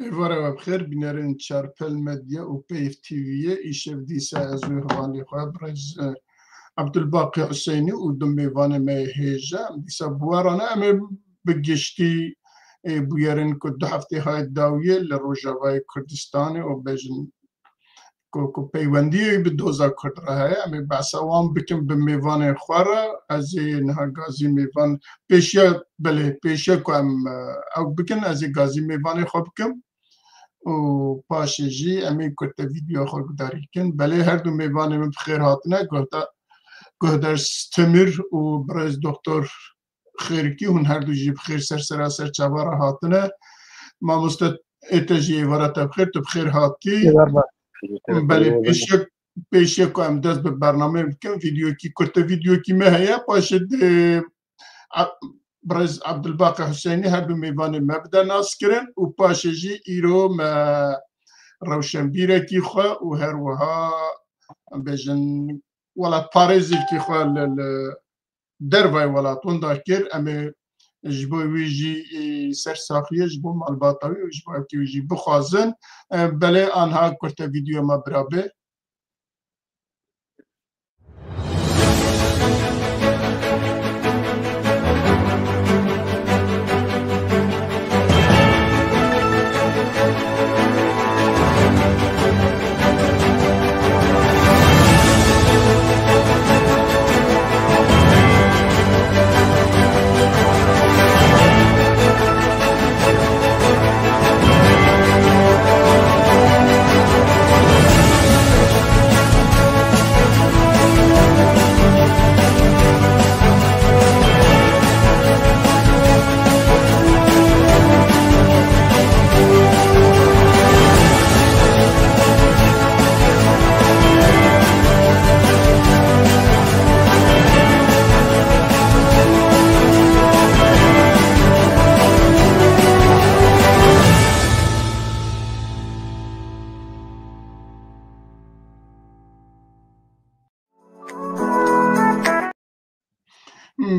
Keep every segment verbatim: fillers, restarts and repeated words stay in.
Êvara we bi xêr, bînerên Çarpel Medya û Peyv T V'yê. Îşev dîsa ez û hevalê xwe birêz, e, Abdulbaqî Huseynî û du mêvanê me yê hêja em dîsa bi we re ne. Em ê bi giştî, e, bûyerên ku du heftê haye dawiyê li Rojavayê Kurdistanê û bêjin ku, ku peywendiyê bi doza Kurd re heye, em ê behsa wan bikin bi mêvanên xwe re. Ez ê niha gazî mêvan pêşiya, belê, pêşiya ku em, e, ew bikin, ez ê gazî mêvanê xwe bikim û paşê jî em ê kurte vîdyoya xwe gudarî bikin. Belê, her du mêvanê min bi xêr hatine, guhda-, guhdar Stemir û birêz doktor Xêrikî, hûn her du jî bi xêr ser sera ser çava re hatine. Mamoste, ê te jî êvara te bi xêr, tu bi xêr hatî. Êvar baş. Belê, pêşiya, pêşiya ku em dest bi bernameyê bikin, vîdyoyekî kurte, vîdyoyekî me heye, paşê dê A-, birêz Abdulbaqî Huseynî her du mêvanê me bide naskirin û paşê jî îro me rewşenbîrekî xwe û her wiha, em bêjin, welatparêzîkî xwe li, li dervayê welat winda kir. Em ê ji bo wî jî, e, ser saxiyê ji bo malbata wî û ji bo ewkê wî jî bixwazin. E, belê, anha kurte vîdyoya me bira bê.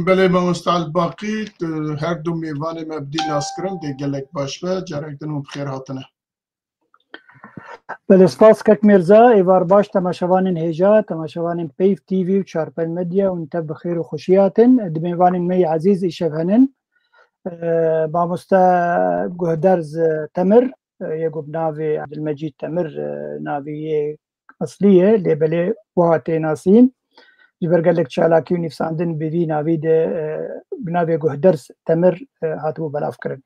Belê, mamoste Elbaqî, tu her du mêvanê me bi dî naskirin, dê gelek baş be, carek din hûn bi xêr hatine. Belê, spas kek Mêrza, êvar baş temaşevanên hêja, temaşevanên Peyv T V û Çarpel Medya, hûn tev bi xêr û xweşî hatin. Di mêvanên me yê ezîz îşev henin. E, mamoste Guhderz Temir, e, yê ku bi navê Abdulmecîd Temir, e, navê yê eslî ye, lê belê wiha tê nasîn. Ji ber gelek çalakî û nivîsandin bi vî navî de, e, bi navê Guhderz Temir, e, hatibû belavkirin.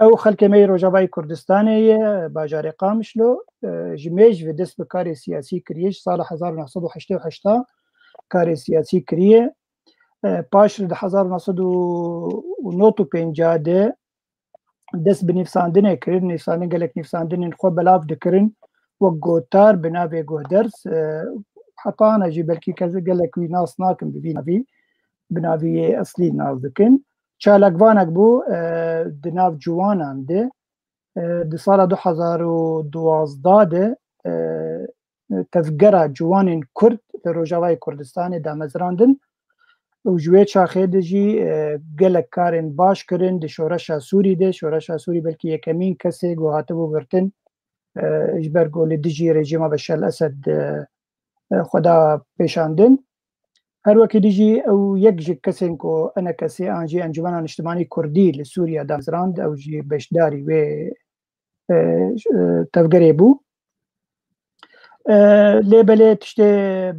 Ew xelkê me yê Rojavayê Kurdistanê ye, bajarê Qamişlo, e, ji mêj ve dest bi karê siyasî kiriye, ji sala hezar û neh sed û heştê û heşt karê siyasî kiriye. E, paş li di hezar û neh sed û nod û pêncî de dest bi nivîsandinê kirin, nivîsandin, gelek nivîsandinên xwe belav dikirin, wek gotar bi navê Guhderz, e, heta ana jî belkî kes, gelek wî nas nakin bi vî navî, bi navî yê eslî nas dikin. Çalakvanek bû, e, di nav ciwanan de, e, di sala du hezar û duwazdeh de, e, tevgera ciwanên Kurd li Rojavayê Kurdistanê damezrandin û ji wê çaxê de jî, e, gelek karên baş kirin di şoreşa Sûrî de. Şoreşa Sûrî belkî yekemîn kesê ku hatibû girtin, e, ji ber ku li dijî rejîma Beşar el Esed, e, e, xwe da pêşandin. Her wekî dî jî ew yek ji kesên ku E N K S an jî Encûmena Niştimanî Kurdî li Sûriye damezrand, ew jî beşdarî wê, e, e, tevgerê bû. E, lê belê tiştê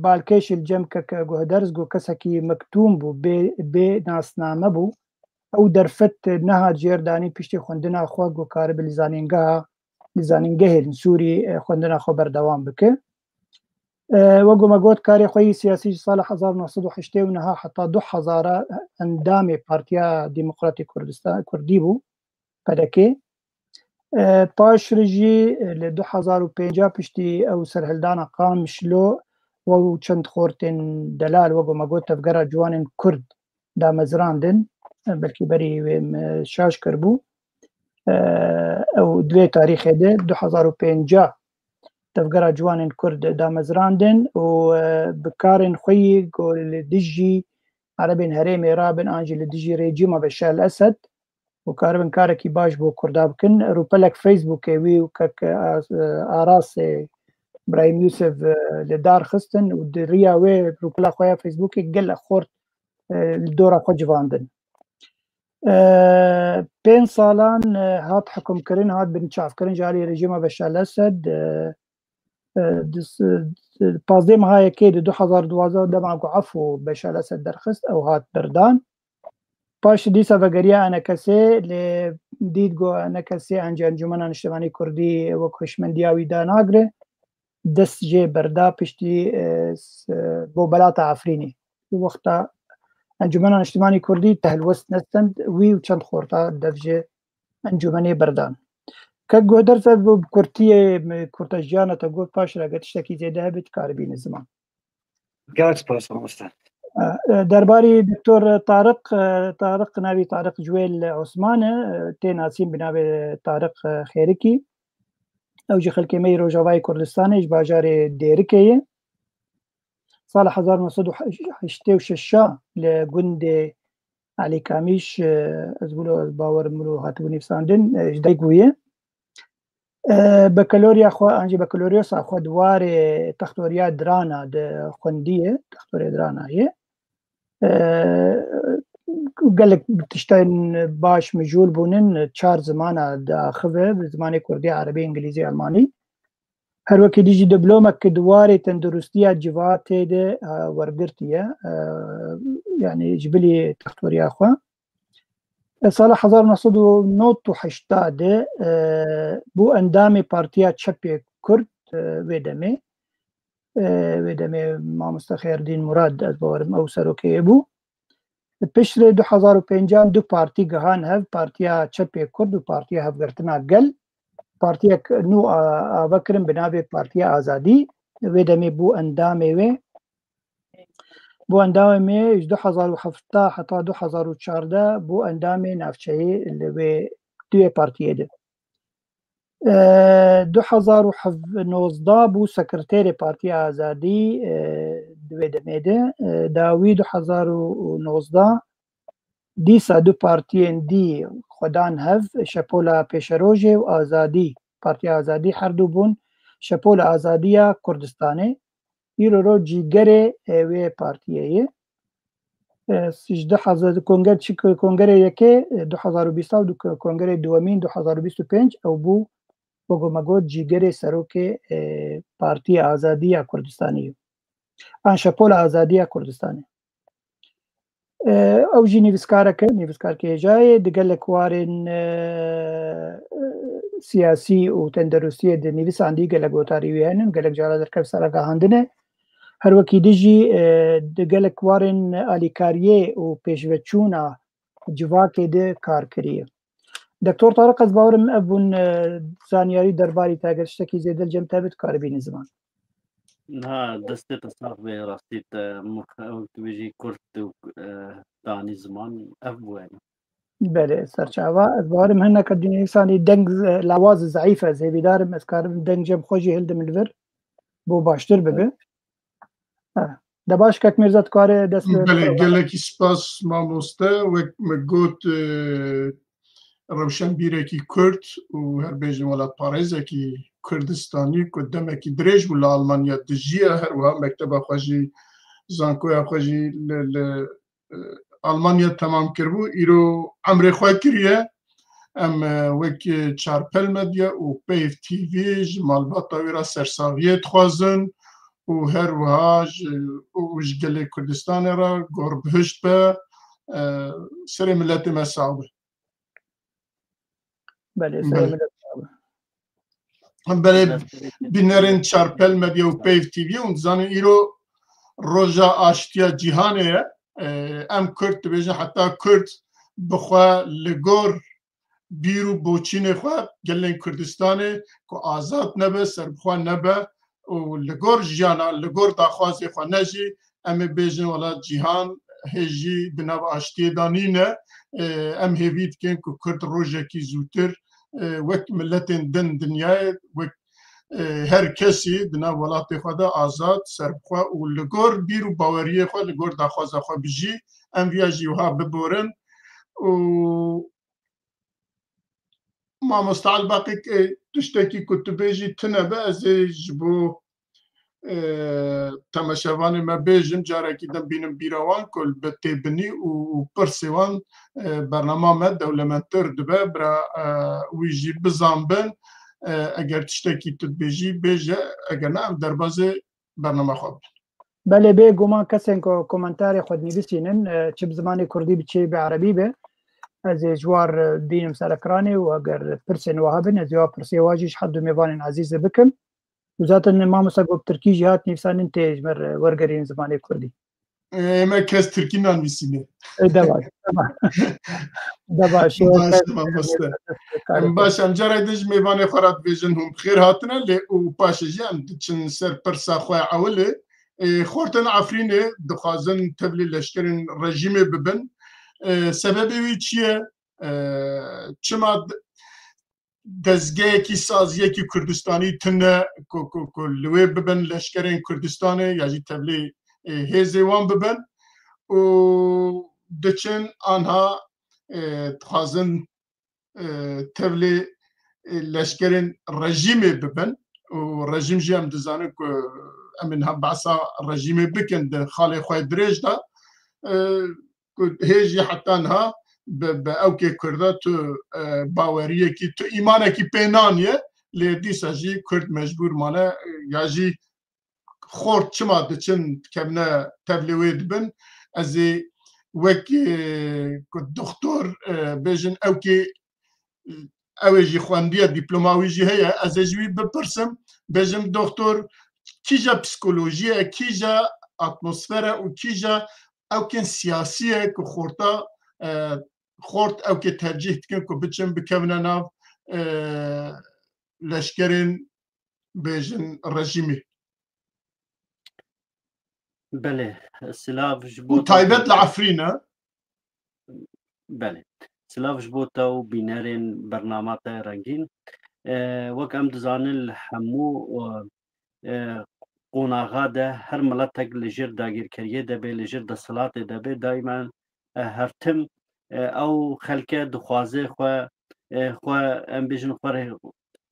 balkêş li cem kek Guhderz ku kesekî mektûm bû, bê, bê nasname bû. Ew derfet nehat jêr danî piştî xwendina xwe ku karibe li zanîngeha, li zanîngehên Sûrî, e, xwendina xwe berdewam bike. E, wek ku me got, karê xwe yî siyasî ji sala hezar û neh sed û heştê û neh heta du hezar endamê Partiya Demokratîk Kurdistan, Kurdî bû, P D K. E, paş re jî, e, li du hezar û pêncî piştî ew serhildana Qamişlo, ew çend xortên delal, wek ku me got, tevgera ciwanên Kurd damezrandin, e, belkî berî wê me şaş kiribû. E, ew di vê tarîxê de du hezar û pêncî tevgera ciwanên Kurd damezrandin û, e, bi karên xwe yî ku li dijî Erebên herêmê rabin an jî li dijî rejîma Beşar el Esed, û karibin karekî baş bo Kurda bikin. Rûpelek Facebookê wî û kek, e, Arasê Brahîm Yûsif, e, li dar xistin û di riya wê rûpela xwe ya Facebookê gelek xort, e, li dora xwe civandin. E, pênc salan, e, hat hikumkirin, hat binçavkirin ji alî rejîma Beşar Esed, e, e, di s-, di pazdeh meha yekê di du hezar duwazdeh dema ku efû Beşar Esed derxist, ew hat birdan. Paş dîsa vegeriya enekesê, lê dît ku enekesê ancî Encûmena Niştimanî Kurdî wek hişmendiya wî danagire, dest jê berda piştî, e, s-, bo belata Efrînê. Wexta Encûmena Niştimanî Kurdî tehlwest nestend, wî û çend xorta dev ji encûmenê berdan. Kek guhder ser bi kurtiyê, mi kurta jiyana te got, paş re eger tiştekî zêde hebe, dikaribîne ziman. Gelek spas, mamoste. E, e, derbarî Doktor Tariq, e, Tariq, navî Tariq Cuwêl Osman e, e, tê nasîn bi navê Tariq, e, Xêrikî. Ew jî xelkê me yê Rojavayê Kurdistanê, ji bajarê Dêrikê ye. Sala hezar neh sed û heştê û şeş li gundê Elî Kamîş, e, ez wilo, ez bawerim wilo hatibû nivîsandin, e, ji dayik bûye. E, bekaloriya xwe, ancî bekaloriyosa xwe di warê textoriya Dirana de xwendiye, textoriya Dirana ye. E, gelek tiştên baş mijûl bûnin, çar zimana diaxive, bi zimanê kurdî, erebî, îngilîzî, almanî. Her wekî dî jî diblomek di warê tenduristiya civatê de, e, wergirtiye, e, yanî ji bilî textoriya xwe. E, sala hezar neh sed û nod û heşt de, e, bû endamê Partiya Çepê Kurd, e, wê demê. E, wê demê mamoste Xêrdîn Murad, ez bawerim ew serokê bû. Piştre du hezar û pêncan du partî gihan hev, Partiya Çepê Kurd û Partiya Hevgirtina Gel. Partiyek nû a-, ave kirin bi navê Partiya Azadî. Wê demê bû endamê wê. Bû endamê ji du hezar û heft heta du hezar û çardeh bû endamê navçeyê li wê, di wê partiyê de. E, du hezar û nozdeh bû sekreterê Partiya Azadî, e, di wê demê de. E, dawî du hezar û nozdeh dîsa du partiyên dî xwedan hev, Şepola Pêşerojê û Azadî, Partiya Azadî, her du bûn Şepola Azadiya Kurdistanê. Îro ro cîgerê, e, wê partiyê ye. E, ji du hezar konger-, çi ko-, kongerê yekê, e, du hezar û bîst û du ko-, kongerê duwemîn du hezar û bîst û pênc ew bû, wego me got, cîgerê serokê, e, Partiya Azadiya Kurdistanê ye. An Şepola Azadiya Kurdistanê. E, ew jî nivîskarek e, nivîskarkê hêja ye. Di gelek warên, e, e, siyasî û tenderustiyê de nivîsandî, gelek gotarî wî henin, gelek cara derkev ser agahandinê. Her wekî dî jî, e, di gelek warên alîkariyê û pêşveçûna civakê de kar kiriye. Doktor Tariq, ez bawerim ev bûn, e, zanyarî derbarî te, eger tiştekî zêde li cem te be, dikaribî nî ziman. Ha, destê te sax be, rastî te mix-, ew tu bêjî kurt û, e, danî ziman, ev bû yani. Belê, serçava. Ez bawerim hineke dinivîsanî deng, e, lawaz, zeîf e, ez hêvîdar im, ez karim deng cem xwe jî hildim li vir, bo baştir bibe. Evet. Ha. De baş, kek Mîrza, dikare dest bi... Belê, gelekî spas mamoste. Wek me got, e, rewşenbîrekî Kurd û her bêjin welatparêzekî Kurdistanî ku demekî dirêj bû li Almanya dijiya, her wiha mekteba xwe jî, zankoya xwe jî li, li, e, Almanya temam kiribû. Îro emrê xwe kiriye. Em, e, wek, e, Çarpel Medya û Peyv T V ji malbata wê re sersaxiyê dixwazin û her wiha ji, û ji gelê Kurdistanê re gor bihişt be, e, serê miletê me sax be. Belê, serê Belê. milet sax be. Belê, bînerên Çarpel Medya û Peyv T V, hûn dizanin îro roja aştiya cîhanê ye. E, em Kurd dibêjin, heta Kurd bi xwe li gor bîr û boçînê xwe, gelên Kurdistanê ku azad nebe, serbixwe nebe û li gor jiyana, li gor daxwazê xwe nejî, em ê bêjin, wela cîhan hê jî di nav aştiyê de nîne. E, em hêvî dikin ku Kurd rojekî zûtir, e, wek miletên din dinyayê, wek, e, her kesî di nav welatê xwe de azad, serbixwe û li gor bîr û baweriyê xwe, li gor daxwaza xwe bijî. Em viya jî wiha biborin û Mamoste Elbaqî, e, tiştekî ku tu bêjî tune be, ez ê ji bo, e, temaşevanê me bêjim, carekî din bînim bîra wan ku li têbinî û, û pirsê wan, e, bernama me dewlemendtir dibe. Bira, e, wî jî bizanbin, e, eger tiştekî tu dibêjî bêje, eger ne em derbazê bernama xwe bikin. Belê, bê guman kesên ku komentarê xwe dinivîsînin, e, çi bi zimanê kurdî bi çi bi erebî be, ez ê ji war, e, bînim ser ekranê û eger pirsên we hebin, ez ê wa pirsê wa jî ji her du mêvanên ezîz de bikim. Û zaten mamoste ku bi tirkî jî hat nivîsandin tê ji me re wergerînin zimanê kurdî. Ê, me kes tirkî nanivîsîne. Ê, de baş, de baş. De baş, Baş, mamoste. Em baş, em cara din ji mêvanê xwe re dibêjin hûn bi xêr hatine, lê û paşê jî em diçin ser pirsa xwe ewilê. Ê, xortên Efrînê dixwazin tevlî leşkerên rejîmê bibin. Ê, sebebê wî çi ye? Ê, çima d-, dezgehekî, saziyekî Kurdistanî tune ku, ku, ku li wê bibin leşkerên Kurdistanê ya jî tevlî, ê, hêzê wan bibin û diçin anha, ê, dixwazin, ê, tevlî, ê, leşkerên rejîmê bibin û rejîm jî em dizanin ku em ê niha behsa rejîmê bikin di xalê xwe dirêj de, ê, ku hê jî heta niha bi, bi ewkê Kurda tu, e, baweriyekî, tu îmanekî pê naniye, lê dîsa jî Kurd mecbûr mane, e, ya jî xort çima diçin, dikevine tevlê wê dibin. Ez ê wek, e, ku doktor, e, bêjin ewkê, ew ê jî xwendiye, dîploma wî jî heye, ez ê ji wî bipirsim, bêjim doktor, kîja psîkolojî ye, kîja atmosfere û kîja ewkên siyasî ye ku xorta, e, xort ewkê tercîh dikin ku biçin bikevine nav, e, leşkerên, bêjin, rejîmê. Belê, silav ji bo te. Û taybet li Efrîn e. Belê. Silav ji bo te û bînerên bernama te rengîn. E, wek em dizanin li hemû, e, e, qonaxa de her miletek li jêr dagîrkeriyê de bê, li jêr desthilatê de bê, daîmen, e, her tim, e, ew xelke dixwaze xwe, e, xwe, em bêjin, xwe rê-,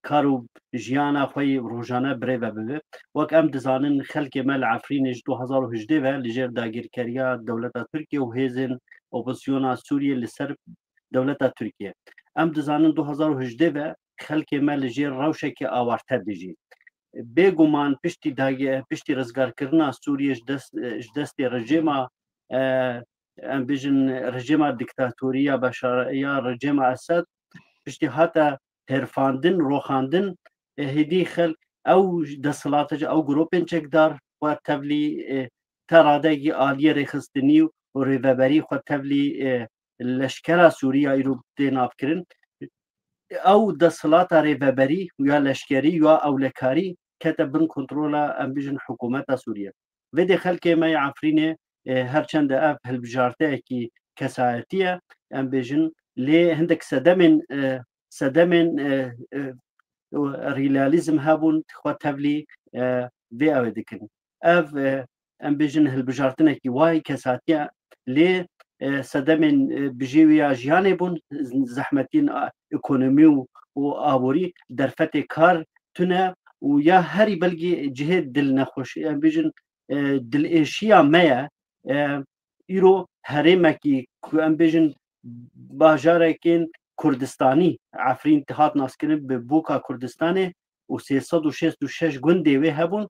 kar û jiyana xwe yî rojane birêve bibe. Wek em dizanin, xelkê me li Efrînê ji du hezar û hejdeh ve li jêr dagîrkeriya dewleta Tirkiye û hêzên opozisyona Sûriyê li ser dewleta Tirkiye. Em dizanin du hezar û hejdeh ve xelkê me li jêr rewşekê awarte dijî. Bêguman piştî dagî-, piştî rizgarkirina Sûriyê ji dest, ji destê rejêma, e, em bêjin rejêma diktatorî ya Beşar, ya rejêma Esed, piştî hate hêrfandin, roxandin, e, hêdî xelk ew desthilatê, ew grûpên çekdar xwe tevlî, e, te radeyekî aliyê rêxistinî û rêveberî xwe tevlî, e, leşkera Sûrî ya îro tê navkirin. Ew desthilata rêveberî ya leşkerî ya ewlekarî kete bin kontrola, em bêjin, hikûmeta Sûriyê. Vê dê xelkê me yê Efrînê, e, her çend ev hilbijarteyekî kesayetî ye, em bêjin, lê hindek sedemên, e, sedemên, e, e, realîzm hebûn, xwe tevlî, e, vê ew ê dikin. Ev, e, em bêjin, hilbijartinekî wayî kesatiye, lê, e, sedemên, e, bijê wî ya jiyanê bûn, zehmetiyên, a, ekonomî û, û aborî, derfetê kar tune û ya herî belkî cihê dilnexweşî, em bêjin, e, dilêşiya me ye. E, îro herêmekî ku em bêjin bajarekên Kurdistanî, Efrîn, hat naskirin bi Boka Kurdistanê û sê sed û şêst û şeş gundê wê hebûn.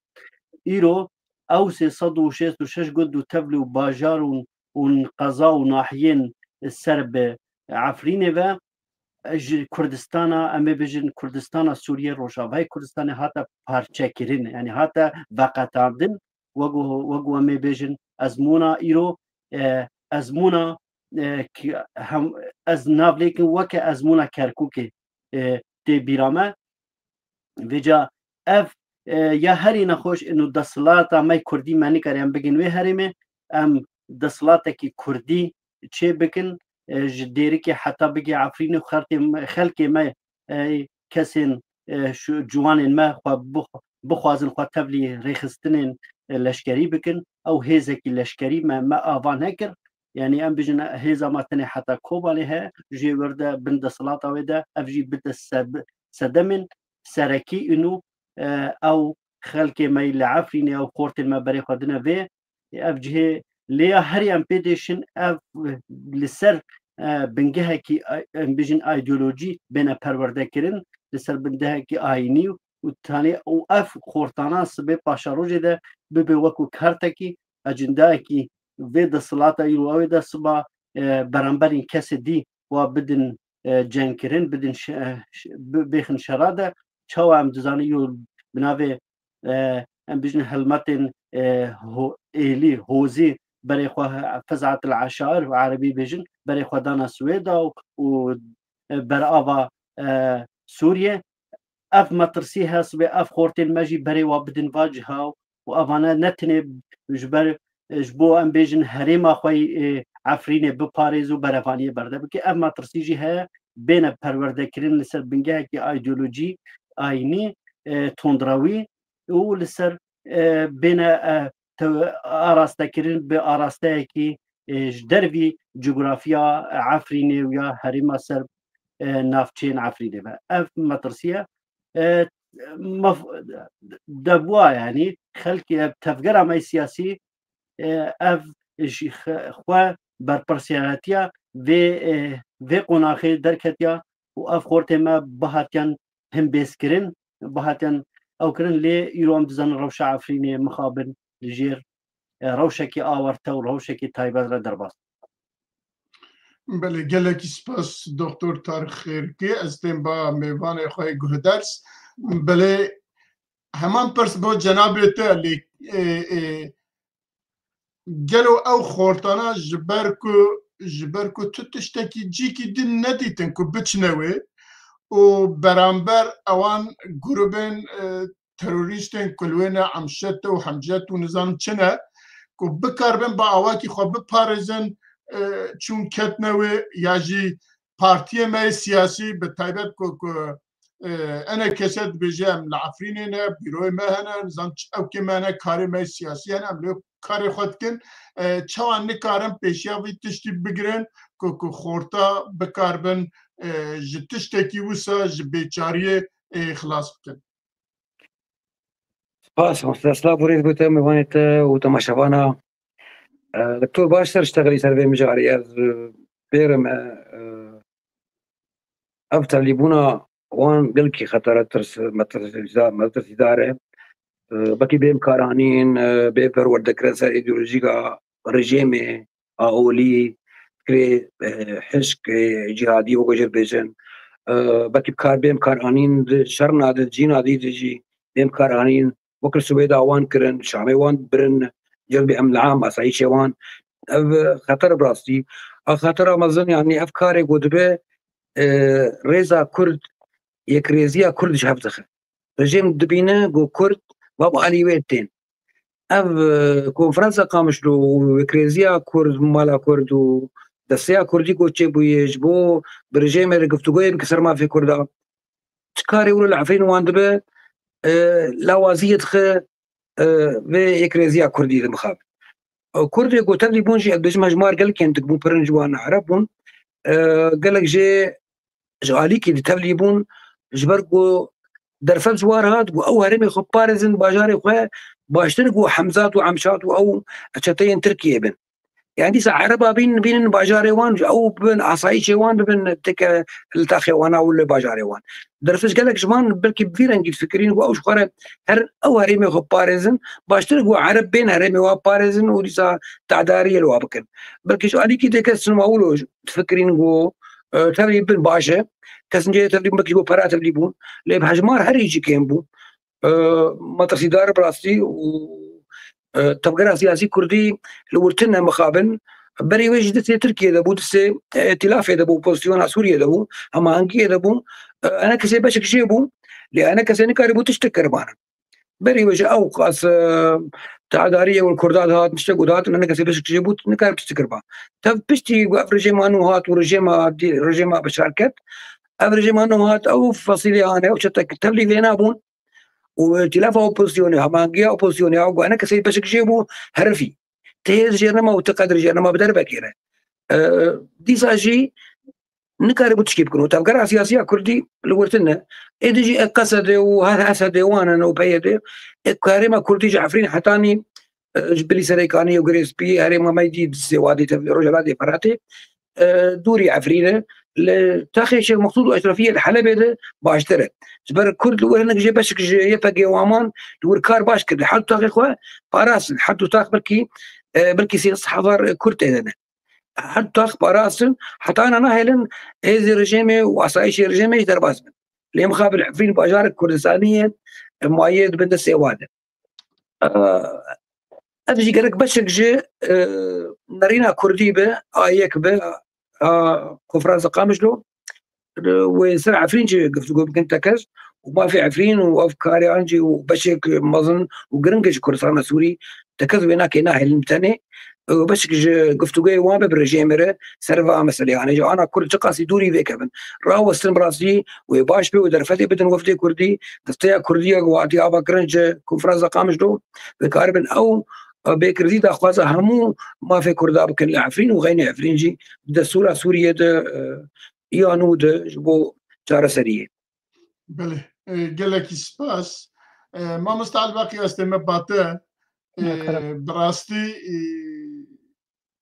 Îro ew sê sed û şêst û şeş gund û tevlî û bajar û, û qeza û nahiyên ser bi Efrînê ve ji Kurdistana, em ê bêjin Kurdistana Sûriyê, Rojavayê Kurdistanê hate parçekirin, yanî hate veqetandin, wek, wek em ê bêjin ezmûna îro, e, ezmûna, e, ki hem ez nav lêkin weke ezmûna Kerkûkê, e, tê bîra me. Vêca ev, e, ya herî nexweş ino desthilata me kurdî me nikare em bigin wê herêmê, em desthilatekî kurdî çê bikin, e, ji Dêrikê heta bigê Efrînê û xelkê me, xelkê me, e, kesên, e, şu ciwanên me xwe bix-, bixwazin xwe tevlî rêxistinên, e, leşkerî bikin. Ew hêzekî leşkerî me, me ava nekir. Yanî em bijin hêza me tenê heta Kobalê heye, jê wir de bin desthilata wê de, ev jî bide sed-, sedemên serekî û nû, e, ew xelkê me yî li Efrînê ew xortên me berê xwe dine vê, ev cihê lê ya herî em pê dêşin ev li ser, e, bingehekî, e, em bijin ideolojî bêne perwerdekirin, li ser bingehekî ayînî û tanê û ev xortana sibê paşerojê de bibe wekû kartekî, ecindayekî vê desthilata îro ew ê de siba, e, beramberîn kesê dî wa bidin, e, cengkirin, bidin şe-, e, ş-, bi-, bêxin şera de, çawa em dizanin yo bi navê, e, em bijin helmetên, e, ho-, êlî, hozî berê xwe, Fezatil Eşair bi erebî bêjin, berê xwe dana Swêda û, û, e, berava, e, Sûriyê. Ev metirsî hesibê ev xortên me jî berê wa bidin va ciha û evane ne tenê ji ber, e, ji bo em bêjin herêma xwe yî, e, Efrînê biparêz û berevaniyê berde bike. Ev metirsî jî heye bêne perwerdekirin li ser bingehekî ideolojî, ayînî, e, tundrewî û li ser, e, bêne, e, tew-, arastekirin bi arasteyekî, e, ji dervî cografiya Efrînê û ya herêma ser, e, navçeyên Efrînê be. Ev metirsî ye. E, mef-, debûa, yanî xelkê ev tevgera me siyasî, e, ev ji xe-, xwe berpirsiyaretiya vê, e, vê qonaxê derketiya û ev xortê me bihatiyan himbêzkirin, bihatiyan ew kirin, lê îro em dizanin rewşa Efrînê mixabin li jêr, e, rewşekî awarte û rewşekî taybet re derbas. Belê, gelekî spas Doktor Tarîk Xêrkê. Ez tên ba mêvanê xwe yê guhders. Belê, heman pirs bo cenabê te lê, e, e, gelo ew xortana ji ber ku, ji ber ku tu tiştekî cîkî din nedîtin ku biçine wê û beramber ewan grûbên, e, terorîstên ku li wê ne Emşet û Hemcet û nizanim çi ne, ku bikaribin bi awakî xwe biparêzin, e, çûn ketine wê ya jî partiyê me yê siyasî bi taybet ku, ku, e, ene kese dibêje em li Efrînê ne, bîroyê me hene, nizam çi ewkê me hene, karê me yê siyasî hene, em lê karê xwe dikin. E, çawa nikarin pêşiya vî tiştî bigirin ku, ku xorta bikaribin, e, ji tiştekî wisa ji bêçariyê, e, xilas bikin? Spas, mamoste Silav û rêz bo te, mêvanê te û temaşevana. E, Doktor, baş ser ji te xelî ser vê mijarê ez, e, bêrim, e, e, ev tevlîbûna wan gelkî xetere tirs, metirsîda-, metirsîdar e. E, belkî bê bikaranîn, e, bê perwerdekirin ser îdeolojîka rejîmê, a olî, fikrê, e, hişk, e, cîhadî weke jê bêjin. E, belkî bi kar, bên bi kar anîn di şerna de, cîna dî de jî bên bi kar anîn. Wekir Swêda wan kirin, Şamê wan birin, cezbê emnî am, asayîşê wan. Ev xeter bi rastî. A xetera mezin, yanî ev karê ku dibe, e, rêza Kurd, yekrêziya Kurd ji hev dixe. Rejîm dibîne ku Kurd va bi alî wê tên. Ev, e, konferansa Qamişlo û yekrêziya Kurd, mala Kurd û desteya Kurdî ku çêbûye ji bo bi rejêmê re guftûgoyê bike ser mafê Kurda. Çi karê wilo li Efrîn wan dibe, e, lawaziyê dixe, e, vê yekrêziya Kurdî de mixabin. E, Kurdê ku tevlî bûn jî, ez dibêjim hejmar gelkên dik bûn, pirin ji wan Ereb bûn. E, gelek jê ji alîkî di tevlî bûn, ji ber ku derfet ji wan re hat, ku ew herêmê xwe biparêzin, bajarê xwe baştir ku Hemzat û Emşat û ew çeteyên Tirkiyê bin. Yani dîsa Ereba bîn, bînin bajarê wan, ew bibin, asayîşê wan bibin têke li taxê wana û li bajarê wan. Derfet gelek ji wan belkî bi vî rengî difikirîn ku ew ji xwe re her ew herêmê xwe biparêzin, baştir ku Ereb bên herêmê wan biparêzin û dîsa tedariyê li wan bikin. Belkî ji alîkî dê kes çima wilo difikirîn ku, e, tevlî bin baş e. Kesin cihê tevlî bûn, belkî ji bo pera tevlî bûn. Lê bi hejmar herî jî kêm bû. E, metirsîdar bi rastî û, e, tevgera siyasî Kurdî li wir tune mixabin. Berî wê jî destê Tirkiyê de bû, destê, e, îtîlafê de bû, opozisyona Sûriyê de bû, hemahengiyê de bû. E, enekesê beşek jê bû. Lê enekesê nikarîbû tiştek kiribana. Berî wê ji ew qas, e, teadariyê û Kurda dihat, tiştek û dihatin, enekesê beşek jê bû, nikarîbû tiştek kiriba. Tev piştî ku ev rejêma nû hat û rejêma dî-, rejêma Beşar ket, ev rejêma nû hat, ew fesîlê hane, ew çetek tevlî vêna bûn. Û îtîlafa opozisyonê, hemangiya opozisyonê, ew ku enekesê beşek jê bû, herifî. Ti hêz jê nema û ti qedir jê nema bi derbekê re. E, dîsa jî nikaribû tişkî bikin û tevgera siyasiya Kurdî li wir tune. Êdî jî E Q S D û H S D wan in û P Y D, e, herêma Kurdî ji Efrîn hetanî, e, ji bilî Serêkanî û Girê Spî, herêma me dî Sêwadî, tev-, Rojhelatê Feratê, e, dûrî Efrîn e. Li taxê Şêx Meqsûd û Eşrefiyê li Helebê de baştir e. Ji ber Kurd li wir hinek jê beşek ji Y P G wan man li wir kar baş kirdi. Her du taxê xwe parastin. Her du tax belkî, e, belkî sê sed hezar Kurd tê de ne. Her du tax parastin. Heta ana nahêlin hêzê rejîmê û asayişê rejîmê jî derbas bin. Lê mixabin Efrîn bajarek Kurdistanî ye, e, mayê dibin destê wan de. E, ev jî gerek beşek ji, e, nerîna Kurdî be, a yek be, a Konferansa Qamişlo, e, wê ser Efrîn jî guftûgo bikin tekez û mafê Efrîn û ev karê an jî û beşek mezin û giring ji Kurdistana Sûrî tekez wê nake nahêlin tenê. E, beşek ji guftûgoyê wan be bi rejêmê re ser va meselê. Yanî ji ana Kurd çiqasî dûrî vêkevin. Rawestin bi rastî wê baş be û derfetê bidin wefdê Kurdî, desteya Kurdî ya ku hatiye avakirin ji Konferansa Qamişlo, dikaribin ew, e, bêkirî daxwaza hemû mafê Kurda bikin li Efrîn û xeynî Efrîn jî di destûra Sûriyê de, e, ya nû de ji bo çareseriyê. Belê, e, gelekî spas. E, mamosta Elbaqî, ez tême bate. E, bi rastî, e,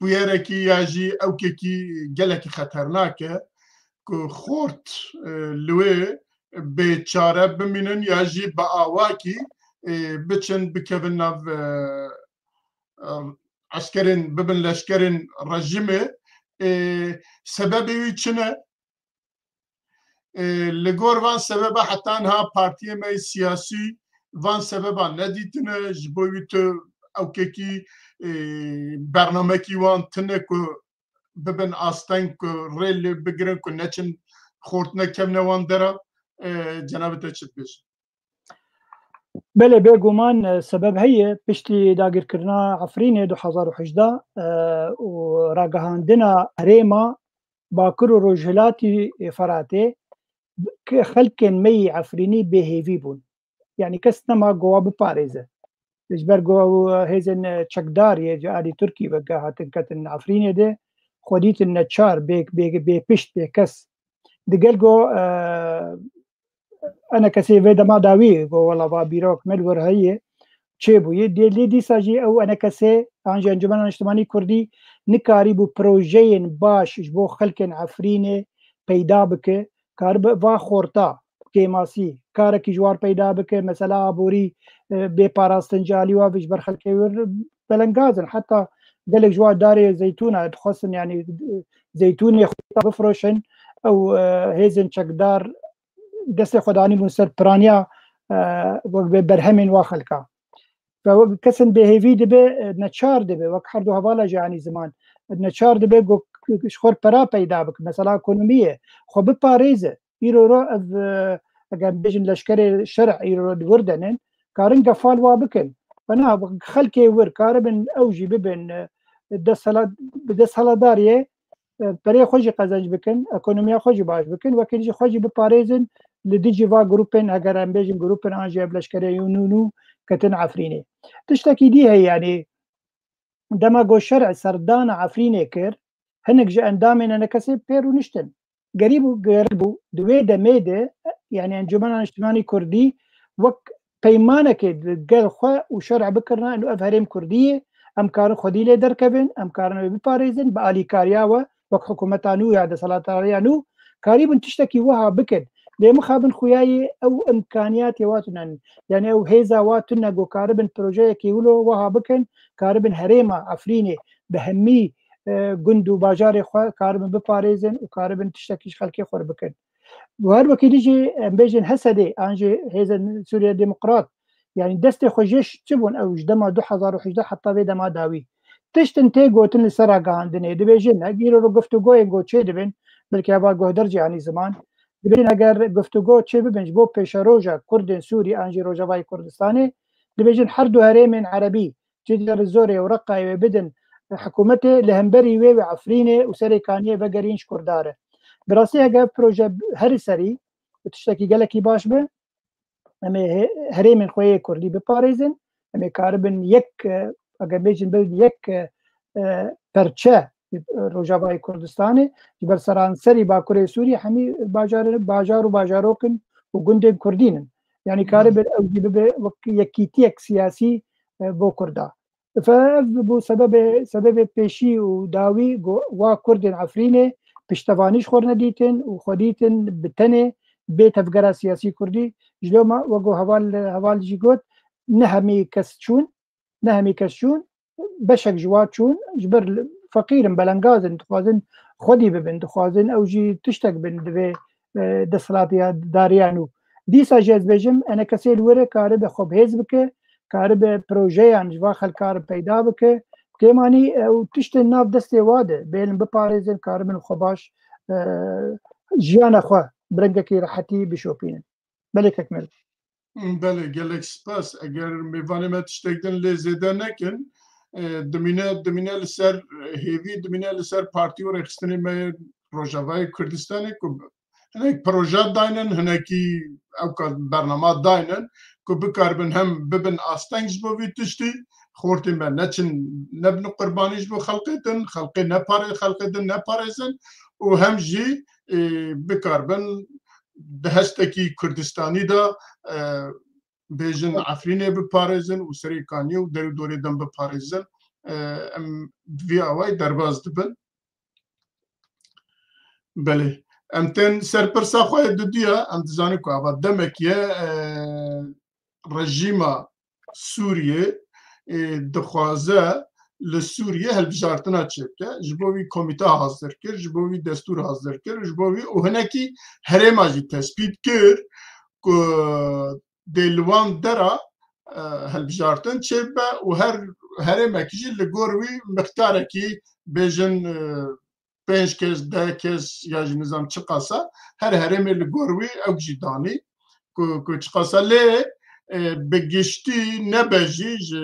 bûyerekî ya jî ewkekî gelekî xeternak e ku xort, e, li wê bê çare bimînin ya jî bi awakî, e, biçin bikevin nav, e, e, eskerên, bibin leşkerên rejîmê. E, sebebê wî çi ne? E, li gor van sebeba heta niha partiyê me yê siyasî van sebeba nedîtine, ji bo wî tu ewkekî, e, bernamekî wan tine ku bibin asteng ku rê lê bigirin ku neçin xortine kevne wan dera, e, cenabê te çi dibêje? Belê, bêguman, e, sebeb heye. Piştî dagirkirina Efrînê du hezar û hejdeh, e, û ragihandina herêma Bakur û Rojhilatî Feratê, ke-, xelkên me yî Efrînî bêhêvî bûn. Yanî kes nema ku wa biparêze. Ji ber ku hêzên çekdar yê ji alî Tirkî veke hatin ketin Efrînê de, xwe dîtin neçar, bê, bê, bê pişt, bê kes. Digel ku, e, enekesê vê dema dawî ku wela va bîrok me li wir heye, çêbûye. Dê-, lê dîsa jî ew enekesê an jî Encûmena Niştimanî Kurdî nikarîbû projeyên baş ji bo xelkên Efrînê peyda bike, karibe va xorta, kêmasî, karekî ji war peyda bike, mesela aborî, e, bê parastin ji alî wa ji ber xelkê wir belengaz in. Heta gelek ji wa darê zeytûna dixwestin, yanî, e, zeytûnê xorta bifroşin, ew, e, hêzên çekdar destê xwe danîbûn ser piraniya, e, wek bê berhemên wa xelka. Ve wek kesin bêhêvî dibe, e, neçar dibe, wek her du hevala jî anî ziman. Neçar dibe ku ji xwe pera peyda bike, mesela ekonomiyê xwe biparêze. Îro ro ev, e, eger bêjin leşkerê şer'î îro ro di wir de nin, karin gefal wa bikin. Ve na, xelkê wir karibin ew jî bibin, e, desthilat-, bi desthilatdariyê, e, perê xwe jî qezenc bikin, ekonomiya xwe jî baş bikin, wekî jî xwe jî biparêzin li dijî va grûpên, heger em bêjin grûpên an jî ev leşkerê yû nû nû ketin Efrînê. Tiştekî dî heye, yanî dema ku şer'ê serdana Efrînê kir, hinek ji endamên enekesê pê rûniştin. Gerî bû, gerî bû, di wê demê de, yanî Encûmena Niştimanî Kurdî wek peymanekê di gel xwe û şer'ê bikirina, ino ev herêm Kurdî ye, em karin xwedî lê derkevin, em karin wê biparêzin, bi alîkariya we, wek hikûmeta nû ya desthilatdariya nû, karîbin tiştekî wiha bikin. Lê mixabin xuyayê ew imkaniyatê wa tune, yanî ew hêza wa tune ku karibin projeyekî wilo wiha bikin, karibin herêma Efrînê bi hemî, e, gund û bajarê xwe karibin biparêzin û karibin tiştekî ji xelkê xwe re bikin. Û her wekî dî jî em bêjin H S D an jî Hêzên Sûriye Demokrat, yanî destê xwe jê çi bûn ew ji dema du hezar û hejdeh heta vê dema dawî. Tiştin tê gotin li ser ragihandinê. Dibêjin, eger îro ro guftûgoyên ku çê dibin, belkî heva guhdar jî anî ziman, dibêjin eger guftûgo çê bibin ji bo pêşeroja Kurdên Sûrî an jî Rojavayê Kurdistanê, dibêjin her du herêmên Erebî, Cizîre Zorê û Reqayê wê bidin hikûmetê, li hemberî wê wê Efrînê û Serêkaniyê vegerîn ji Kurda re. Bi rastî hege ev proje herî serî û tiştekî gelekî baş be, em ê he-, herêmên xwe yê Kurdî biparêzin, em ê karibin yek, e, eger bêjin bibin yek, e, e, perçe, Rojavayê Kurdistanê, ji ber seranserî Bakurê Sûriyê hemî bajar, bajar û bajarok in û gundên Kurdîn in. Yanî karibe ew jî bibe wek yekîtiyek siyasî, e, bo Kurda. Fe ev bû sebebê, sebebê pêşî û dawî ku wa Kurdên Efrînê piştevanî ji xwe nedîtin û xwe dîtin bi tenê bê tevgera siyasî Kurdî. Ji loma wek ku heval, heval jî got, ne hemî kes çûn, ne hemî kes çûn, beşek ji wa çûn, ji ber li, feqîr in, belengaz in, dixwazin xwedî bibin, dixwazin ew jî tiştek bin di vê, e, desthilatdariya nû. Dîsa jî ez bêjim, enekesê li wir e, karibe xwe bi hêz bike, karibe projeyan ji van xelkar peyda bike. Kêmanî ew tiştên nav destê wa de, bêlin biparêzin, karibin xwe baş, e, jiyana xwe bi rengekî rehetî bişopînin. Belê kek Mel. Belê, gelek spas. Eger mêvanê me tiştek din lê zêde nekin, e, dimîne, dimîne li ser, e, hêvî, dimîne li ser partî û rêxistinê me Rojavayê Kurdistanê ku hinek proje daynin, hinekî ew ka bernama daynin ku bikaribin hem bibin asteng ji bo vî tiştî, xortê me neçin, nebin qurbanî ji bo xelqê din, xelqê nepare-, xelqê din neparêzin û hem jî, e, bikaribin di hestekî Kurdistanî de, e, bêjin Efrînê biparêzin û Serêkaniyê û derûdorê din biparêzin. E, em vî awayî derbas dibin. Belê. Em tên ser pirsa xwe yê duduya, em dizanin ku ava demek ye, e, rejîma Sûriyê, e, dixwaze li Sûriyê hilbijartina çêbike. Ji bo wî komîte hazir kir, ji bo wî destûr hazir kir, ji bo wî û hinekî herêma jî tespît kir ku dê li wan dera, e, hilbijartin çêbibe û her herêmekî jî li gor wî miqdarekî bêjin, e, pênc kes, deh kes ya jî nizam çiqasa, her herêmê li gor wî ew jî danî ku, ku çiqasa lê, e, bi giştî nebe jî ji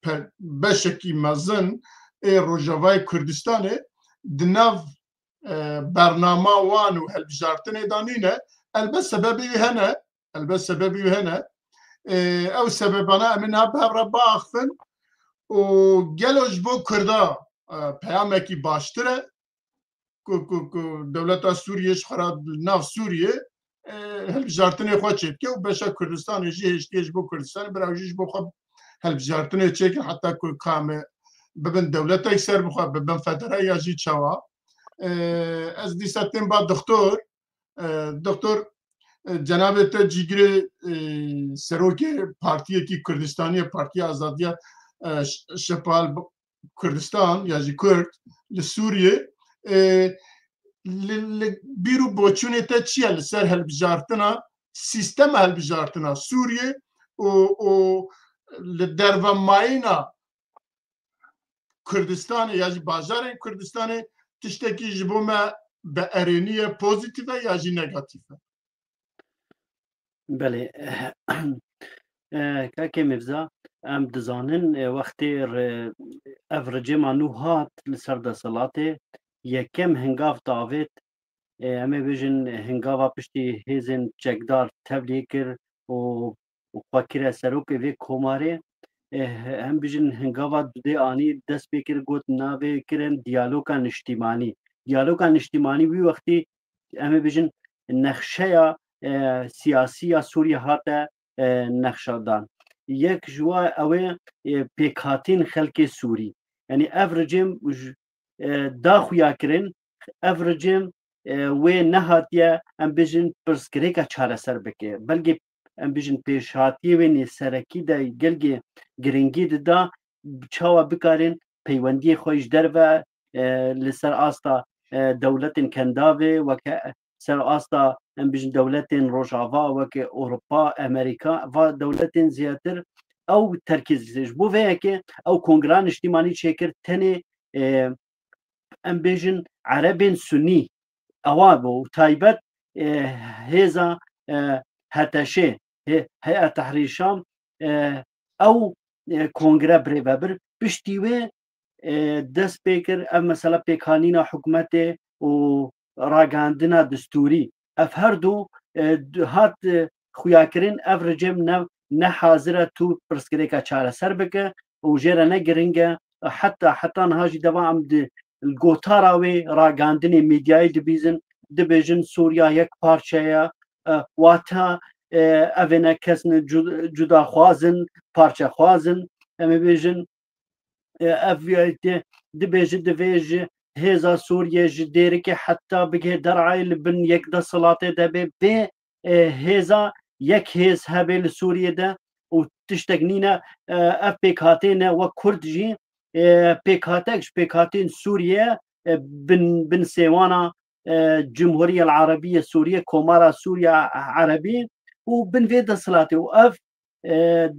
pe-, beşekî mezin ê Rojavayê Kurdistanê di nav, e, bernama wan û hilbijartinê de nîne. Elbet sebebê wî hene, elbet sebebê wî hene. E, ew sebebana em ê niha bi hev re biaxivin û gelo ji bo Kurda, e, peyamekî baştir e ku, ku, ku dewleta Sûriyê ji xwe re li nav Sûriyê, e, hilbijartinê xwe çêdike û beşa Kurdistanê jî hêştiye ji bo Kurdistanê, bira ew jî ji bo xwe hilbijartinê çêkin heta ku ka em ê bibin dewletek serbixwe, bibin federe ya jî çawa. E, ez dîsa tên ba doktor, e, doktor, e, cenabê te cîgirê, e, serokê partiyekî Kurdistanî ye, Partiya Azadiya, e, Ş-, Şepal Kurdistan ya jî Kurd li Sûriyê, e, li, li bîr û boçûnê te çi ye li ser hilbijartina, sîstema hilbijartina Sûriyê û, û li derve mayîna Kurdistanê ya jî bajarên Kurdistanê tiştekî ji bo me bi erênî ye, pozîtîf e ya jî negatîf e? Belê. Eh, Kakê Mîrza, em dizanin, eh, wextê re-, ev rejîma nû hat li ser desthilatê, yekem hingav davêt, eh, em ê bêjin hingava piştî hêzên çekdar tevlî kir û, û xwe kire serokê vê komarê. Eh, em bêjin hingava dudê anî dest pê kir, got navê kirin diyaloga niştîmanî. Diyaloga niştîmanî wî wextî em ê bêjin nexşeya, e, siyasî ya Sûriyê hate, e, nexşedan. Yek ji wa ew ê, e, pêkhatîn xelkê Sûrî. Yanî ev rejîm j-, e, da xuya kirin, ev rejîm, e, wê nehatiye, em bêjin pirsgirêka çareser bike. Belkî em bêjin pêşhatiyê wê nê serekî de gelkî giringî dida, çawa bikarin peywendiyê xwe ji derve, e, li ser asta, e, dewletên Kendavê, weke ser asta, em bêjin dewletên Rojava, weke Ewropa, Amerîka, va dewletên zêdetir ew terkîz ji bo vê yekê ew kongra niştîmanî çêkir tenê, e, em bêjin Erebên Sunî ewa bû û taybet, e, hêza, e, HTŞê, hê-, Heyet Tehrîr Şam, e, ew, e, kongre birêve bir. Piştî wê, e, dest pê kir ev mesela pêkanîna hikûmetê û ragihandina destûrî. Ev her du, e, du-, hat, e, xuyakirin, ev rejîm ne, ne hazir e tu pirsgirêka çareser bike û jê re ne giring e. Heta, heta niha jî deva em di, li gotara wê ragandinê medyayê dibîzin, dibêjin Sûriya yek parçe ye, e, wata, e, evêne kes ne cu-, cudaxwaz in, parçexwaz in, em ê bêjin, e, ev, e, dibêje divê ji hêza Sûriyê ji Dêrikê heta bigihê Derayê li bin yek desthilatê de bê, bê, e, hêza yek hêz hebe li Sûriyê de û tiştek nîne, e, ev pêkhatê ne wek Kurd jî, e, pêkhatek ji pêkhatên Sûriyê, e, bin, bin sêwana, e, Cumhuriyel Erebiye Sûriye, Komara Sûriya Erebî û bin vê desthilatê û ev, e,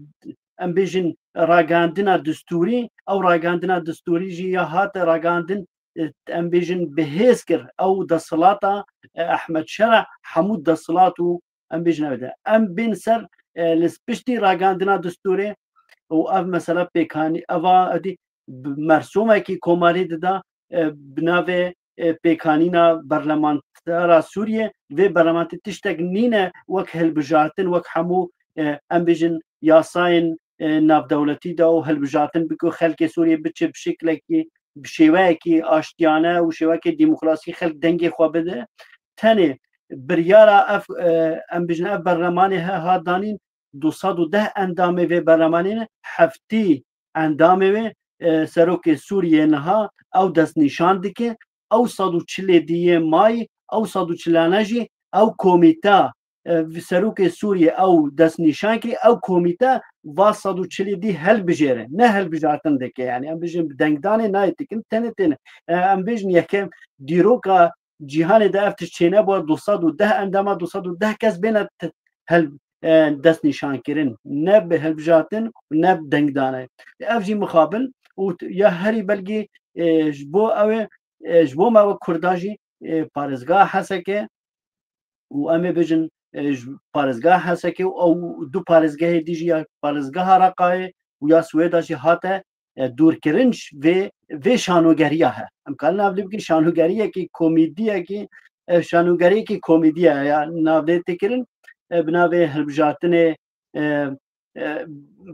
em bêjin ragandina distûrî, ew ragandina distûrî jî ya hate ragandin, e, em bêjin bi hêz kir ew desthilata, e, Ehmed Şera hemû desthilat û em bêjin ew de. Em bên ser, e, li piştî ragandina distûrê û ev mesela pêkanî, eva edî bi mersûmekî komarî dida, e, bi navê, e, pêkanîna berlemantera Sûriyê. Vê berlemantî tiştek nîne wek hilbijartin, wek hemû, e, em bêjin yasayên, e, navdewletî de û hilbijartin bike xelkê Sûriyê biçe bi şeklekî, bi şêweyekî aştiyane û şêwekê demokrasî xelk dengê xwe bide. Tenê biryara ev, e, em bêjin ev berlemanê he hat danîn, du sed û deh endamê vê berlemanê ne, heftî endamê wê, e, serokê Sûriyê niha ew destnîşan dike, ew sed û çilê diyê mayî, ew sed û çilane jî ew komîte, e, serokê Sûriyê ew destnîşan kir, ew komîte va sed û çilê dî helbijêre, ne helbijartin dike, yani em bêjin bi dengdanê nayê dikin, tenê têne. E, em bêjin yekem dîroka cîhanê de ev tişt çênebû, du sed û deh endama du sed û deh kes bêne t-, hel-, e, destnîşankirin. Ne bi hilbijartin, ne bi dengdane. Ev jî mixabin û t-, ya herî belgî, e, ji bo ew ê, e, ji bo me wek Kurda jî, e, parêzgeha Hesekê û em ê bêjin, e, ji parêzgeha Hesekê û ew du parêzgehê dî jî ya parêzgeha Reqayê û ya Swêda jî hate, e, dûrkirin ji vê, vê şanogeriya he. Em karin nav lê bikin şanogeriyekî komîdiyekî, e, şanogeriyekî komîdiye ya nav lê têkirin, e, bi navê hilbijartinê, e, e,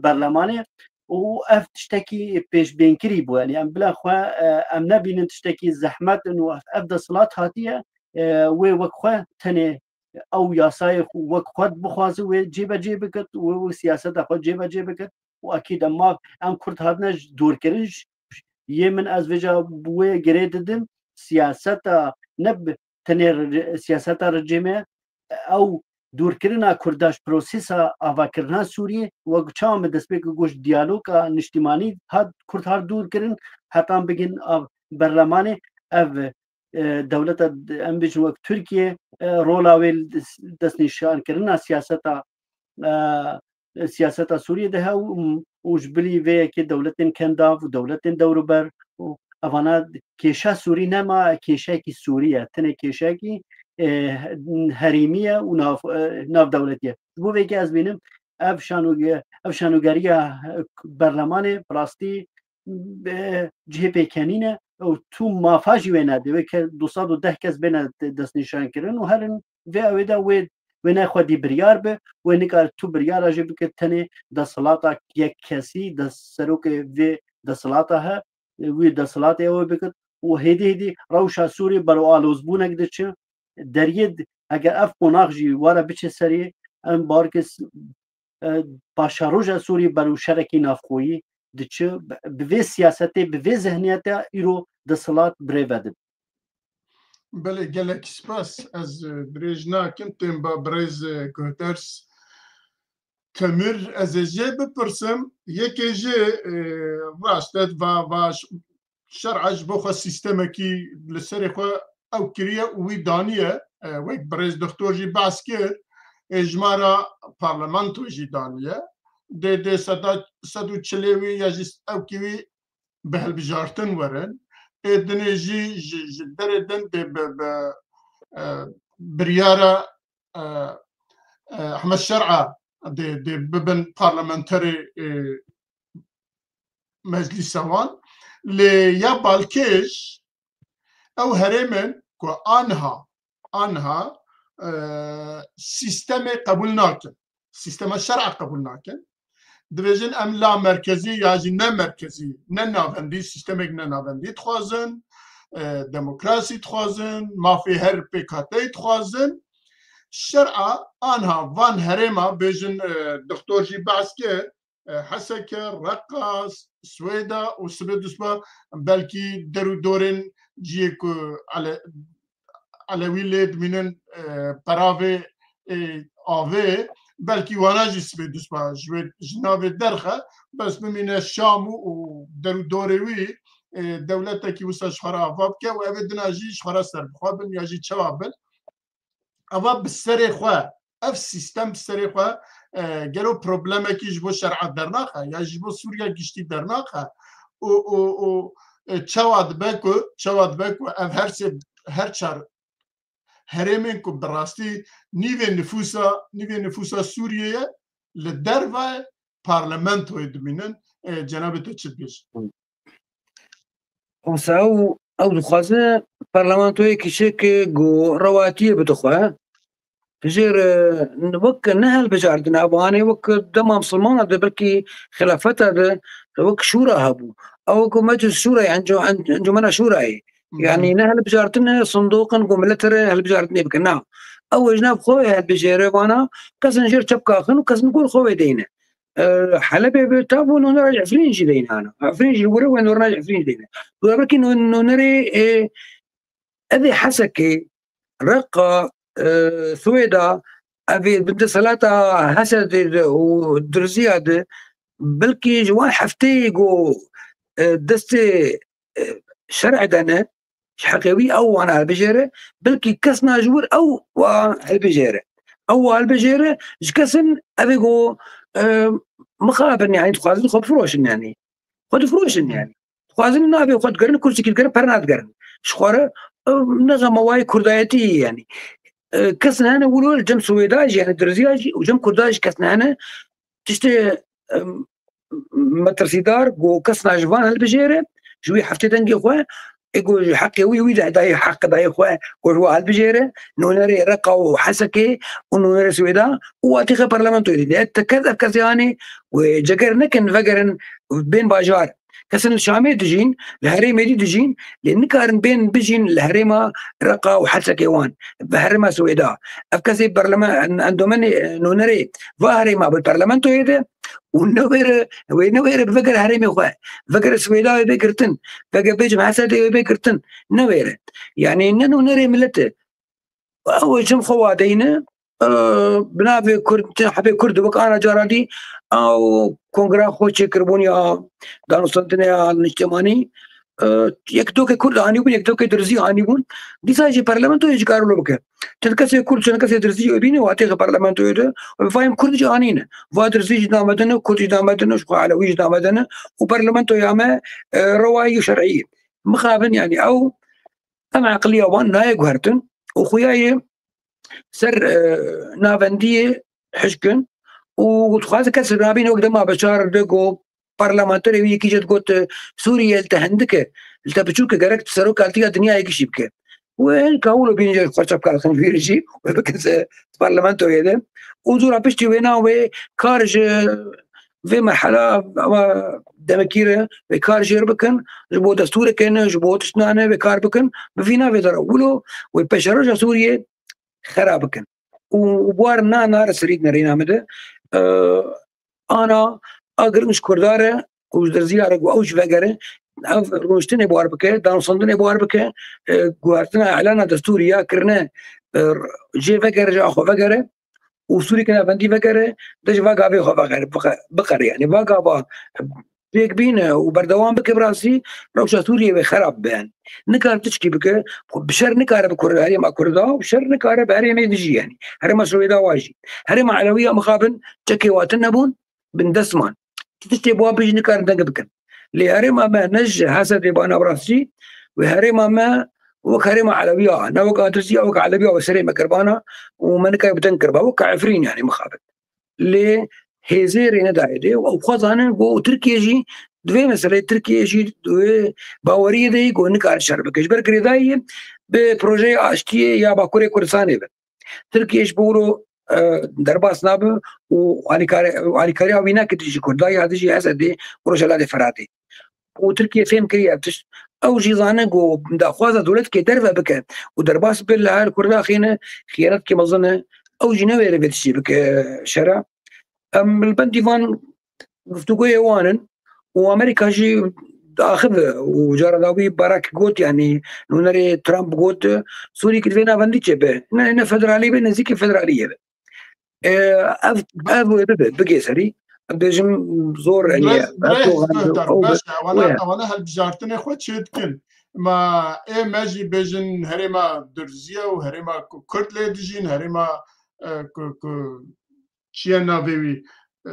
berlemanê û ev tiştekî pêşbînkirî bû. Yani em bila xwe, e, em nebînin tiştekî zehmet in û ev, ev desthilat hatiye, e, wê wek xwe tenê ew yasayê xwe wek xwe bixwaze wê cêbecê bikit, wê, wê siyaseta xwe cêbecê bikit. Û ekîd em ma, em Kurd hatine ji dûrkirin ji, yê min ez vêca wê girê didim, siyaseta ne bi tenê re-, siyaseta rejîmê, ew dûrkirina Kurda ji prosesa avakirina Sûriyê, wek çawa me destpêk got, diyaloga niştimanî hat, Kurd hat dûrkirin, hetan bigin av berlemanê, ev, e, dewleta, em bêjin wek Tirkiye, e, rola wê li des-, destnîşankirina siyaseta, e, siyaseta Sûriyê de he û, û ji bilî vê yekê dewletên kendav û dewletên dewruber û evana kêşa Sûrî nema kêşekî Sûrî ye, tenê kêşekî, e, herêmî ye û nav, e, navdewletî ye. Ji bo vê yekê ez bînim ev şanoge-, ev şanogeriya, e, berlemanê bi rastî, e, cihê pêkenîn e û tu mafa jî wê nedê. Wê ke du sed û deh kes bêne de-, destnîşankirin û herin vê ew ê de wê, wê ne xwedî biryar be, wê nikare tu biryara jê bike tenê desthilata yek kesî, des-, serokê vê desthilata he, wî desthilatê ew ê bikit û hêdî hêdî rewşa Sûrî berew alozbûnek diçe. Deriyê d-, eger ev qonax jî were biçe serê, em barkê s-, e, paşeroja Sûrî berew şerekî navxweyî diçe, bi, bi vê siyasetê, bi vê zihniyete îro desthilat birêve dibe. Belê, gelek spas. Ez, e, dirêj nakim, têm ba birêz, e, Guhders Temir. Ez ê jê bipirsim, yekê jê, e, rast e, va, va ş-, şer'a ji bo xwe sîstemekî li serê xwe ew kiriye û wî daniye, e, wek birêz doktor jî behs kir, ê jimara parlamento jî daniye. Dê, dê seda, sed û çilê wî ya jî ewkî wî bi hilbijartin werin. Ê dinê jî ji, ji derê din dê bi, bi, e, biryara, e, e, Ehmed Şer'a dê, dê bibin parlamenterê, e, meclîsa wan. Lê ya balkêş ew herêmên ku anha, anha, e, sîstemê qebûl nakin. Sîstema şer'a qebûl nakin. Dibêjin em la merkezî ya jî ne merkezî, ne navendî, sîstemek ne navendî dixwazin. e, demokrasî dixwazin, mafê her pêkhateyî dixwazin. Şer'a anha van herêma bêjin, e, doktor jî behs kir, e, Heseke, Reqa, Swêda û sibê dusba belkî der û dorên ciyê ku ele-, Elewî lê dimînin, e, peravê, e, avê, belkî wana jî sibê dusba ji wê, ji navê derxe, bes bimîne Şam û, û der û dorê wî, e, dewletekî wisa ji xwe re ava bike û ev ê dina jî ji xwe re serbixwe bin ya jî çawa bin. Eva bi serê xwe, ev sîstem bi serê xwe, e, gelo problemekî ji bo şer'a dernaxe ya ji bo Sûriya giştî dernaxe û, û, û, e, çawa dibe ku, çawa dibe ku ev her sê, her çar herêmên ku bi rastî nîvê nifûsa, nîvê nifûsa Sûriyê ye, li derve parlamentoyê dimînin, e, cenabê te çi dibêjin? Wisa ew, ew dixwaze parlamentoyekî çêke ku rewatiyê bide xwe. Jêr, e, wek ne hilbijartin, ev anê wek dema misilmana de belkî xilafeta de wek şûra hebû. Ew ku meclis şûrayê, enco-, en-, encûmena şûrayê. Yanî ne hilbijartin e, sindoqin ku millet re hilbijartinê bikin. Na. Ew ê ji nav xwe wê hilbijêre vana, kesin jêr çepka xin û kesin gor xwe wê deyne. E, Helebê bi tabû nûnera ji Efrîn jî deyne ana. Efrîn jî were wê nûnera ji Efrîn jî deyne. Tu belkî nû-, nûnerê, e, ev ê Hesekê, Reqa, e, Swêda, ev ê bi desthilata Hesedê de û Dirziya de belkî ji wan hefteyê ku, e, destê, e, şer'ê de ne, ji heqê wî ew wana hilbijêre, belkî kes na ji wir ew wa hilbijêre. Ew wa hilbijêre, ji kesin ev ê ku, e, mixabin, yanî dixwazin xwe bifiroşin, yanî. Xwe difiroşin, yanî. Dixwazin navê xwe digerin, kursikî digerin, pere nadigerin. Ji xwe re, e, ne xema wayê kurdayetî, yanî. E, kes hene wilo li cem Swêda jî, yanî Dirziya jî û cem Kurda jî kes hene tiştê, e, metirsîdar ku kes na ji van hilbijêre, ji wî heftê dengê xwe, ê ku ji heqê wî, wî de dayê heq dayê xwe, ku ji wa hilbijêre, nûnerê Reqa û Hesekê û nûnerê Swêda û watîxe parlamentoyê dide. Te kes ev kesê anê wê ceger nekin, vegerin, bên bajar. Kesin li Şamê dijîn, li herêmê dî dijîn, lê nikarin bên bijîn li herêma Reqa û Hesekê wan, bi herêma Swêda. Ev kesê parlamen-, en-, endomenê, e, nûnerê va herêma bi parlamentoyê de û newêre, wê newêre bivegere herêmê xwe. Vegere Swêda wê bê girtin. Vege bêjim Hesedê wê bê girtin. Newêre. Yanî ne nûnerê millet e. Ew ê cem xwe wadeyne, e, bi navê Kurd, hebê Kurd wek ana cara dî, ew kongra xwe çêkiribûn ya danûstandinê ya niştimanî, e, yek dokê Kurd anîbûn, yek dokê Dirzî anîbûn. Dîsa jî parlamentoyê jî kar wilo bike. Çend kesê Kurd, çend kesê Dirzî wê bîne, watê xwe parlamentoyê de, û vayên Kurd jî anîne. Va Dirzî jî namedin, Kurd jî namedin, ji xwe Elewî jî namedin. Û parlamentoya me, e, rewayî û şer'î. Mixabin, yanî ew, em eqiliya wan nayê guhertin û xuya yê ser, e, navendiyê hişkin û dixwaze kes nabîne wek dema Beşar de got, parlamenterê wî yekî jê digot, e, Sûriye li te hindik e, li te biçûk e, gerek tu serokatiya dinyayê gişî bike. Wê hin ka wilo bînin jê xwe çepka dixin vîr jî, wê bikin se parlamentoyê de. Û dûra piştî wêna wê kar ji vê merhela, ewa demekî re wê kar jêr bikin, ji bo destûreke ne, ji bo tiştna ne wê kar bikin, bi vî navê de re wilo wê pêşeroja Sûriyê xera bikin. Û, û buar na, na re serî nerîna min de, e, ana a giring ji Kurda re û ji Dirziya re ku ew ji vegere, ev rûniştinê buar bike, danûstandinê buar bike, e, guhertina îlana destûrî ya kirine, e, jê vegere, ji a xwe vegere û Sûrî ke navendî vegere, de ji va gavê xwe vegere, biqe-, biqere. Yanî va gava pêk bîne û berdewam bike, bi rastî rewşa Sûriyê wê xerab be. Yanî nikare tişkî bike, bi şer nikare bi Kur-, herêma Kurda û bi şer nikare bi herêmê dijî, yanî herêma Swêda wa jî. Herêma Elewiya mixabin çekê watin nebûn, bin destman. Ti tiştê bi wan bijî nikarin deng bikin. Lê herêma me ne ji Hesedê bana bi rastî, wê herêma me wek herêma Elewiya, ne wek Adirziya, wek Elewiya wê serê me kirbana û me nikare bi deng kiriba, wek Efrîn, yanî mixabin. Lê hêzê rê nedayê dê û ew xwe zanin ku Tirkiye jî di vê meseleyê, Tirkiye jî di wê baweriyê de ye ku nikare şer bike. Ji ber girêdayî ye bi projeya aştiyê ya Bakurê Kurdistanê be. Tirkiye ji bo wilo, e, derbas nabe û alîkare-, alîkariya wî nake dijî Kurda ya dijî Esedê û Rojhelatê Feratê. û Tirkiye fêm kiriye ev tişt. Ew jî zane ku daxwaza dewletkê derve bike û derbas bi li her Kurda xîne xiyanetke mezin e. Ew jî newêre vê tiştî bike şera. Em li bendî van guftûgoyê wan in û Amerîka jî diaxive û cara dawî Barack got, yanî nûnerê Trump got, Sûrî ki divê navendî çêbe. Ne, ne federalî be, ne zî ki federalî ye be. E, ev, ev wê bibe, bigê serî. Em dibêjim zor, yanî, Birêz, birêz Erdogan, Guhtar, ew be, baş e, ewana, ewana hilbijartinê xwe çê dikin. Ma ê me jî bêjin herêma Durziye û herêma ku Kurd lê dijîn, herêma, e, ku, ku çiye navê wî, e,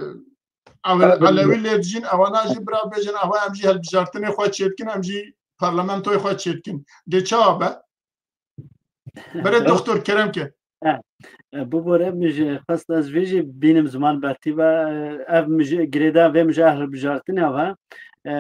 Ewe-, Elewî lê dijîn, ewana jî bira bêjin, ewa em jî hilbijartinê xwe çê dikin, em jî parlamentoyê xwe çê dikin. Dê çawa be? Berê doktor kerem ke. E, e, bibore, min ji xwest ez vê jî bînim ziman bertî ve, e, ev min ji girêda vê min ji hilbijartinê ve, e,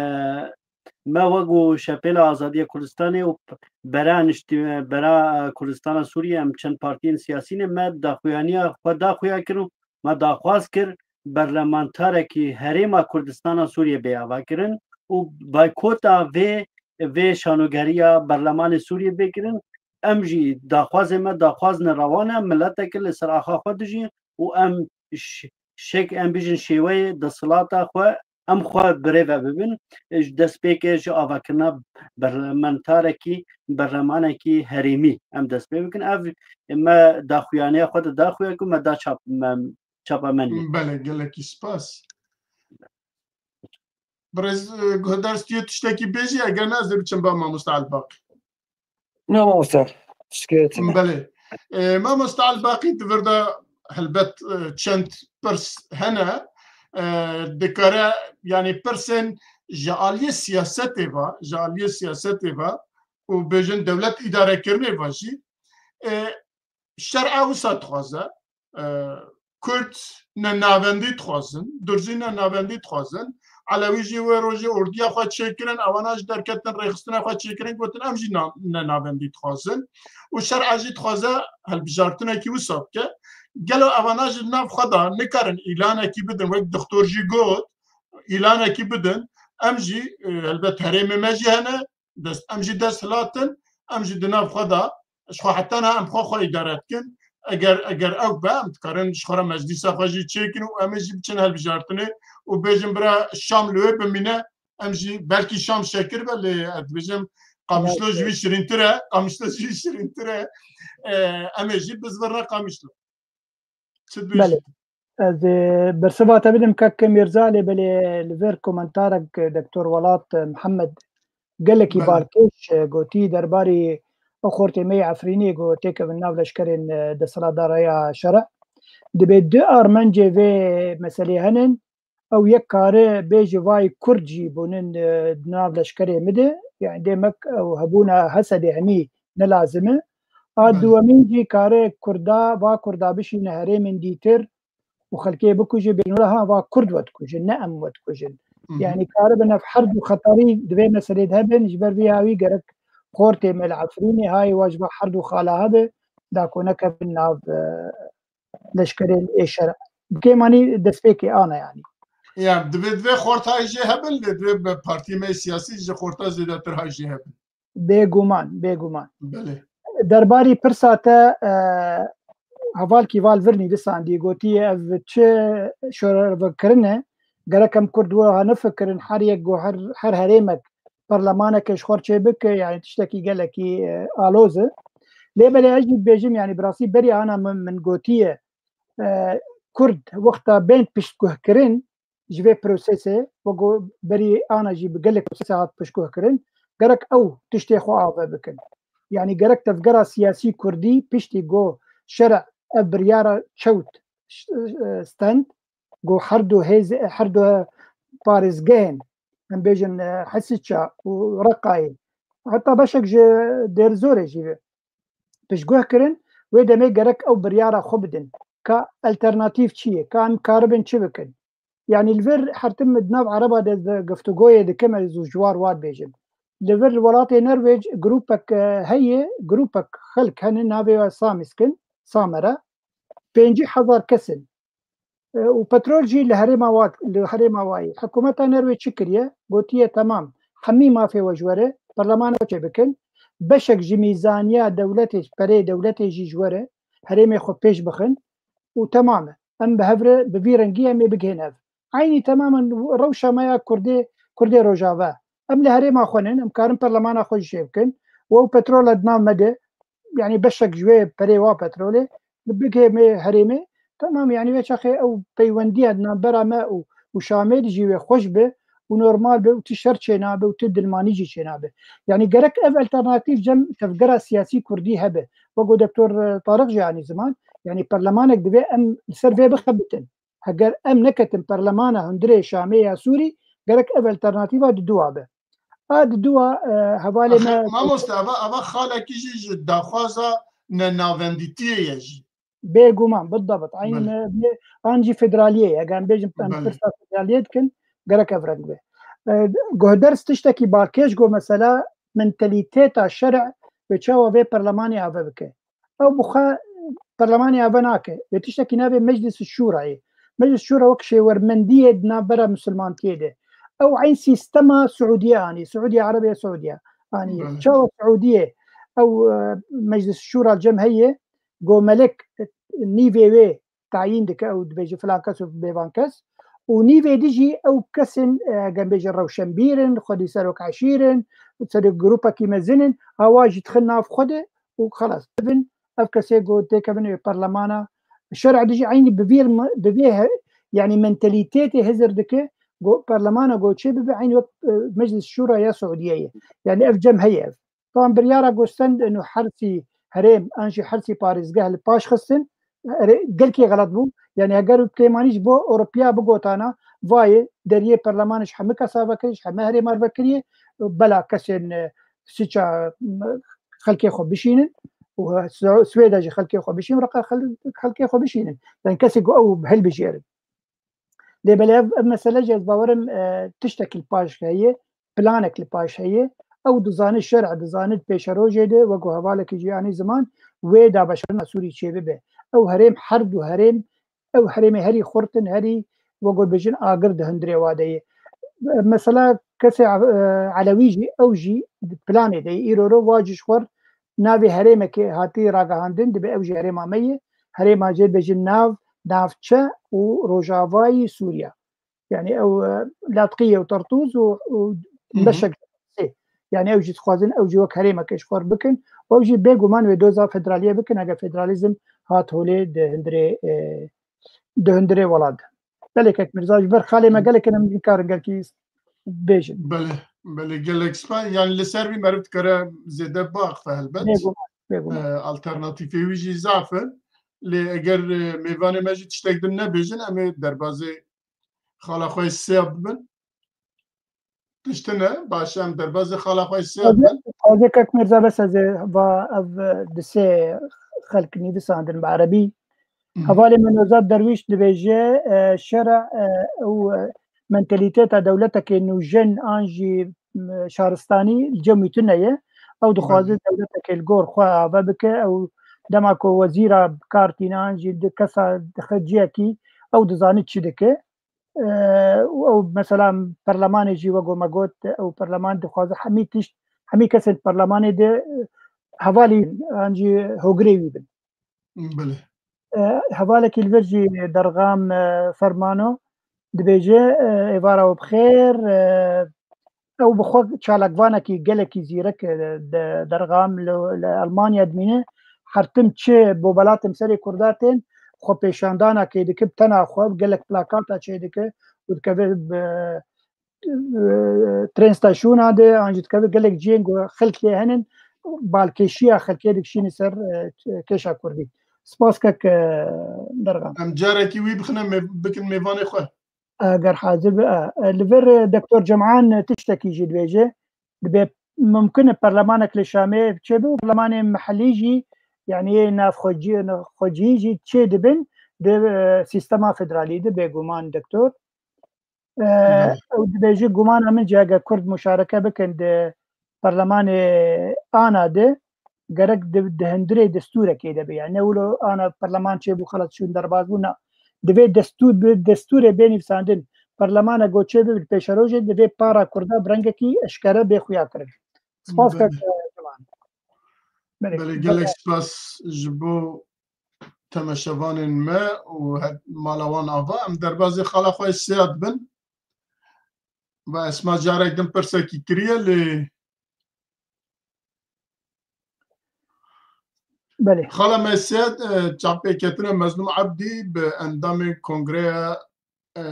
me wek û Şepêla Azadiya Kurdistanê û bera niştî, bera, e, Kurdistana Sûriye em çend partiyên siyasî ne me daxuyaniya xwe daxuya kirin û me daxwaz kir berlemantarekî Herêma Kurdistana Sûriye bê avakirin û baykota vê, vê şanogeriya berlemanê Sûriye bê kirin. Em jî daxwazê me daxwazine rewan e, mileteke li ser axa xwe dijî û em ş-, şek-, em bijin şêweyê desthilata xwe em xwe birêve bibin. Ji destpêkê ji avakirina berlementarekî, berlemanekî herêmî em dest pê bikin. Ev me daxuyaniya xwe de daxuya ku me da çap-, me, çapemenê. Belê, gelekî spas. Birêz, e, guhdar stûyê tiştekî bêjî, eger ne ez dê biçim ba mamosta Elbaqî. Ne mamosta, şikayet ne. Belê. E, mamosta Elbaqî di vir de helbet, e, çend pirs hene. E, dikare, yanî pirsên ji aliyê siyasetê ve, ji aliyê siyasetê ve û bêjin dewlet îdarekirinê ve jî, e, şer'a wisa dixwaze. E, Kurd ne navendî dixwazin, Durzî ne navendî dixwazin. Elewî jî wê rojê ordiya xwe çêkirin, ewana jî derketin rêxistina xwe çêkirin, gotin em jî na-, ne navendî dixwazin. Û şer'a jî dixwaze hilbijartinekî wisa bike. Gelo ewana jî li nav xwe de nikarin îlanekî bidin, wek doktor jî got, îlanekî bidin, em jî, e, helbet herêmê me jî hene, dest, em jî dest hilatin, em jî di nav xwe de, ji xwe heta niha em xwe xwe îdare dikin. Eger, eger ew be, em dikarin ji xwe re meclîsa xwe jî çêkin û em ê jî biçin hilbijartinê û bêjin bira Şam li wê bimîne, em jî belkî Şam şekir be, lê ez dibêjim Qamişlo ji wî şirîntir e, Qamişlo ji wî şirîntir e. E, em ê jî bizvirne Qamişlo. Çi dibêjî? Belê. Ez, e, bersiva te bidim kek Mîrza, lê belê li vir komentarek, e, Doktor Welat, e, Mihemed gelekî Belê. balkêş, e, gotî derbarî ew xortê me yê Efrînê ku têkevin nav leşkerên, e, desthilatdara ya şerî. Dibê du armencê vê meselê henin, ew yek kare bêje vay Kurd jî bûnin, e, di nav leşkerê min de, yani demek ew hebûna Hesedê hemî ne lazim e. A Belê. duwemîn jî kare Kurda, va Kurda bişîne herêmên dîtir û xelkê bikuje, bêjin wela ha va Kurd we dikujin, ne em we dikujin. Hı hı. Yani kare bi nav her du xeterî di vê meselê de hebin, ji ber vî hawî gerek xortê me li Efrînê hayê wa ji va her du xala hebe, da ku nekevin nav, e, leşkerên ê şer. Bi kêmanî destpêkê ana yani. Ya, divê, divê xorta jê hebin, lê divê bi partiyê me siyasî ji xorta zêdetir hay jê hebin. Bêguman, bêguman. Belê. Derbarî pirsa te, e, hevalkî val vir nivîsandî, gotiye ev çi şorevekirin e, gerek em Kurd wiha nefikirin, her yek go her, her herêmek perlemaneke ji xwe çê bike, yani tiştekî gelekî, e, aloz e. Lê belê ez jî dibêjim, yani bi rastî berî ana min, min gotiye, e, Kurd wexta bên piştguhkirin ji vê prosesê, wek ku berî ana jî bi gelek prosesê hat piştguhkirin, gerek ew tiştê xwe ave bikin. Yani gerek tevgera siyasî Kurdî piştî ku şerî ev biryara çewt, e, stend, ku her du hêz, her du parêzgehên, em bêjin, e, Hesiça û Reqayê, heta beşek ji Dêrzorê jî piştguh kirin, wê demê gerek ew biryara xwe bidin. Ka alternatîf çi ye? Ka em karibin çi bikin? Yani li vir her tim di nav Ereba de, de guftûgoyê dikim, ez ji war wa dibêjim. Li vir li welatê Norwêc grûpek, e, heye, grûpek xelk hene, navê we Samiskin, Samere. Pêncî hezar kes in. E, û petrol jî li herêma wa, li herêma wa ye. Hikûmeta Norwêc çi kiriye? Gotiye, temam. hemî mafê we ji we re, perlemana we çêbikin, beşek ji mîzaniya dewletê, perê dewletê jî ji we re, herêmê xwe pêş bixin û temam e. Em bi hev re bi vî rengî em ê bigihên hev. Eynî temamen rewşa me ya Kurdê, Kurdê Rojava. Em li herêma xwe nin, em karin perlemana xwe jî çêbikin. Û ew petrol e di nav me de, yanî beşek ji wê perê wa petrolê, bigihê me herêmê. Temam, yanî vê çaxê ew peywendiya di navbera me û, û Şamê de jî wê xweş be û normal be û ti şer çênabe û ti dilmanî jî çênabe. Yanî gerek ev alternatîf cem tevgera siyasî Kurdî hebe. Wek ku Doktor Tariq jî anî ziman, yanî perlemanek divê em li ser vê bixebitin. Heger em neketin perlemana hundirê Şamê ya Sûrî, gerek ev alternatîfa di dua be. A di dua, e, hevalê me Mamoste, eva, eva xalekî jî ji daxwaza nenavendîtiyê ye jî. Bêguman, bidabit. Eynî Belê. me, me, an jî federaliyê ye. Eger em bêjin em Belê. pirsa federaliyê dikin, gerek ev reng be. E, Guhder tiştekî balkêş got, mesela mentalîteta şer'ê çawa vê perlemanê ave bike. Ew bi xwe perlemanê eve nake. Wê tiştekî navê Meclis Şûrayê. Meclis Şûra wek şêwermendiyê di navbera misilmantiyê de. Ew eyn sîstema Siûdiyê anî. Siûdiye Erebiye Siûdiye anî. Belê. Çawa Siûdiyê ew, e, Meclis Şûra cem heye, go melek nîvê wê tayîn dike, ew dibêje filan kes û bêvan kes. Û nîvê di jî ew kesên, e, gem bêje rewşenbîr in, xwedî serok eşîr in, serok grûpekî mezin in, awa jî dixin nav xwe de û xelas. Bin ev kesê ku têkevin ê perlemana şer'ê de jî eynî bi vî, bi vê he-, yanî mentalîtetê hizir dike, ku perlemana ku çê bibe eynî wek, e, Meclis Şûra ya Siûdiyeyê. Yanî ev cem heye ev. Tam biryara ku stend û hersî herêm an jî hersî parêzgeh li paş xistin, erê, gelkî xelet bû. Yanî heger bi pêmanî ji bo Ewropiya bigotana, vayê deriyê perlemanê ji hemî kesa vekirî, ji hemî herêma vekirî, bela kesên, e, siça, m, xelkê xwe bişînin û Swe-, Swêda jî xelkê xwe bişînin, reqa xel-, xelkê xwe bişînin. Yanî kesê ku ew hilbijêrin. Lê belê ev, ev mesele jî ez bawerim, e, tiştek li paş heye, planek li paş heye. Ew dizane şer'ê, dizane pêşerojê de, wek ku hevalekî jî anî ziman, wê dabeşirina Sûrî çêbibe. Ew herêm, her du herêm, ew herêmê herî xurt in, herî, wek ku bêjin, agir di hundirê wa de ye. Mesela kesê, e, Elewî jî, ew jî di planê de ye. Îro ro wa jî ji xwe navê herêmekê hatî ragihandin, dibe ew jî herêma me ye. Herêma jê bêjin nav, navçe û rojavayî Sûriya. Yanî ew, e, Latqîye û Tertûz û, û Hı hı. beşek sê. Yanî ew jî dixwazin ew jî wek herêmeke ji xwe bikin. Ew jî bêguman wê doza federaliyê bikin, eger federalîzm hat holê di hundirê, e, di hundirê welat de. Belê kek Mirza, ji ber xalê me gelek in, em nikarin gelkî bêjin. Belê, belê, gelek spas. Yani li ser vî meriv dikare zêde biaxife helbet. Bêguman, bêguman. E, alternatîfê wî jî zaf in. Lê eger, e, mêvanê me jî tiştek din nebêjin, em ê derbazê xala xwe sêya bibin. Tiştine, baş e, em derbazê xala xwe sêya bibin. Taze kek Mirza, bes ez ê va ev, e, di sê xelk nivîsandin bi erebî. Hı. Hevalê me Nozat Derwîş dibêje, e, şer'ê, e, û, e, mentalîteta dewletekê nûjen an jî, e, şaristanî li cem wî tune ye. Ew dixwaze Belê. dewletekê li gor xwe ave bike. Ew dema ku wezîra bi kar tîne an jî di kesa dixe ciyekî, ew dizane çi dike. E, û ew mesela perlemanê jî wek me got, ew perleman dixwaze hemî tişt, hemî kesên perlemanê de, e, hevalî an jî hogirê wî bin. Belê. E, hevalekî li vir jî Derxan, e, Fermano dibêje, e, êvara we bi xêr, e, ew bi xwe çalakvanekî gelekî zîrek, e, de, Derxan li, li Elmanya dimîne. Her tim çi bobelatên serê Kurda tên, xwe pêşandanekê dike, bi tena xwe, gelek plakata çêdike û dikeve bi, e, train stasyona de, an jî dikeve gelek cihên ku xelk lê henin, balkêşiya xelkê dikişîne ser, e, kêşa Kurdî. Spas kek, e, Derxan. Em carekî wî bixine mêv-, bikin mêvanê xwe. Eger hazir be, e, e, li vir, e, Doktor Cem'an tiştekî jî dibêje, dibe mimkin e perlemanek li Şamê çêbe û perlemanên mehellî jî, yanî navxwecî-, navxwecî jî çê dibin di, e, sîstema federalî de bêguman Doktor. E, Belê. Ew dibêje, gumana min jî eger Kurd muşareke bikin di perlemanê ana de, gerek di, di hundirê destûrekê de be. Yani ne wilo ana perleman çêbû, xelas çûn derbas bû, na. Divê destûr, bi destûrê bê nivîsandin. Perlemana goçê bibin pêşerojê, divê para Kurda bi rengekî eşkere bê xuya kirin. Spas kek Ciwan. Belê, gelek spas ji bo temeşevanên me û mala wan ava. Em derbazê xala xwe Seyad bin. Ve esma carek din pirsekî kiriye lê Belê. Xala Mesed, e, çavpêketina Mezlûm Ebdî bi endamên Kongreya e,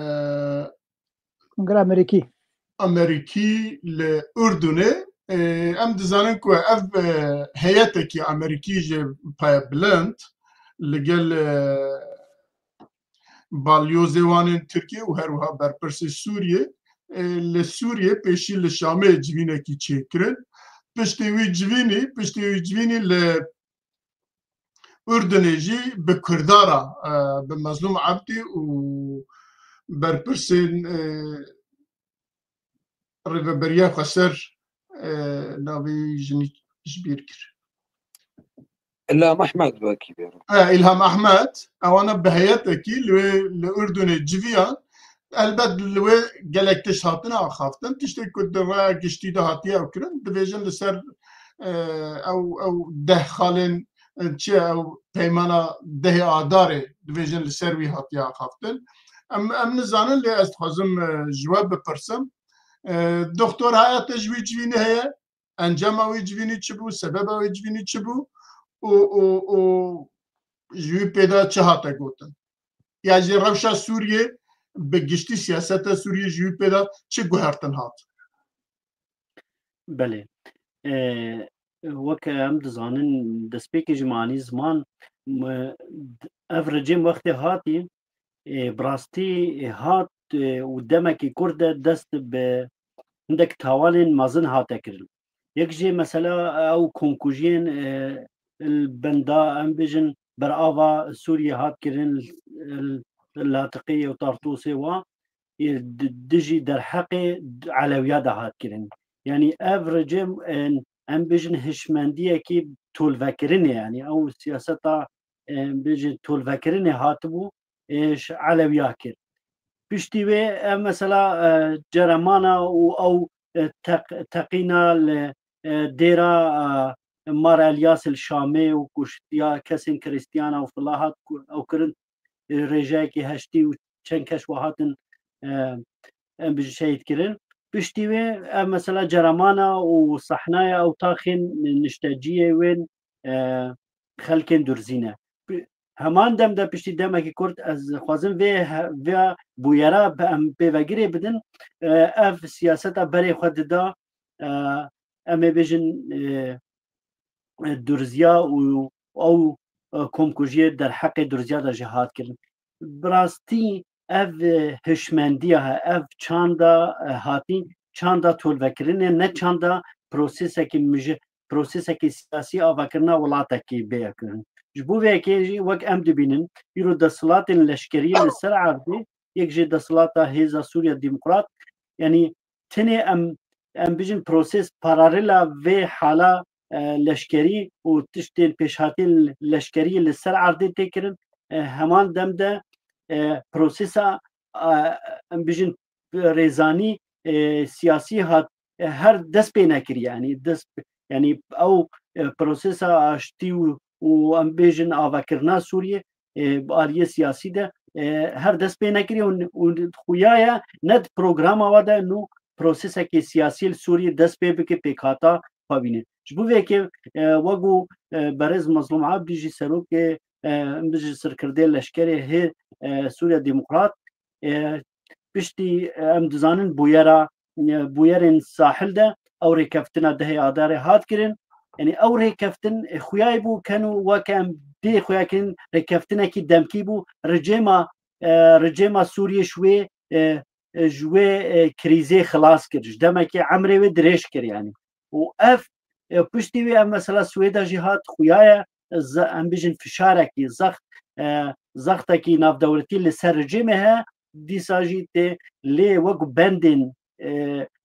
Kongreya Amerîkî. Amerîkî li Urdunê. E, em dizanin ku ev e, heyetekî Amerîkî ji paye bilind li gel e, balyozê wan ên Tirkiyê û her wiha berpirsê Sûriyê e, li Sûriyê pêşî li Şamê civînekî çêkirin. Piştî wî civînî, piştî wî civînî li Urdunê jî bi Kurda re, e, bi Mezlûm Ebdî û berpirsên e, Rêveberiya Xweser e, navê jinî ji bîr kir. Îlham Ehmed wekî bêro. E, Îlham Ehmed, ewana bi heyetekî li wê li Urdunê civiyan. Elbet li wê gelek tişt hatine axaftin. Tiştê ku di raya giştî de hatiye ew kirin, dibêjin li ser e, ew ew deh xalên e, çi ew peymana dehê Adarê dibêjin li ser wî hatiye axaftin. Em, em nizanin, lê ez dixwazim e, ji we bipirsim. E, Doktor, haya te ji wî civînê heye? Encama wî civînî çi bû? Sebeba wî civînî çi bû? Û, û, û ji wî pê de çi hate gotin? Ya jî rewşa Sûriyê bi giştî, siyaseta Sûriyê ji wî pê de çi guhertin hat? Belê. E, weke em dizanin, destpêkê ji me anî ziman, m-, ev rejîm wextê hatî, e, bi rastî, e, hat, e, û demekî kurt de dest bi hindek tawanên mezin hate kirin. Yek jê mesela ew komkujiyên, e, li benda, em bêjin, berava Sûriyê hat kirin, li, li Latiqiyê û Tartûsê wa, e, di-, dijî derheqê Elewiya de hat kirin. Yanî ev rejîm, e, em bêjin hişmendiyekî tolvekirinê, yanî ew siyaseta, e, em bêjin tolvekirinê hatibû, e, ji Elewiya kir. Piştî wê ev mesela, e, ceremana û ew, e, teq-, teqîna li, e, dêra, e, Mar Elyas li Şamê û kuştiya kesên Krîstiyan û fila hat ku-, ew kirin, e, rêjeyekî heştî û çend kes we hatin, e, em bijî şehîd kirin. Piştî wê ev mesela ceremana û sahnaya ew taxên nişteciyê wên, e, xelkên Durzî ne. Pi-, heman dem de piştî demekî kurt ez xwazim vê he-, vê bûyera bi em pêvegirê bidin, e, ev siyaseta berê xwe dida, e, em ê bêjin, e, e, Durziya û ew, e, komkujiyê derheqê Durziya de jî hat kirin. Bi rastî ev, e, hişmendiya he, ev çanda, e, hatî, çanda tolvekirinê, ne çanda prosesekî miji-, prosesekî siyasî avakirina welatekî bê kirin. Ji bo vê yekê jî wek em dibînin, îro desthilatên leşkerî li ser erdê, yek jê desthilata Hêza Sûriya Demokrat, yanî tenê em, em bijin proses paralel a vê hala, e, leşkerî û tiştên pêşhatiyên leşkerî li ser erdê tê kirin, e, heman dem de, e, prosesa, e, em bijin rêzanî, e, siyasî hat, e, her dest pê nekiriye, yanî dest, yanî ew, e, prosesa aştî û, û em bêjin avakirina Sûriyê, e, bi aliyê siyasî de, e, her dest pê nekiriye û, û xuya ye ne di programa we de nû prosesekê siyasî li Sûriyê dest pê bike, pêkhata xwe bîne. Ji bo vê yekê, e, wek ku, e, berêz Mezlûm Abdî jî serokê, e, em bijî sirkirdê leşkerê hê, e, Sûriya Demokrat, e, piştî, e, em dizanin bûyera, e, bûyerên sahil de ew rêkeftina dehê Adarê hat kirin. Yanî ew rêkeftin, e, xuya bû ken û weke em dê xuya kirin rêkeftinekî demkî bû. Rejêma, e, rejêma Sûriyê ji wê, e, e, ji wê, e, krîzê xilas kir. Ji demekê emrê wê dirêj kir yanî. Û ev, e, piştî wê ev mesela Swêda jî hat xuya ye, ze-, em bijin fişarekî, zext, e, zextekî navdewletî li ser rejîmê heye, dîsa jî tê lê wek bendên, e,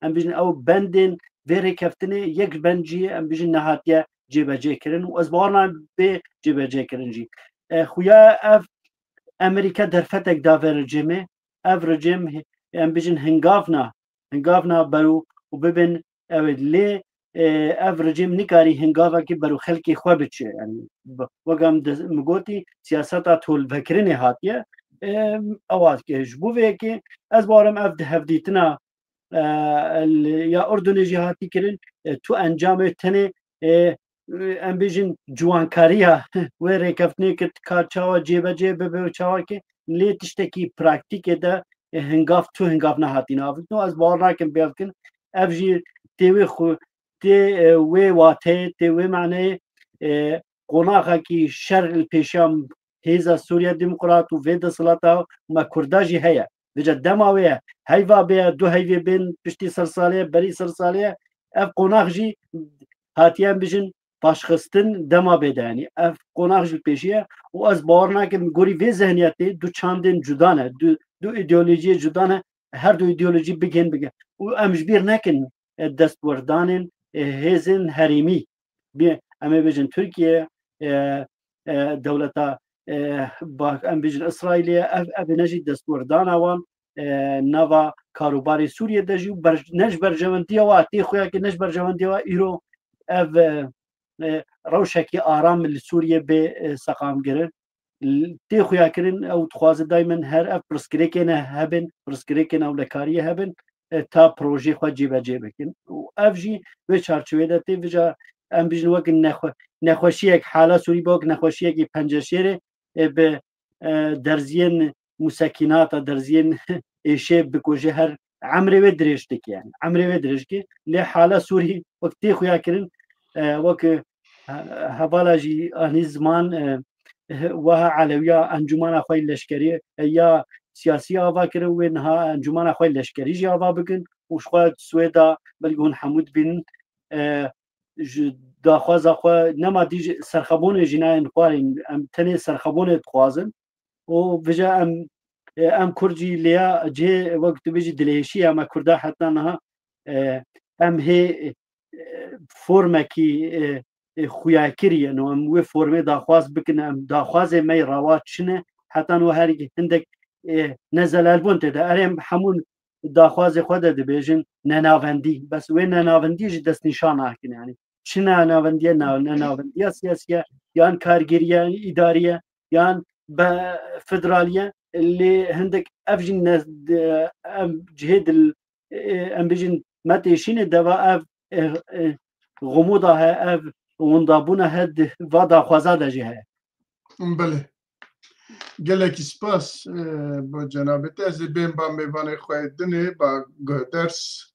em bijin ew bendên vê rêkeftinê yek bend jî em bijin nehatiye cêbecê kirin û ez bawer nakim bê cêbecê kirin jî. E, xuya ev Amerîka derfetek da vê rejîmê, ev rejîm hê-, em bijin hingavna, hingavna beru û bibin ew ê lê, e, ev rejîm nikarî hingavekî beru xelkê xwe biçe. Yani, b-, wek em de-, min gotî, siyaseta tolvekirinê hatiye. E, ewa ke ji bo vê yekê ez barim ev di hevdîtina, e, li, ya Urdunê jî hatî kirin, e, tu encamê tenê, e, em bêjin ciwankariya wê rêkeftinê ke ka çawa cêbecê bibe û çawa ke lê tiştekî praktîkê de, e, hingav tu hingav nehatîne avêtin û ez bawer nakim bê bikin. Ev jî tê wê xwe, tê, e, wê wateyê, tê wê maneyê, e, qonaxekî şer li pêşiya hêza Sûriya Demokrat û vê desthilata me Kurda jî heye. Vêca dema wê ye, heyva bê ye, du heyvê bên piştî sersalê ye, berî sersalê ye. Ev qonax jî hatiye em bijin paşxistin dema bê de, yanî ev qonax jî li pêşî ye û ez bawer nakim gorî vê zihniyetê du çandên cuda ne, du, du îdeolojiyê cuda ne, her du îdeolojî bigihên bigihên. Û em ji bîr nekin, e, destwerdanên, e, hêzên herêmî. Bê, em ê bêjin Tirkiye, e, e, dewleta, e, ba-, em bêjin Îsraîlê ye, ev, ev ne jî destwerdana wan, e, nava karûbarê Sûriyê de jî û ber-, ne ji berjewendiya wa tê xuya ke ne ji berjewendiya wa îro ev, e, e, rewşekî aram li Sûriyê bê, e, seqamkirin. L-, tê xuyakirin, ew dixwaze daymen her ev pirsgirêkê ne hebin, pirsgirêkên ewlekariyê hebin, e, ta projeyê xwe cêbecê bikin. Û ev jî wê çarçovê de tê vêca em bijin wek nexwe-, nexweşiyek, hala Sûrî be wek nexweşiyekî penceşêrê, e, bi, e, derziyên musekînata, derziyên êşê bikuje her emrê wê dirêj dike yani. Emrê wê dirêj dike. Lê hala Sûrî wek tê xuyakirin, e, wek, e, hevala jî anî ziman, e, e, weha Elewiya encûmana xwe yê leşkerî, e, ya siyasî ava kirin, wê niha encûmana xwe yê leşkerî jî ava bikin û ji xwe Swêda belkî hûn hemû dibînin, e, ji daxwaza xwe nema dî ji serxebûnê jî nayên xwarîn, em tenê serxebûnê dixwazin. Û vêca em, e, em Kurd jî lêya cihê wek tu bêjî dilêşî ya me Kurda heta niha, e, em hê, e, formekî, e, e, xuyakirî ye. No, em wê formê daxwaz bikin, em daxwazê me yê rawa çi ne, heta niha her hindek, e, nezelalbûn tê de. Erê em hemû daxwazê xwe de dibêjin nenavendî. Bes wê nenavendiyê jî destnîşan nakin. Yani çi nenavendiye, na-, nenavendiya siyasî ye, yan kargêrî ye, yan îdarî ye, yan be-, federalî ye. Lê hindek ev jî ne-, de-, em cihê dil, e, em bijin me têşîne deva ev, e, e, xumuda he, ev windabûna he di va daxwaza de jî heye. Belê. Gelekî spas, e, bo cenabê te. Ez ê bên ba mêvanê xwe yê dinê, ba guhders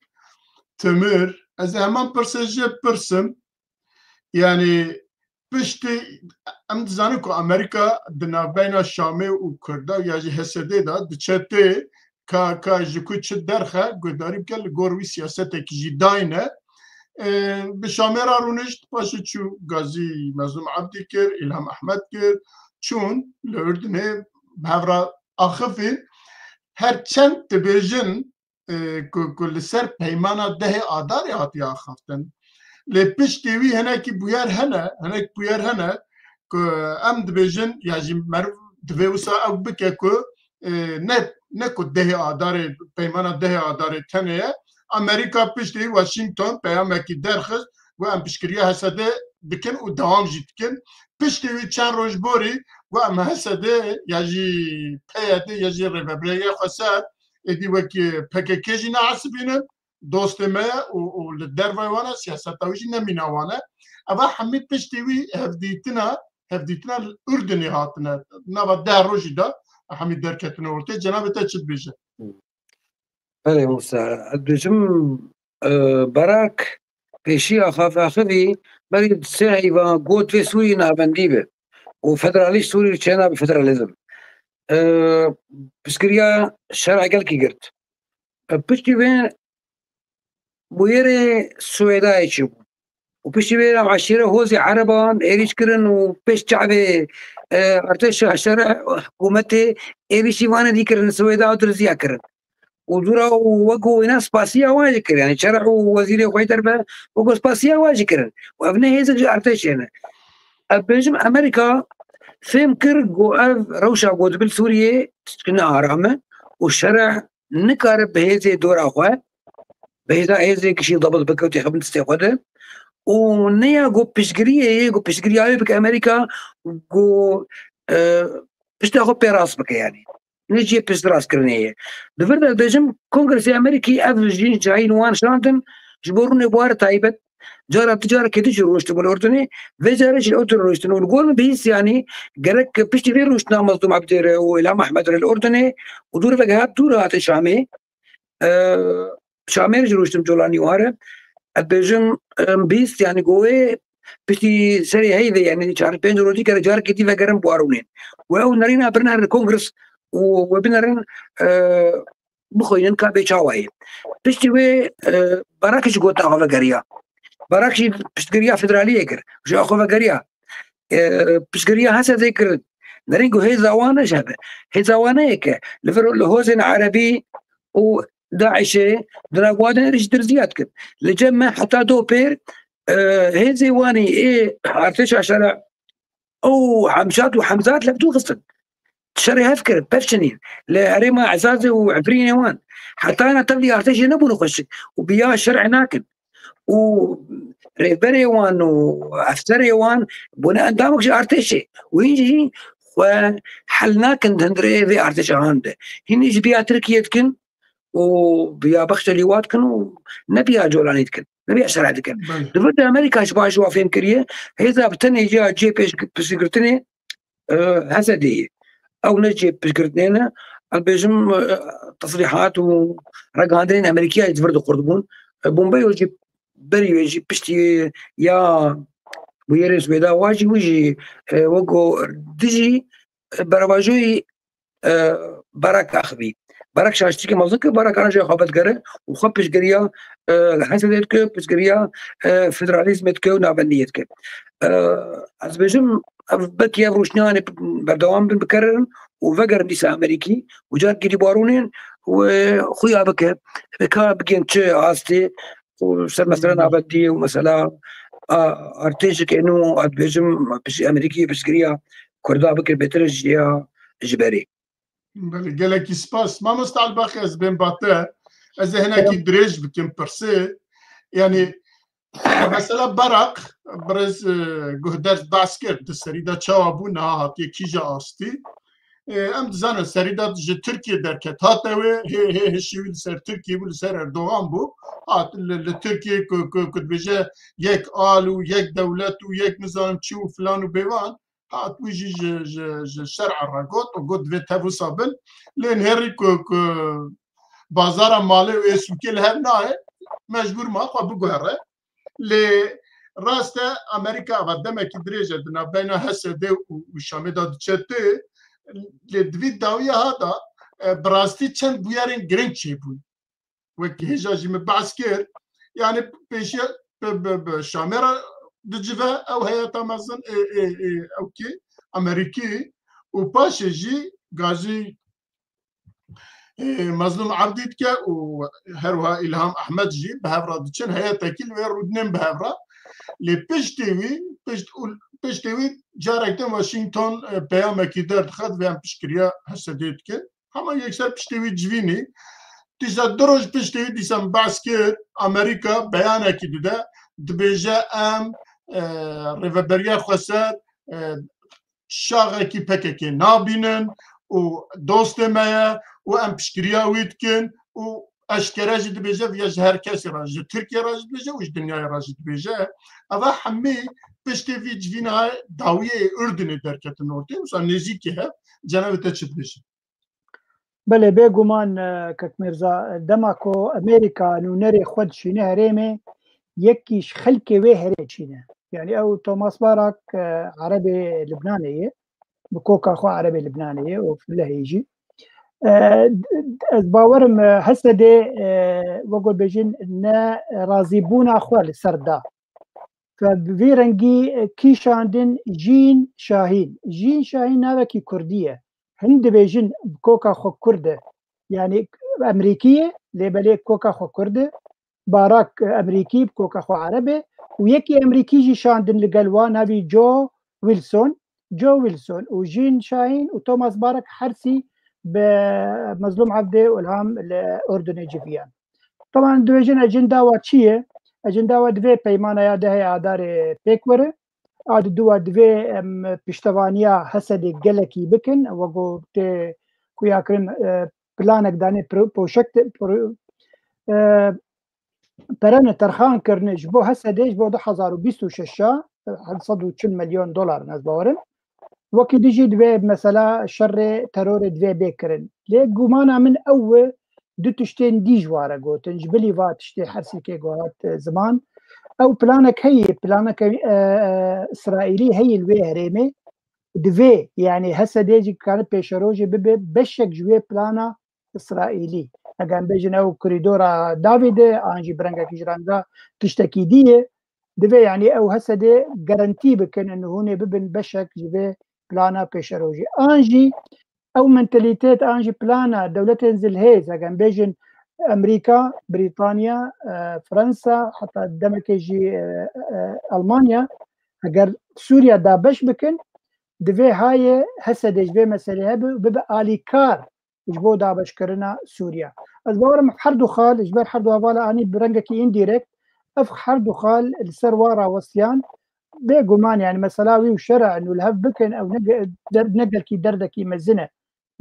Timir. Ez ê heman pirsê jê pirsim. Yani piştî em dizanin ku Amerîka di navbeyna Şamê û Kurda ya jî H S D de diçe tê ka, ka ji ku çi derxe guhdarî bike, li gor wî siyasetekî jî dayne. E, bi Şamê re rûnişt, paşê çû gazî Mezlûm Ebdî kir, Îlham Ehmed kir, çûn li Urdinê bi hev re axifîn. Her çend dibêjin, e, ku, ku li ser peymana dehê Adarê hatiye axaftin. Lê piştî wî hinekî bûyer hene, hinek bûyer hene ku em dibêjin, ya jî meriv divê wisa ew bike ku, e, ne, ne ku dehê Adarê, peymana dehê Adarê tenê ye. Amerîka piştî Washington peyamekî derxist, got em piştgiriya H S D dikin û dewam jî dikin. Piştî wî çend roj borî got em H S D ya jî P Y D ya jî Rêvebirêya Xweser, êdî wekî P K K jî nehesibînin, dostê me ye û, û li dervayê wan e, siyaseta wî jî nemîna wan e. Eva hemî piştî wî hevdîtina, hevdîtina li Urdinê hatine. Nava deh rojî de hemî derketine ortê. Cenabê te çi dibêje? Belê, wisa. Ez dibêjim, e, Barak pêşî axaf-, axivî berî sê heyva got vê Sûrî navendî be û federalîst Sûrî çênabe federalizm. E, piskiriya şerê gelkî girt. E, piştî vê bûyerê Swêdayê çêbû. Û piştî vê re eşîre hozê Ereban êrîş kirin û pêş çavê, e, artêşa şerê hikûmetê êrîşî vanê dî kirin, Swêda û diriziya kirin. Û dûra û wek û wêna spasiya wan jî kir. Yani şerê û wezîrê xwe yê derve wek û spasiya wan jî kirin. Û ev ne hêzik ji artêşê ne. Ev bêjim Amerîka fêm kir ku ev rewşa ku dibe li Sûriyê tiştine aram e û şerê nikare bi hêzê dora xwe, bi hêza hêzê gişî dabit bike û têxibin distê xwe de. Û neya ku piştgiriyê yê, ku piştgiriya wê bike Amerîka, ku, e, pişta xwe pê rast bike, yanî. Ne cihê piştrastkirinê ye. Di vir de dibêjim, Kongresê Amerîkî ev jîn şahîn wan şandin ji bo rûnê buhara taybet. Cara tu carekê din jî rûniştibû li Urdunê, vê carê jî li Urdunê rûniştin û li gor min bihîst, yanî gerek piştî vê rûniştina Mezlûm Ebdî re û Îlham Ehmed re li Urdunê û dûr vegehat dûr hate Şamê. E, Şamê jî rûniştin Colanî wan re. Ez dibêjim, em, bihîst, yanî ku wê piştî serê heyvê, yanî çar pênc rojî kere carekê dî vegerin bi wan rûnên. Wê ew nerîna birin herin li Kongres û wê binerin, e, bixwînin ka bê çawa ye. Piştî wê, e, Barak jî gota xwe vegeriya. Barak jî piştgiriya federaliyê kir. Ji xwe vegeriya. E, piştgiriya Hesedê kirin. Nerîn ku hêza wan ne ji hebe. Hêza wan ne yek e. Li vir li hozên erebî û DAIŞê di nav wan de jî dirziya dikin. Li cem me heta do pêr, e, hêzê wanî ê artêşa şera ew Hemşat û Hemzat li dû xistin. Şerê hev kirin, pevçinîn. Li herêma Ezazê û Efrînê wan. Heta na tevlî artêşê nebûne xweşik û biya şerê nakin. Û rêberê wan û efserê wan bûne endamok ji artêşê. Û hîn jî xwe hel nakin di hundirê vê artêşa han de. Hîn jî biya Tirkiyê dikin û biya Bexşelî wa dikin û ne biya Colanî dikin. Ne biya şerê dikin. Belê. Di vir de Amerîka ji baş wa fêm kiriye. Hêza bi tenê ya cihê pêş, piştgirtinê, e, Hesedê ye. Ew ne cihê piştgirtinê ne. Ez dibêjim, e, tesrîhat û ragihandinên Amerîkiyayê ji vir de xurt bûn. E, Pompeo jî berî wê jî piştî ya bûyerên Swêda wa jî wî jî, e, wek dijî, e, berevajoyî, e, Barak axivî. Barak şaştîkê mezin kir, Barak ana jê xwe vedigere û xwe piştgiriya, e, Hesedê dike, piştgiriya, e, federalîzmê dike û navendiyê dike. E, ez dibêjim, ev belkî ev rûşniyanê berdewam bin, bikerin û vegerin dîsa Amerîkî û carekî dî bi wan rûnên û, e, xuya bike, ka bigên çi astê û ser mesela navendiyê û mesela, a, artêşeke nû, ez dibêjim, pişt-, Amerîkî piştgiriya Kurda bikir bêtir ji ya, ji berê. Belê, gelekî spas. Mamoste Elbaqî, ez bên ba te. Ez ê hinekî dirêj bikim pirsê. Yanî, mesela Barak, birêz, e, guhdar behs kir, di serî de çawa bû, niha hatiye kîja astî. E, em dizanin serî de ji Tirkiye derket. Hate wê, hê, hê, hişê wî li ser Tirkiye bû, li ser Erdogan bû. Hat li, li Tirkiye ku, ku, ku dibêje yek al û yek dewlet û yek nizanim çi û filan û bêvan. Hat wî jî ji, ji, ji şer'a re got û got divê tev wisa bin. Lê nihêrî ku, ku bazara malê û ê sûkê li hev nayê, mecbûr ma xwe biguhere. Lê rast e, Amerîka ava demekî dirêj e di navbeyna H S D û, û Şamê de diçe tê. Lê di vî dawiya ha da, e, bi rastî çend bûyerên giring çêbûn. Wekî hêja jî min behs kir, yanî pêşiya bi, bi, bi Şamê re dicive ew heyeta mezin ê, ê, ê, ew kî Amerîkî û paşê jî gazî, ê, Mezlûm Ebdî dike û her wiha Îlham Ehmed jî bi hev re diçin, heyetekî li wê rûdinên bi hev re. Lê piştê wî, pişt û, piştê wî carek din Washington, e, peyamekî derdixe, divê em piştgiriya H S D dikin. Hema yekser piştê wî civînî. Dîsa du roj piştê wî dîsa min behs kir, Amerîka beyanekî dide, dibêje em, e, Rêveberiya Xweser, e, şaxekî P K K nabînin û dostê me ye û em piştgiriya wî dikin û eşkere jî dibêje, viya ji her kesî re, ji Tirkiye re jî dibêje û ji dinyayê re jî dibêje. Eva hemî piştê vî civîna dawiyê Urdunê derketin ortê, wisa nêzîkê hev. Cenabê te çi dibêje? Belê, bêguman, e, Kek Mirza, dema ku Amerîka nûnerê xwe dişîne herêmê, yekî ji xelkê wê herê dişîne. Yanî ew Thomas Barak, e, Erebê Libnanê ye, bi koka xwe Erebê Libnanê ye û lehê jî. E, ez bawerim, e, H S D, e, wek bêjin, ne razîbûna xwe li ser da. Ve bi vî rengî, e, kîşandin Jîn Şahîn. Jîn Şahîn navekî kurdî ye. Hin dibêjin bi koka xwe kurd e. Yanî Emerîkî ye, lê belê koka xwe kurd e. Barak, e, Emerîkî, bi koka xwe Ereb e. Û yekî Emerîkî jî şandin li gel wan, navî Joe Wilson. Joe Wilson û Jîn Şahîn û Thomas Barak her sî bi Mezlûm Evdê û Ilham li Urdunê civiyan. Teban dibêjin ecenda wa çi ye? Ecenda wa divê peymana ya dehê Adarê pêk were. A di dû wa divê em piştevaniya Hesedê gelekî bikin. Wego tê xuyakirin, e, planek danê pro-, poşek te-, pro-, e, perene terxan kirine ji bo Hesedê ji bo du hezar û bîst û şeş heft sed û çil milyon dolar ez bawerim. Wekî dijî divê mesela şerê terorê divê bê kirin. Lê gumana min ew e, du tiştên dî ji ware gotin. Ji bilî va tiştê hersîkê gohat, e, ziman. Ew planek heye, planek, e, e, Îsraîlî heye li wê herêmê. Divê, yani Hesedê jî kare pêşerojê bibe beşek ji wê plana Îsraîlî. Eger em bêjin ew koridora Davîdê, an jî bi rengekî ji renga tiştekî dî ye, divê yani ew Hesedê garantî bikin, û hûn ê bibin beşek ji vê plana pêşerojê. An jî ew mentalîtet, an jî plana dewletên zilhêz, eger em bêjin Amerîka, Brîtanya, e, Fransa, heta demekê jî, e, e, Almanya, eger Sûriya dabeş bikin, divê hayê Hesedê ji vê meselê hebe û bibe alîkar ji bo dabeşkirina Sûriya. Ez bawerim her du xal, ji ber her du hevala anî bi rengekî îndirekt, ev her du xal li ser wa rawestiyan, bêguman, yani mesela wî û şer'en û li hev bikin, ew ne ge-, der-, ne gelkî derdekî mezin e.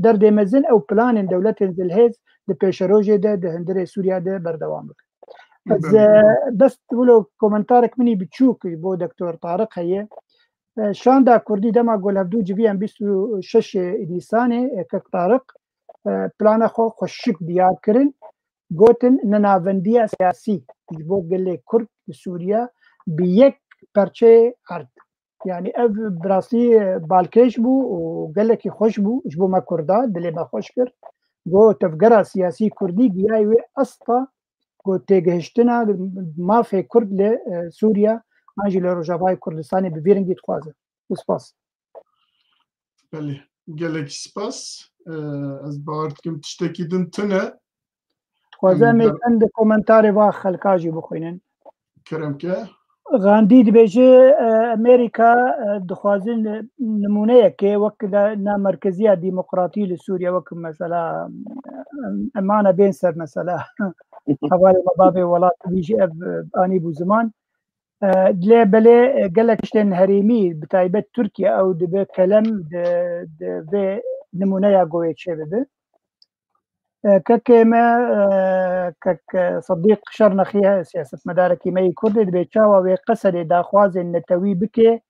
Derdê mezin ew planên dewletên zilhêz di pêşerojê de, di hundirê Sûriya de berdewam bikin. Ez, Belê. e, bes wilo komentarek min î biçûk ji bo Doktor Tariq heye. E, şanda Kurdî dema ku li hevdû civiyan bîst û şeş Nîsanê, e, kek Tariq, e, plana xwe xweşik diyar kirin. Gotin nenavendiya siyasî ji bo gelê Kurd li Sûriye bi yek perçeyê erd. Yani ev bi rastî balkêş bû û gelekî xweş bû ji bo me Kurda, dilê me xweş kir. Got tevgera siyasî Kurdî giyayê wê asta ku têgihiştina mafê Kurd li, e, Sûriye an jî li Rojavayê Kurdistanê bi vî rengî dixwaze. Spas. Belê, gelekî spas. E, ez bawer dikim tiştekî din tune. Dixwazim em ê çend komentarê va xelka jî bixwînin. Kerem ke. Gandî dibêje, e, Amerîka, e, dixwazin, e, nimûneyekê wek de na merkeziya demokratî li Sûriye, wek mesela, e, emana bên ser mesela. Hevalê me bavê welat wî jî ev, e, anî bû ziman. E, lê belê, e, gelek tiştên herêmî, bi taybet Tirkiye, ew dibe kelem di, di vê nimûneya goyê çêbibe. E, kekê me, e, kek, e, Sedîq Şernexî ye, siyasetmedarekî me yî Kurdê, dibê çawa wê Qesedê daxwazên netewî bike,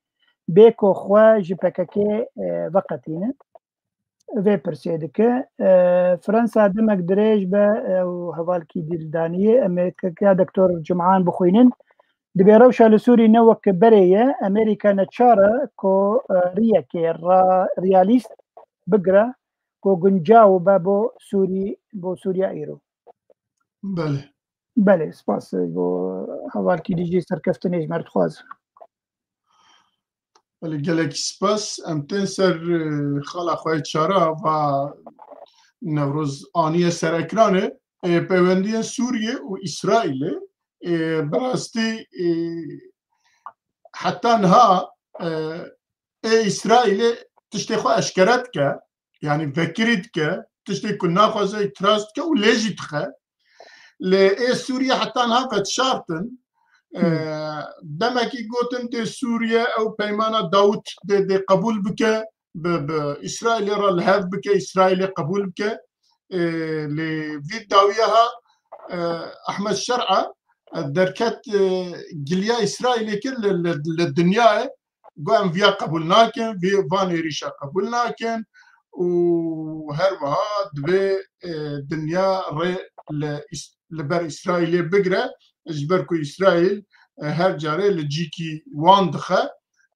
bê ku xwe ji P K K, e, veqetîne. Vê pirsê dike. E, Fransa demek dirêj be, e, û hevalkî dî li daniyê. Em ê kekya Doktor Cum'an bixwînin. Dibê rewşa li Sûrî ne wek berê ye. Amerîka neçar e ku, e, riyekê ra-, realîst bigire ku guncaw be bo Sûrî, bo Sûriya îro. Belê. Belê, spas bo hevalkî dî jî serkeftinê ji me re dixwazim. Belê, gelekî spas. Em tên ser, e, xala xwe yê çara va Newroz aniye ser ekranê. E, peywendiyên Sûriyê û Îsraîlê, e, bi rastî, e, heta niha, e, ê Îsraîlê tiştê xwe eşkere dike, yanî vekirî dike, tiştê ku naxwaze îtiraz dike û lê jî dixe. Lê ê Sûriye heta niha veşart in. E, Hmm. demekî gotin dê Sûriye ew peymana Dawûd dê, dê qebûl bike, bi, bi Îsraîlê re li hev bike, Îsraîlê qebûl bike. E, lê vî dawiya ha, e, Ehmed Şer'a, e, derket, e, giliya Îsraîlê kir li, li, li dinyayê. Got, em viya qebûl nakin, vî, van êrîşa qebûl nakin û her wiha divê, e, dinya rê li Îs-, li ber Îsraîlê bigire, ji ber ku Îsraîl, e, her carê li cîkî wan dixe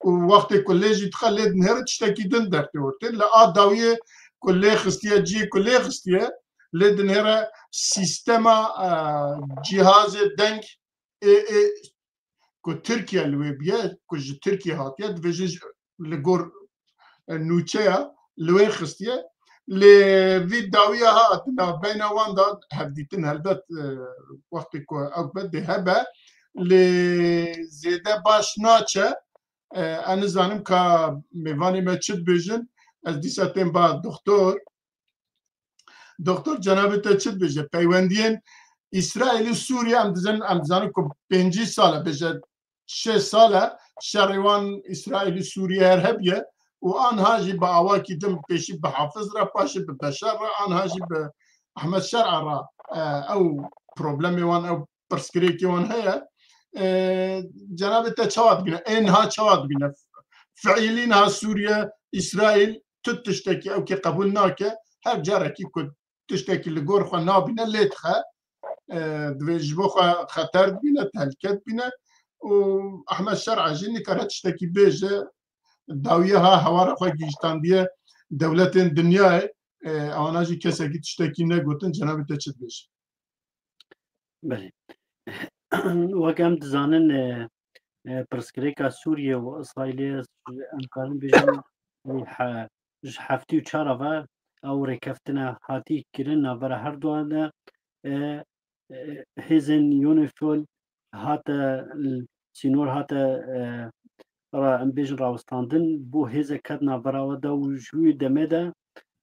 û wextê ku lê jî dixe, lê dinêre tiştekî din dertê ortê. Li a dawiyê ku lê xistiye, cihê ku lê xistiye, lê dinêre sîstema, e, cîhazê deng ê, ê, ku Tirkiye li wê bûye, ku ji Tirkiye hatiye, dibêje ji, li gor, e, nûçeya li wê xistiye. Lê vî dawiya hat navbeyna wan de hevdîtin helbet, e, wextê ku ew be dê hebe, lê zêde baş naçe. E, ez nizanim ka mêvanê me çi dibêjin, ez dîsa tên ba doktor. Doktor, cenabê te çi dibêje? Peywendiyên Îsraîl û Sûriye, em dizanin, em dizanin ku pêncî sal e, bêje şeş sal e, şerê wan Îsraîl û Sûriye her hebiye û anha jî bi awakî din pêşî bi Hafiz re, paşê bi Beşar re, anha jî bi Ehmed Şer'a re, e, ew problemê wan, ew pirsgirêkê wan heye. E, cenabê te çawa dibîne? Ê niha çawa dibîne? Fiîlî niha Sûriye, Îsraîl tu tiştekî ew kê qebûl nake. Her carekî ku tiştekî li gor xwe nabîne, lê dixe. E, divê ji bo xwe xeter dibîne, tehlike dibîne. Û Ehmed Şer'a jî nikare tiştekî bêje. Dawiya ha hewara xwe gihîştandiye dewletên dinyayê. E, ewana jî kesekî tiştekî negotin, cenabê te çi dibêje? Belê. Wek em dizanin, e, e, pirsgirêka Sûriye û Îsraîlê, em karin bêjin, e, he-, ji heftê û çar ve ew rêkeftina hatî kirin navbera her duwan de, e, e, hêzên UNIFIL hate l-, sînor hate, e, ra-, em bêjin rawestandin, bo hêzek ket navbera we de û ji wî demê de,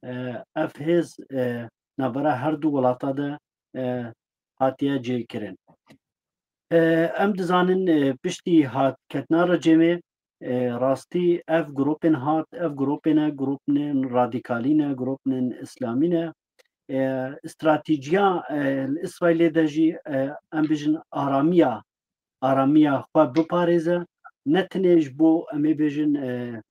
e, ev hêz, e, navbera her du welata de, e, hatiye cêkirin. E, em dizanin, e, piştî hat ketina rejêmê, e, rastî ev grûpên hat, ev grûpê ne, grûpên radîkalî ne, grûpên îslamî ne. E, stratejiya, e, li Îsraîlê de jî, e, em bijin aramiya, aramiya xwe biparêze, ne tenê ji bo, em ê bêjin, e,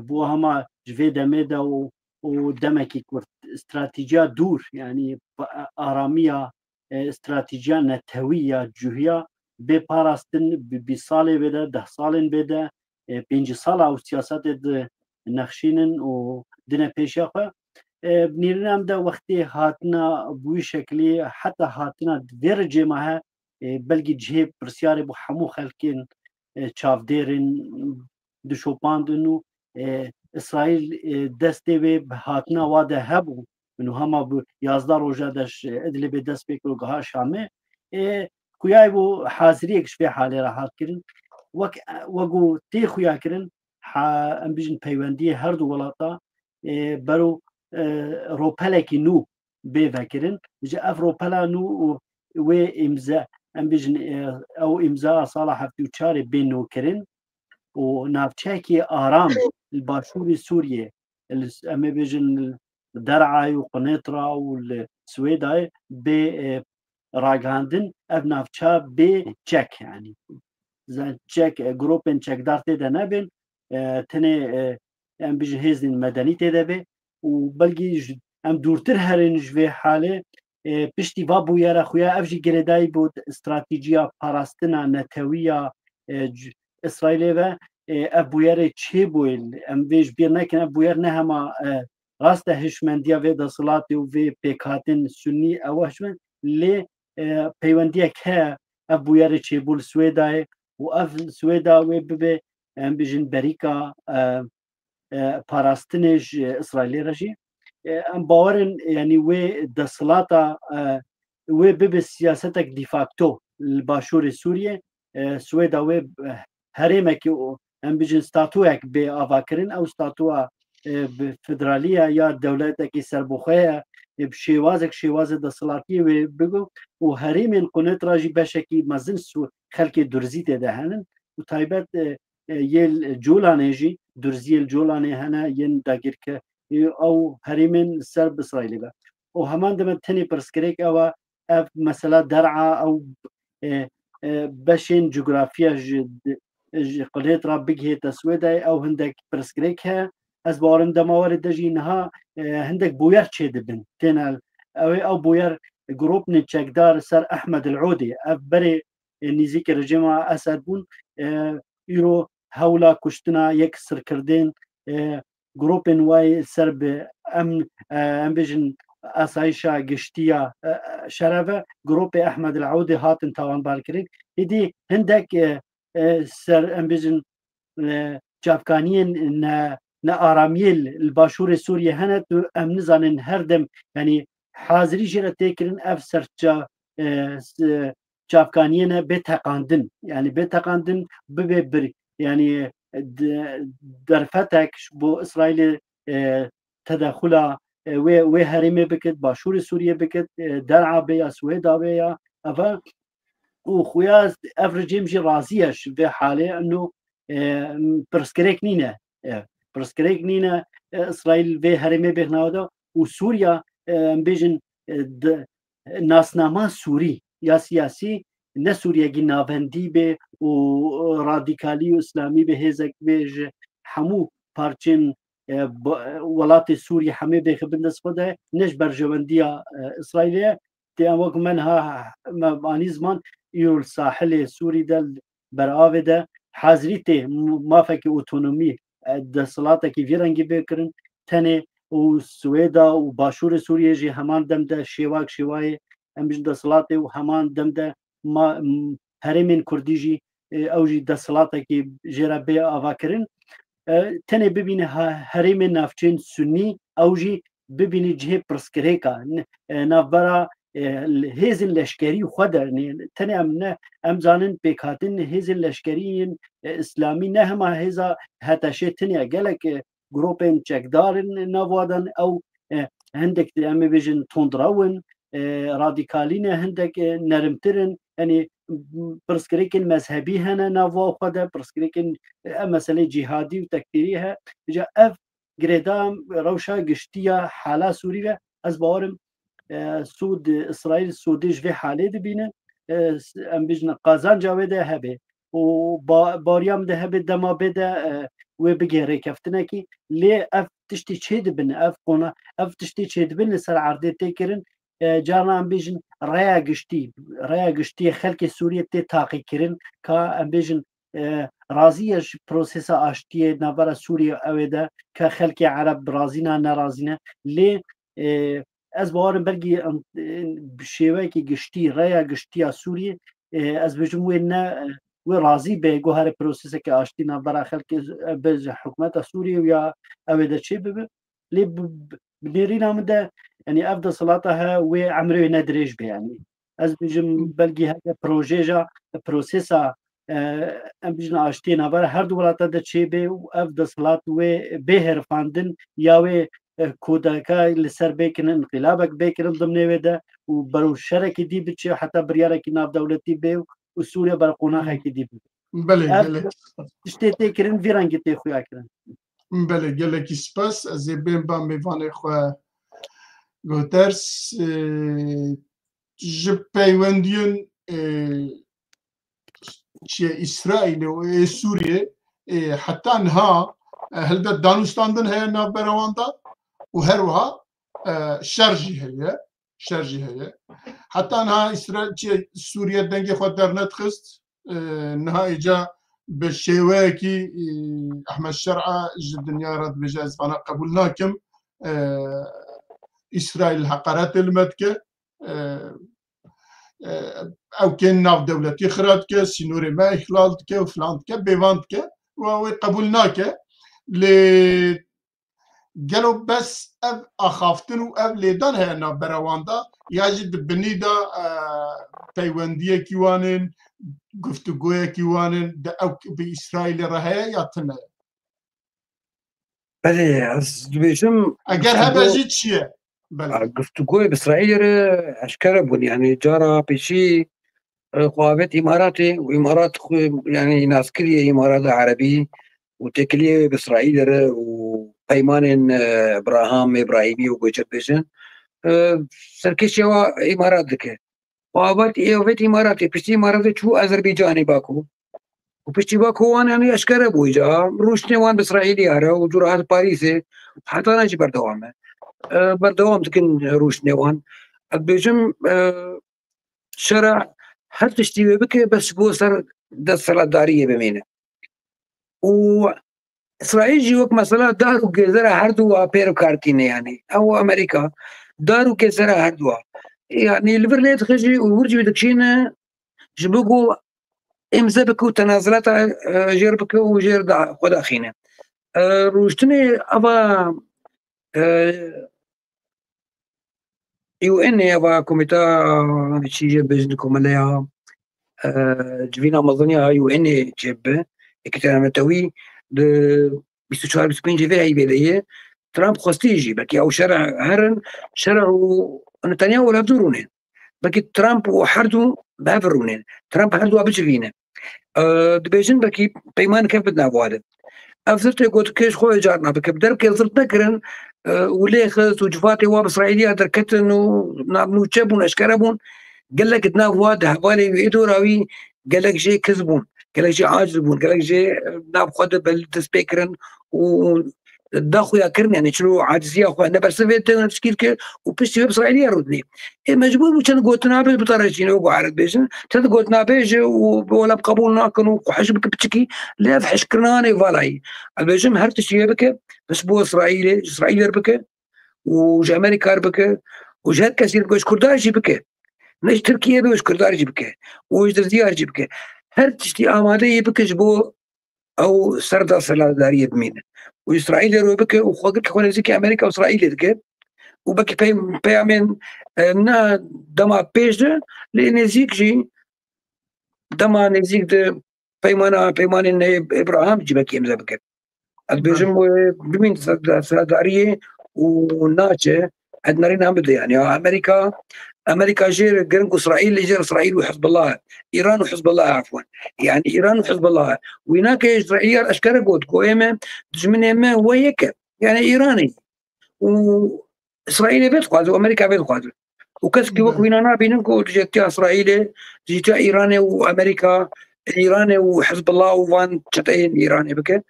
bo hema ji vê demê de û, û demekî kurt, stratejiya dûr, yanî pa-, aramiya, e, stratejiya netewî ya cuhiya bê parastin bi bîst salê bê de, deh salên bê de, e, pêncî sala û siyasetê di nexşînin û dine pêşiya xwe. E, nîrîna em de wextê hatina bi wî şeklî heta hatina vê rejêma he, e, belkî cihê pirsyarê bo hemû xelkên, e, çavdêrên dişopandin û, e, Îsraîl, e, destê wê bi hatina wa de hebû. Min hema bi yazdeh roja de ji Idlibê dest pê kir û giha Şamê. E, kuyayê bo haziriyek ji vê halê re hat kirin. Wek, wek ku tê xuya kirin, ha, em bijin peywendiyê her du welata, e, bero, e, ropelekî nû bê vekirin. Ji ev ropela nû û wê îmze, em bijin, e, ew îmza sala heftê û çarê bê nûkirin û navçeyekî aram li başûrê Sûriyê, li, em ê bêjin li Der'ayê û Qunêtra û li Swêdayê bê, e, ragihandin, ev navça bê çek, yanî. Zan çek, e, grûpên çekdar tê de nebin, e, tenê, e, em bijin hêzên medenî tê de bê û belkî ji, em dûrtir herin ji vê halê, e, piştî va bûyera xuya, ev jî girêdayî bû stratejiya parastina netewî ya, e, c-, Îsraîlê ve, e, ev bûyerê çêbûyê, em vê ji bîr nekin, ev bûyer ne hema, e, rast e hişmendiya vê desthilatê û vê pêkhatin sunî ew hişmend, lê, e, peywendiyek heye, ev bûyerê çêbû li Swêdayê û ev Swêda wê bibe, em bijin berîka, e, e, parastinê ji Îsraîlê re jî. E, em bawer in, yanî wê desthilata, e, wê bibe siyasetek de facto li başûrê Sûriyê. E, Swêda wê, e, herêmekî û em bijin statuyek bê avakirin. Ew statuya, e, bi federalî ye ya dewletekî serbixwe ye. E, bi şêwazek, şêwazê desthilatiyê wê bigo û herêmên Qunêtra jî beşekî mezin Sw-, xelkê Durzî tê de henin û taybet, e, e, yê li Colanê jî, Durziyê li Colanê hene, yên dagirke, e, ew herêmên li ser bi Îsraîlê be. Û heman deme tenê pirsgirêk ew e, ev mesela Der'a, ew, e, e, beşên cografiya ji, ji Qunêtra bigihête Swêdayê, ew hindek pirsgirêk heye. Ez bawerim dema werê de jî niha, e, hindek bûyer çêdibin. Têne ew ê, ew bûyer grûpnê çekdar ser Ehmed el Odê, ev berê, e, nîzîkê rejîma Esed bûn, e, îro hewla kuştina yek sirkirdên, e, grûpên wê ser bi em, e, em bêjin asayişa giştî ya, e, şere ve grûpê Ehmed el Eûdê hatin tawanbar kirin. Êdî hindek, e, e, ser, em bêjin, e, çavkaniyên ne, ne aramiyê li, li başûrê Sûriyê hene, tu em nizanin her dem, yanî hazirî jê re tê kirin ev serça, e, s-, çavkaniyê ne bê teqandin. Yanî bê teqandin bibe bir, yanî de-, derfetek ji bo Îsraîlê, e, tedexula, e, wê, wê herêmê bikit, başûrê Sûriyê bikit, e, der'a bê ya Swêda bê ya, eve û xuya ev rejîm jî razî ye ji vê halê, eno, e, pirsgirêk nîne. E, pirsgirêk nîne, e, Îsraîl vê herêmê bêhna de û Sûriya, e, em bêjin, e, di, nasnama Sûrî ya siyasî ne Sûriyekî navendî bê û radîkalî û îslamî bê, hêzek bê ji hemû parçên, e, ba-, welatê Sûrî hemê bêxe bin dest xwe de, ne ji berjewendiya, e, Îsraîlê ye. Tê em wek me niha me anî ziman, îro li sahilê Sûrî de, li beravê de hazirî tê m-, mafekî otonomî, e, desthilatekî vî rengî bê kirin. Tenê û Swêda û başûrê Sûriyê jî heman dem de şêwak şêwayê em bijin desthilatê û heman dem de ma-, m-, herêmên Kurdî jî, e, ew jî desthilatekî jê re bê avakirin. E, tenê bibîne ha-, herêmên navçeyên Sunnî, ew jî bibîne cihê pirsgirêka, n-, e, navbera, e, l-, hêzên leşkerî xwe de, nê, tenê em ne, em zanin pêkhatin hêzên leşkerî yên, e, îslamî ne hema hêza HTŞê tune ye. Gelek, e, grûpên çekdar in nav wan de, ew, e, hindek em ê bêjin tundrew in, e, radîkalî ne, hindek, e, nerimtir in. Yanî, pirsgirêkên mezhebî hene nav wan xwe de, pirsgirêkên, e, ev meselê cîhadî û tekfîrî he. Îca ev girêdan rewşa giştî ya hala Sûrî ve, ez bawerim, e, Sûd, Îsraîl Sûdê ji vê halê dibîne. E, s-, em bijne qazanca wê de hebe û ba-, bariya min de hebe dema bê de, e, wê bigê rêkeftinekî. Lê ev tiştî çê dibin, ev qona-, ev tiştî çê dibin li ser erdê tê kirin. E, carna em bêjin raya giştî, raya giştî xelkê Sûriyê tê taqîkirin, ka em bêjin, e, razî ye ji prosesa aştiyê navbera Sûriyê û ewê de, ke xelkê Ereb razî ne, nerazî ne. Lê, e, ez bawerim belkî em, e, bi şêweyekî giştî, raya giştî ya Sûriyê, e, ez bêjim wê ne, wê razî be, guherê proseseke aştî navbera xelkê, e, be ji hikûmeta Sûriyê û ya ewê de çê bibe. Lê bi, bi, bi nêrîna min de, yanî ev desthilata he, wê emrê wê ne dirêj be, yanî. Ez bêjim, belkî heke projeja, prosesa, e, em bijin aştiyê navbera her du welata de çêbe û ev desthilat wê bê herifandin ya wê, e, kodeka li ser bê kirin, înqilabek bê kirin dimnê wê de û berew şerekî dî biçe, heta biryarekî navdewletî bê û Sûriye ber qonaxekî dî bibe. Belê, ev belê. Tiştê tê kirin, vî rengî tê xuya kirin. Belê, gelekî spas. Ez ê bên ba mêvanê xwe guhdar. Ji peywendiyên, e, çi ye, Îsraîlê û ê Sûriyê, e, heta niha, e, helbet danûstandin heye navbera wan de û her wiha, e, şer jî heye. Şer jî heye. Heta niha Îsraîl, çi ye, Sûriye dengê xwe dernedixist. E, niha îca bi şêweyekî, e, Ehmed Şer'a ji dinya re dibêje, ez vana qebûl nakim. E, Îsraîl heqaretê li me dike. E, e, ew kên navdewletî xira dike, sînorê me îhlal dike û filan dike, bêvan dike. Wa wê qebûl nake. Lê gelo bes ev axaftin û ev lêdan heye navbera wan de, ya jî di binî de, e, peywendiyekî wan in, guftûgoyekî wan in, di ew bi Îsraîlê re heye ya tune ye? Belê, ez dibêjim, eger hebe guftûgo-, jî çi ye? Belê. A, guftûgoyê bi Îsraîlê re eşkere bûn. Yanî cara pêşî, e, xwe avêt Îmaratê û Îmarat xwe, yanî nas kiriye Îmarata Erebî û têkiliyê wê bi Îsraîlê re û peymanên, e, Abraham, Îbrahîmî û goçer bêjin, e, serkêşiya wa Îmarat dike. Û avêt, ê avêt Îmaratê, piştî Îmaratê çû Azerbaycanê Baku. Û piştî Baku wan, yanî eşkere bû îca. Rûştinê wan bi Îsraîlê ya re û cûra hat Parîsê. Heta ne jî berdewam e. E, berdewam dikin rûştinê wan. Ez dibêjim, e, şera her tiştî wê bike, bes ji bo ser desthilatdariyê bimîne. Û Îsraîl jî wek mesela dar û gêzera her du wa pê re bi kar tîne, yanî ew Amerîka, dar û gêzera her du wa. Yanî li vir lê dixije û wir jî dikişîne ji bo ku îmze bike û tenazulata, e, jêr bike û jêr da xwe daxîne. E, rûştinê eva, e, U N ê, eva komîta, çi jê bêjin, komeleya, e, civîna mezin ya U N ê çêbibe, Yekîtiya Netewî, di bîst û çar bîst û pêncê vê heyvê de ye, Trump xwestî jî, belkî ew şer herin, şer û Netanyahu li hevdû rûnên. Belkî Trump û herdu bi hev rûnên. Trump herdu bicivîne. E, dibêjin belkî peymaneke bidin nav wade. Ev zirt ê gotikê ji xwe carna bike. Bi derkê zirt nekirin, e, û lê xist û civatê wa bi Îsraîliya derketin û navnûçe bûn, eşkere bûn. Gelek di nav wa de hevalê wî ê dora wî gelek jê kiz bûn, gelek jê aciz bûn, gelek jê, e, nav xwe de bel dest pê kirin û daxuya kirin, yani çilo aciziya xwe ne bersivê te tişkîl kir û piştî wê bi Îsraîliya rûdinê. Ê mecbûr bû çend gotina bê bi tarê çînê wek erek bêjin. Çend gotina bêje û bi welam qebûl nakin û xwehiş bike piçikî lê ev hişkirinanê valayî. Ez bêjim her tiştî wê bike, bes bo Îsraîlê, ji Îsraîlê re bike û ji Amerîka re bike û ji her kesî re bike, ji Kurda jî bike. Ne ji Tirkiyê be, ji Kurda jî bike û ji Dirziya jî bike. Her tiştî amade yê bike ji bo ew ser desthilatdariyê bimîne. Û Îsraîlê re bike û xwe girke xwe nêzîkî Amerîka û Îsraîlê dike. Û belkî pey-, peyamên, e, ne dema pêş de, lê nêzîk jî dema nêzîk de peymana, peymanên Neyê Îbrahim jî belkî îmze bike. Ez dibêjim wê bimîn ser-, serdariyê û naçe, ez nerîna bide yani. Ya Amerîka, Amerîka jê re giring û Îsraîl, jê re Îsraîl û Hizbullah e. Îran û Hizbullah e, efwen. Yani Îran û Hizbullah e. Wî nake Îsraîl eşkere got ku ê me, dijminê me we yek e. Yani Îranê. Û Îsraîlê vê dixwaze û Amerîka vê dixwaze. Û kesekî wek wîna nabînin ku dijîtiya Îsraîlê, dijîtiya Îranê û Amerîka, Îranê û Hizbullah û van çeteyên Îranê bike.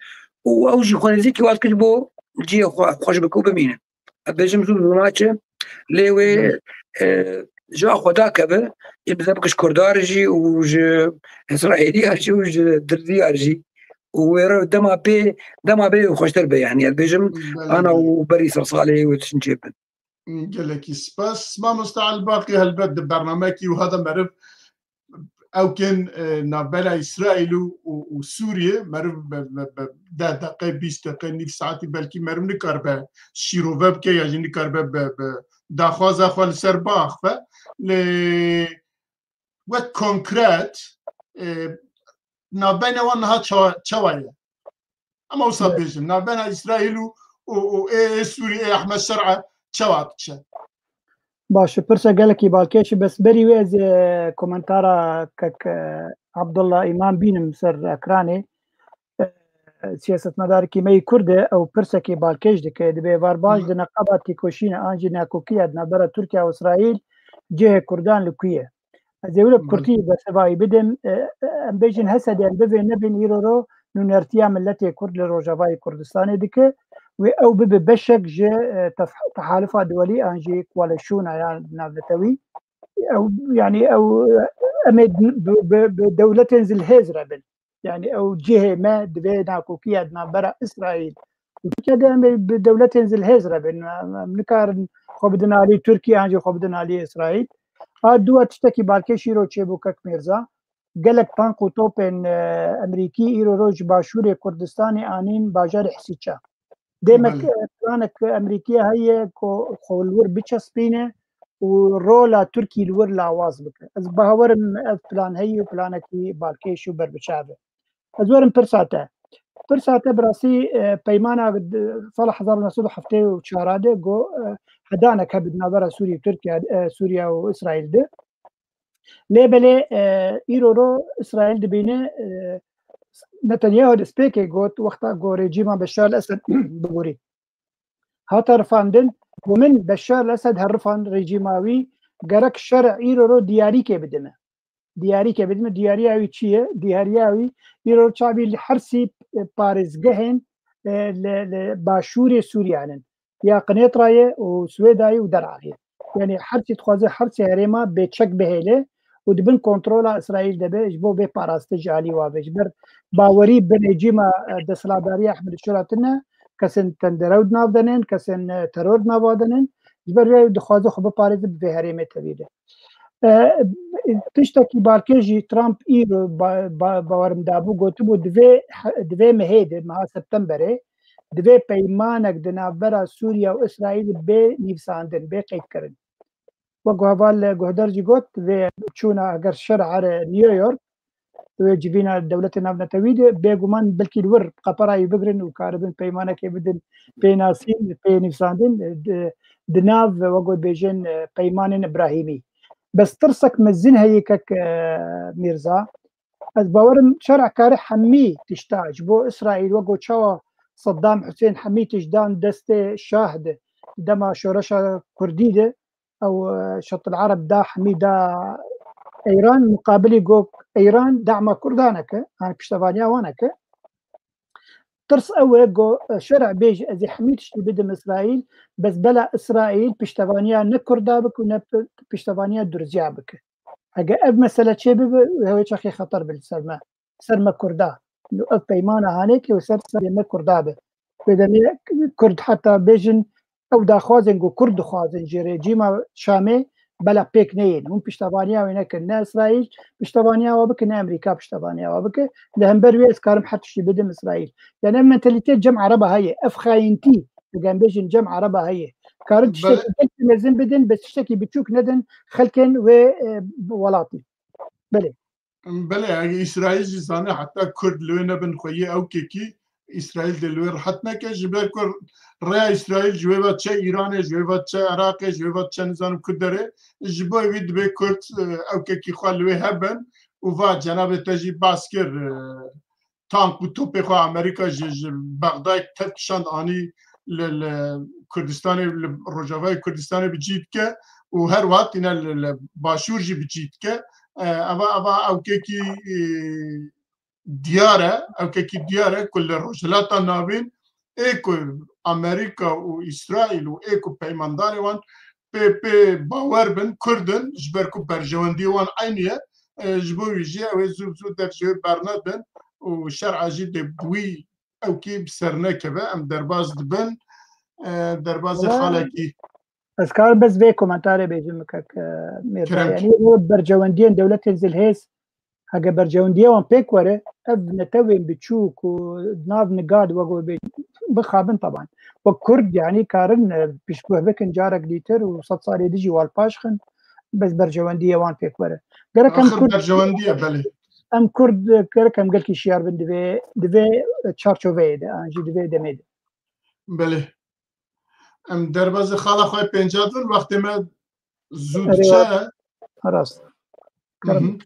Û ew jî xwe nêzîkî wan dike ji bo cihê xwe xweş bike û bimîne. Ez bêjim zû zû naçe, lê wê, e, ji a xwe dakeve, îmze bike ji Kurda re jî û ji Îsraîliya jî û ji Dirziya jî. Û wê re dema pê, dema bê xweştir be, yani, ez bêjim, ana û berî ser salê wê tiştin çêbin. Gelekî spas. Mamosta Elbaqî, helbet di bernameyekî wiha de meriv ewkên, e, navbera Îsraîl û, û, û Sûriyê meriv bi, bi, bi deh deqe, bîst deqe, nîv saetî belkî meriv nikaribe şîrove bike ya jî nikaribe bi, bi daxwaza xwe li ser biaxive. Lê wek konkret, e, navbeyna wan niha ça-, çawa ye? Em wisa bêjin, navbeyna Îsraîl û, û, û ê, ê Sûrî, ê Ehmed Şer'a çawa diçe? Baş e, pirsa gelekî balkêş e, bes berî wê ez, e, komentara kek, e, Abdullah Îmam bînim ser ekranê. E, siyasetmedarekî me yî Kurd e, ew pirsekê balkêş dike. Dibê êvarbaş di neqeba têkoşînê an jî nakokiya di navbera Tirkiye û Îsraîl cihê Kurdan li ku ye? Ez ê wilo bi kurtî bersivayî bidim. E, e, em bêjin H S D, em bivên nebin, îro ro nûnertiya miletê Kurd li Rojavayê Kurdistanê dike. Wê ew bibe beşek ji, e, tef-, tehalifa duwelî an jî koalîsyona ya navnetewî. Ew, yani ew, e, em ê bi, bi, bi dewletên zilhêz re bin. Yani ew cihê me divê nakokiya di navbera Îsraîl û Tirkiye de em ê bi dewletên zilhêz re bin. Em, em nikarin xwe bidin alî Tirkiye an jî xwe bidin alî Îsraîl. A dua tiştekî balkêş îro çêbû kek Mîrza. Gelek tank û topên, e, Emerîkî îro roj ji başûrê Kurdistanê anîn bajarê Hesîça. Demek, Belê. e, planek Emerîkiye heye ku xwe li wir biçespîne û rola Tirkî li wir lawaz bike. Ez bawer im ev plan heye û planekî balkêş û berbiçav e. Ez werim pirsa te. Pirsa te bi rastî, e, peymana di sala hezar û neh sed û heftê û çar de got, e, hedanek hebe di navbera Sûrî û Tirkiye, e, Sûriye û Îsraîl de. Lê belê, e, îro ro Îsraîl dibîne, e, Netanyahu destpêkê got, wexta ku rejîma Beşar el-Esed biborî. Hate rifandin, ku min Beşar el-Esed her rifand, rejîma wî, gerek şer îro ro diyarîkê bidime. Diyarîkê bidime, diyariya wî çi ye? Diyariya wî, îro çavî li her sî, e, parêzgehên, e, li, li başûrê Sûriye nin. Ya Qinêtra ye û Swêda ye û Der'a ye. Yani her çî dixwaze her sê herêma bêçek bihêle û di bin kontrola Îsraîl de be, ji bo bê parastin ji alî wa ve. Ji ber bawerî bi rejîma, e, desthilatdariya Ehmed Şura tune, kesên tenderew di nav de nin, kesên, e, teror di nava de nin. Ji ber vê dixwaze xwe biparêze bi vê herêmê tevî de. E, tiştekî balkêş jî Trump îro ba-, ba-, bawerim dabû, gotibû, divê he-, divê mehê de, meha Septemberê, divê peymanek di navbera Sûriye û Îsraîlê bê nivîsandin, bê qeydkirin. Wek ku heval guhdar jî got, divê çûna eger şer here New York, wê civîna dewletê navnetewî de, bêguman belkî li wir qeperayî bigrin û karibin peymanekê bidin pênasîn, pê nivîsandin, di, di nav, wek got bêjin, peymanên Îbrahîmî. Bes tirsek mezin heye kek, e, Mîrza. Ez bawerim şer'a kare hemî tişta ji bo Îsraîl, wek got çawa Saddam Husên hemî tişt dan destê şah de, dema şoreşa kurdî de, ew, e, Şatil Ereb da hemî da Îran, muqabilî got Îran dema kurdan eke, yani piştevaniya wan eke. Tirs ew e, go, e, şer'a bêjî ez ê hemî tiştî bidim Îsraîl, bes bela Îsraîl piştevaniya ne kurda bike û ne pi-, piştevaniya durziya bike. Hege ev mesele çê bibe, ew ê çaxê xeter bi li ser me, ser me kurda. Ev peymana hanê ki ser, ser me kurda be. Wê demê kurd heta bêjin, ew daxwazên ku kurd dixwazin ji rejîma Şamê bela pêk neyên. Hûn piştevaniya wê nekin. Ne Îsraîl piştevaniya we bike, ne Amerîka piştevaniya we bike. Li hember wê ez karim her tiştî bidim Îsraîl. Yani ev mentalîte cem Ereba heye. Ev xayîntî, eger em bêjin cem Ereba heye. Karin tiştekî gelkî mezin bidin, bes tiştekî biçûk nedin xelkên wê, e, welatî. Belê. Belê, eger Îsraîl jî zane heta Kurd li wê nebin xweyî ewkekî, Îsraîl dê li wê rehet neke, ji ber ku rêya Îsraîl ji wê ve çe Îranê, ji wê ve çe Iraqê, ji wê ve çe nizanim ku derê, ji bo wî dibê Kurd, e, ewkekî xwe li wê hebin û va cenabê te jî bas kir, e, tank û topê xwe Amerîka ji, ji Bexdayê tev kişand anî li, li Kurdistanê, li Rojavayê Kurdistanê bi cî dike û her wiha tîne li, li Başûr jî bi cî dike. E, eva, eva ewkekî, e, diyar e, ewkekî diyar e ku li Rojhilata Navîn ê ku Amerîka û Îsraîl û ê ku peymandarê wan pê, pê bawer bin, Kurd in, ji ber ku berjewendiyê wan eynî ye. E, ji bo wî jî ew ê zû bi zû dev ji wê bernedin û şer'a jî dê bi wî ewkî bi ser nekeve. Em derbas dibin, e, derbazê Wala xalekî. Ez karim bes vê komentarê bêjim, kek, e, Mêrza. Kerem. Yanî, ew bercewendiyên dewletên zilhêz, hege bercewendiyê wan pêk were, ev netewên biçûk û nav nigad wek we bê-, bixabin taban. Wek Kurd, yanî, karin, e, piştguh bikin carek dîtir û sed salê dijî wal paş xin, bes bercewendiyê wan pêk were. Gerek em Axir Kurd, bercewendiyê, belê. Em Kurd, gerek em gelkî şiyar bin divê, divê çarçoveyê de, an jî divê demê de. Belê. Em derbazê xala xwe pênca dibin, wextê me zû Erê, diçe. Rast. Kerem. Mhm.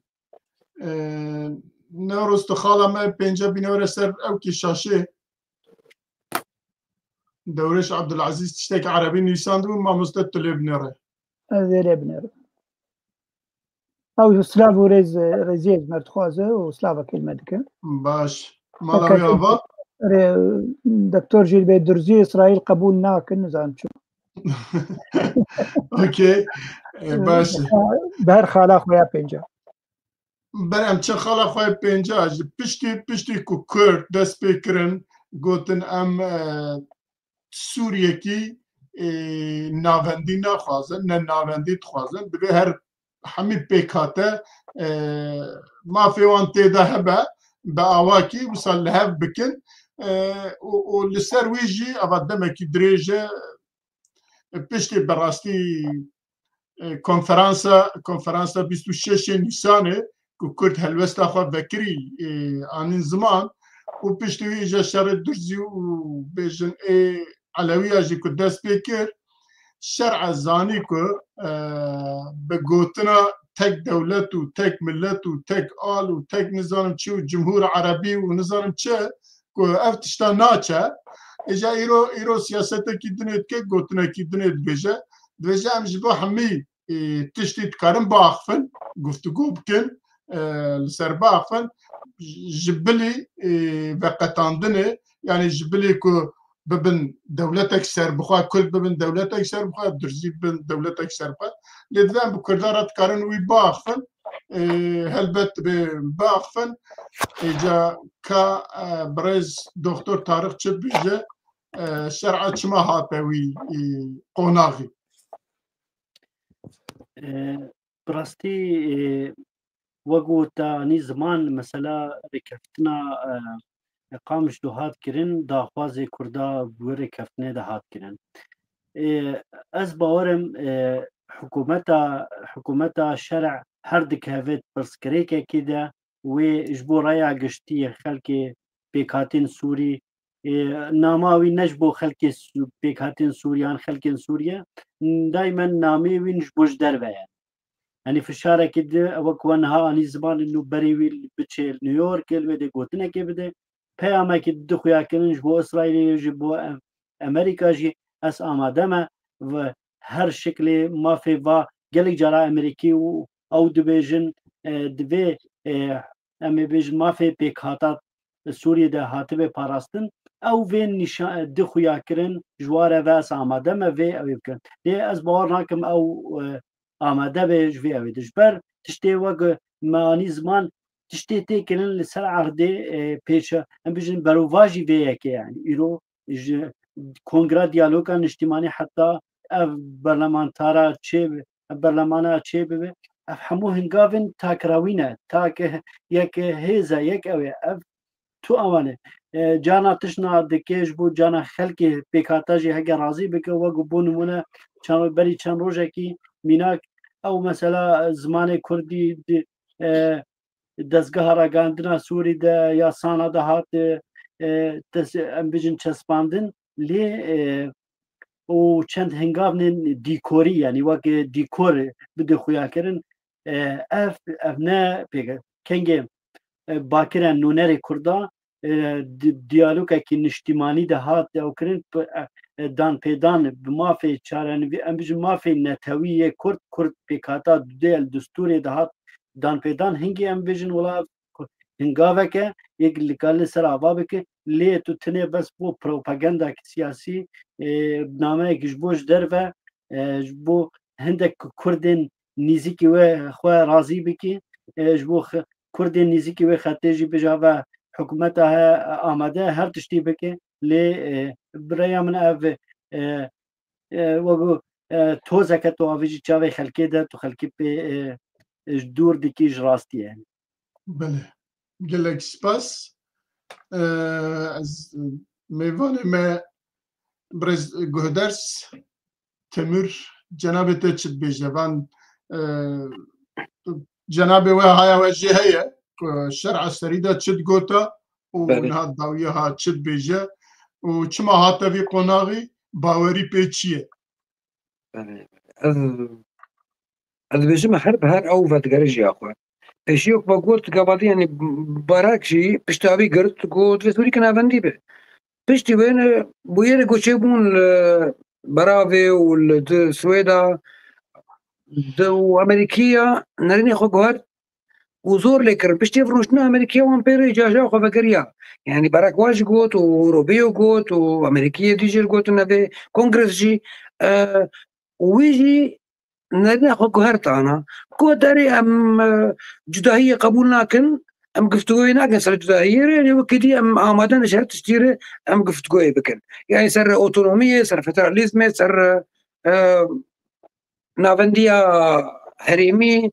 Ee, Newroz, tu xala me pênca bîne were ser ewkî şaşê. Dewrêş Abdulaziz tiştek erebî nivîsandibû, mamoste tu lê binêre. Ez ê lê binêrim. Ew silav û rêz, rêziyê ji me dixwaze û silavekê li me dike. Baş. Mala wê ava? Erê, doktor jî dibê Durzî Îsraîl qebûl nakin, nizanim çi. Okey. E, baş. Bi her xala xwe ya pênca. Ber em çi xala xwe ya pênca, ji piştî, piştî ku Kurd dest pê kirin, gotin em, e, Sûriyekî, e, navendî naxwazin, ne navendî dixwazin. Divê her hemî pêkhate, e, mafê wan tê de hebe, bi awakî wisa li hev bikin. E, û, û li ser wî jî eva demekî dirêj e, piştî bi rastî, e, konferansa, konferansa bîst û şeşê Nîsanê ku Kurd helwesta xwe vekirî, e, anîn ziman û piştî wî îja şerê Durzî û bêjin ê Elewiya jî ku dest pê kir, şer'a zanî ku, e, bi gotina tek dewlet û tek millet û tek al û tek nizanim çi û cumhur erebî û nizanim çi, ku ev tişta naçe. Îja îro, îro siyasetekî dinê dike, gotinekî dinê dibêje. Dibêje em ji bo hemî, e, tiştî dikarin biaxifin, guftûgo bikin, e, li ser biaxifin. Ji bilî, e, veqetandinê, yanî ji bilî ku bibin dewletek serbixwe, Kurd bibin dewletek serbixwe, Durzî bibin dewletek serbixwe. Lê divê em bi Kurdan re dikarin wî biaxifin. E, helbet dibê biaxifin. Îca ka, e, birêz Doktor Tariq çi dibêje, e, şer'a çima hate wî, e, qonaxî? E, bi rastî, e, wek ku te anî ziman, mesela rêkeftina, e, Qamîş do hat kirin, daxwazê Kurda bi wê rêkeftinê de hat kirin. Ê, ez bawer im, ê, hikûmeta, hikûmeta şer'a her dikeve pirsgirêkekê de, wê ji bo raya giştî yê xelkê pêkhatên Sûrî, ê, nama wî ne ji bo xelkê Sû-, pêkhatên Sûrî yan xelkên Sûriye, daymen namê wî ji bo ji derve ye. Yanî fişarekî di, ew ku we niha anî ziman, nû berê wî biçe li New York, li wê dê gotinekê bide. Peyamekî di xuya kirin ji bo Îsraîlê, ji bo em-, Amerîka jî ez amade me ve her şiklê mafê va gelek cara Amerîkî û ew dibêjin, e, divê, e, em ê bêjin mafê pêkhata Sûriyê de hatibe parastin. Ew vê nîşa-, di xuya kirin ji ware ve ez amade me vê ew ê bikin. Lê ez bawer nakim ew, e, amade be ji vê ew ê de. Ji ber tiştê wek me anî ziman, tiştê tê kirin li ser erdê, e, pêşe, em bijin berovajî vê yekê, yani îro ji Kongra Diyaloga Niştimanî heta ev berlemantara çê bi-, ev berlemana çê bibe, ev hemû hingavên takrawî ne, tak yek hêz e, yek ew ê, ev tu awan e. E, cana tişna dike ji bo cana xelkê pêkhata jî heke razî bike, wek bo nimûne çend, berî çend rojekî mînak ew mesela zimanê kurdî di, e, dezgeha ragihandina Sûrî de ya Sana de hat, e, e, des-, em bijin çespandin, lê, e, û çend hingavnên dîkorî, yanî wek, e, dîkor bide xuya kirin, e, ev, ev ne pêk e. Kengê, e, bakire nûnerê Kurda, e, di-, diyalogekî niştimanî de hat ew kirin, p-, e, e, danpêdan bi mafê çarenivî, em bijin mafê netewî yê Kurd, Kurd pêkhata dudê el distûrê de hat danpêdan, hingê em bijin wila hingaveke yek li kalê ser ava bike, lê tu tinê bes bo propagandakî siyasî, e, nameyekî ji bo ji derve, e, ji bo hindek Kurdên nîzîkî we xwe razî bikî, e, ji bo xe-, Kurdên nîzîkî wê xetê jî bêje ve hikûmeta he amade her tiştî bike, lê, e, bi rêya min ev, e, e, wek, e, tozeke tu avêjî çavê xelkê de, tu xelkê pê, e, e, ji dûr dikî ji rastiyê. Belê. Gelek spas. E, ez, mêvanê me birêz Guhders Temur, cenabê te çi dibêje? Van, e, cenabê we haya we jê heye ku şer'a serî de çi digota û Belê. niha dawiya ha çi dibêje û çima hate vî qonaxî, bawerî pê çi ye? Belê. Ez, ez dibêjim her bi her ew vedigere jî ya xwe. Pêşî wek me got, gavadî, yanî Barak jî pişta wî girt, got, vê Sûrî ki navendî be. Piştî wê ne bûyerê ku çêbûn li Beravê û li di Swêda di û Amerîkiya nerînê xwe guhert û zor lê kirin. Piştî ev rûniştina Amerîkiya wan pê re îcaja xwe vekiriya. Yanî Barack Obama jî got û Rubio got û Amerîkiyê dî jê gotin, ev ê Kongres jî, e, û wî jî nerîna xwe guhertana. Ku derê em, e, cudahiyê qebûl nakin, em guftûgoyê nakin ser cudahiyê re, lê wekî dî em amade ne ji her tiştî re em guftûgoyê bikin. Yanî ser otonomiyê, ser federalîzmê, ser, e, navendiya herêmî,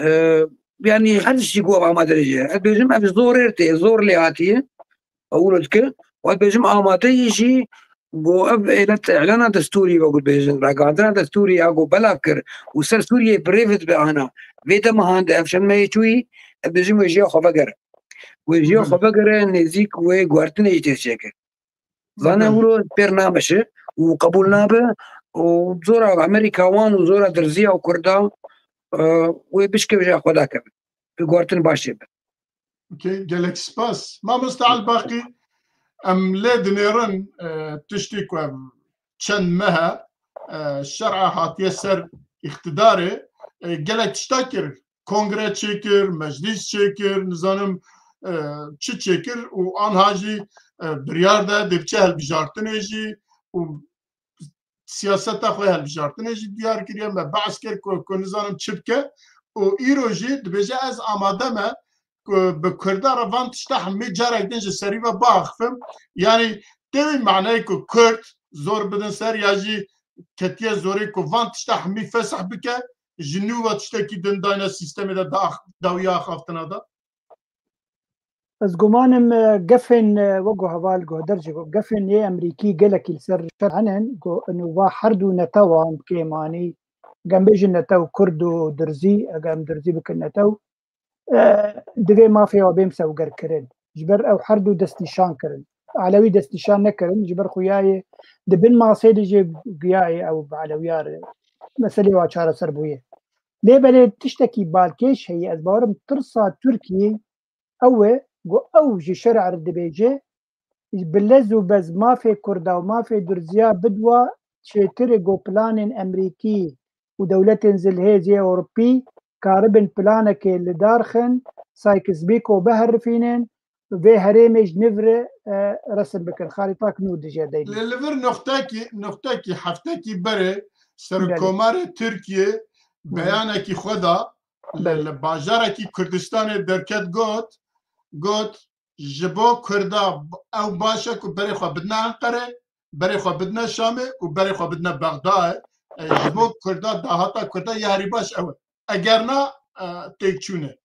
e, yanî her tiştî ku ev amade re jî. Ez bêjim ev zor ê tê, zor lê hatiye. Ewro dike. Û ez bêjim amadeyî jî ku ev êlet îlana destûrî, wek dibêjin, ragihandina destûrî ya ku belav kir û ser Sûriyeyê bi rê ve dibe ana. Vê dema hande ev çend mehê çûyî, ez bêjim wê jiya xwe vegere. Wê jiya Hı. xwe vegere, nêzîk wê guhertinê jî tê çêkir. Zane Hı. wilo pêr nameşe û qebûl nabe û zora Amerîka wan û zora Dirziya û Kurda, e, wê bişkeve jiya xwe dakeve. Bi guhertin başê be. Okey, gelek spas. Mamoste Elbaqî, em lê dinêrin, e, tiştê ku ev çend meh e, e, şer'a hatiye ser îqtidarê, e, gelek tişta kir. Kongre çêkir, meclîs çêkir, nizanim, e, çi çêkir û anha jî, e, biryar de dê biçe hilbijartinê jî û siyaseta xwe hilbijartinê jî diyar kiriye, me behs kir ku, ku nizanim çi bike û îro jî dibêje ez amade me ku bi Kurda re van tişta hemî carek din ji serî ve biaxifim. Yanî tê wî maneyê ku Kurd zor bidin ser ya jî ketiye zorê ku van tişta hemî fesih bike, ji nû ve tiştekî din dayne sîstemê de da-, dawiya axaftina de? Ez gumanim, e, gefên, e, wek ku heval Guhder jî got, gefên yê Amerîkî gelekî li ser şer henin, ku û va her du netewan kêmanî, gem bêjin netew Kurd û Dirzî, eger em Dirzî bikin netew, e, divê mafê wa bê misewgerkirin. Ji ber ew her du destnîşan kirin. Elewî destnîşan nekirin, ji ber xuyayê di bin masê de jî guyayê ew bi Elewiya re meselê wa çareser bûye. Lê belê tiştekî balkêş heye, ez bawerim tirsa Tirkiyê ew e, ku ew ji şer'a re dibêje, bi lez û bez mafê Kurda û mafê Durziya bidwa çêtir e ku planên Emerîkî û dewletên zilhêzê Ewropî karibin planekê li dar xin, Sykes-Picot biherifînin, vê herêmê ji nû re, e, resim bikin. Xarîtak nû dijê deynin. Lê li vir nuqtekî, nuqtekî heftekî berê Belê. Serokkomarê Tirkiyê Hı hı. beyanekî xwe da, li, Belê. li bajarekî Kurdistanê derket got, got, ji bo Kurda b-, ew baş e ku berê xwe bidine Enqerê, berê xwe bidine Şamê û berê xwe bidine Bexdayê. E, ji bo Kurda, dahata Kurda ya herî baş ew e. Eger na, e, têkçûne.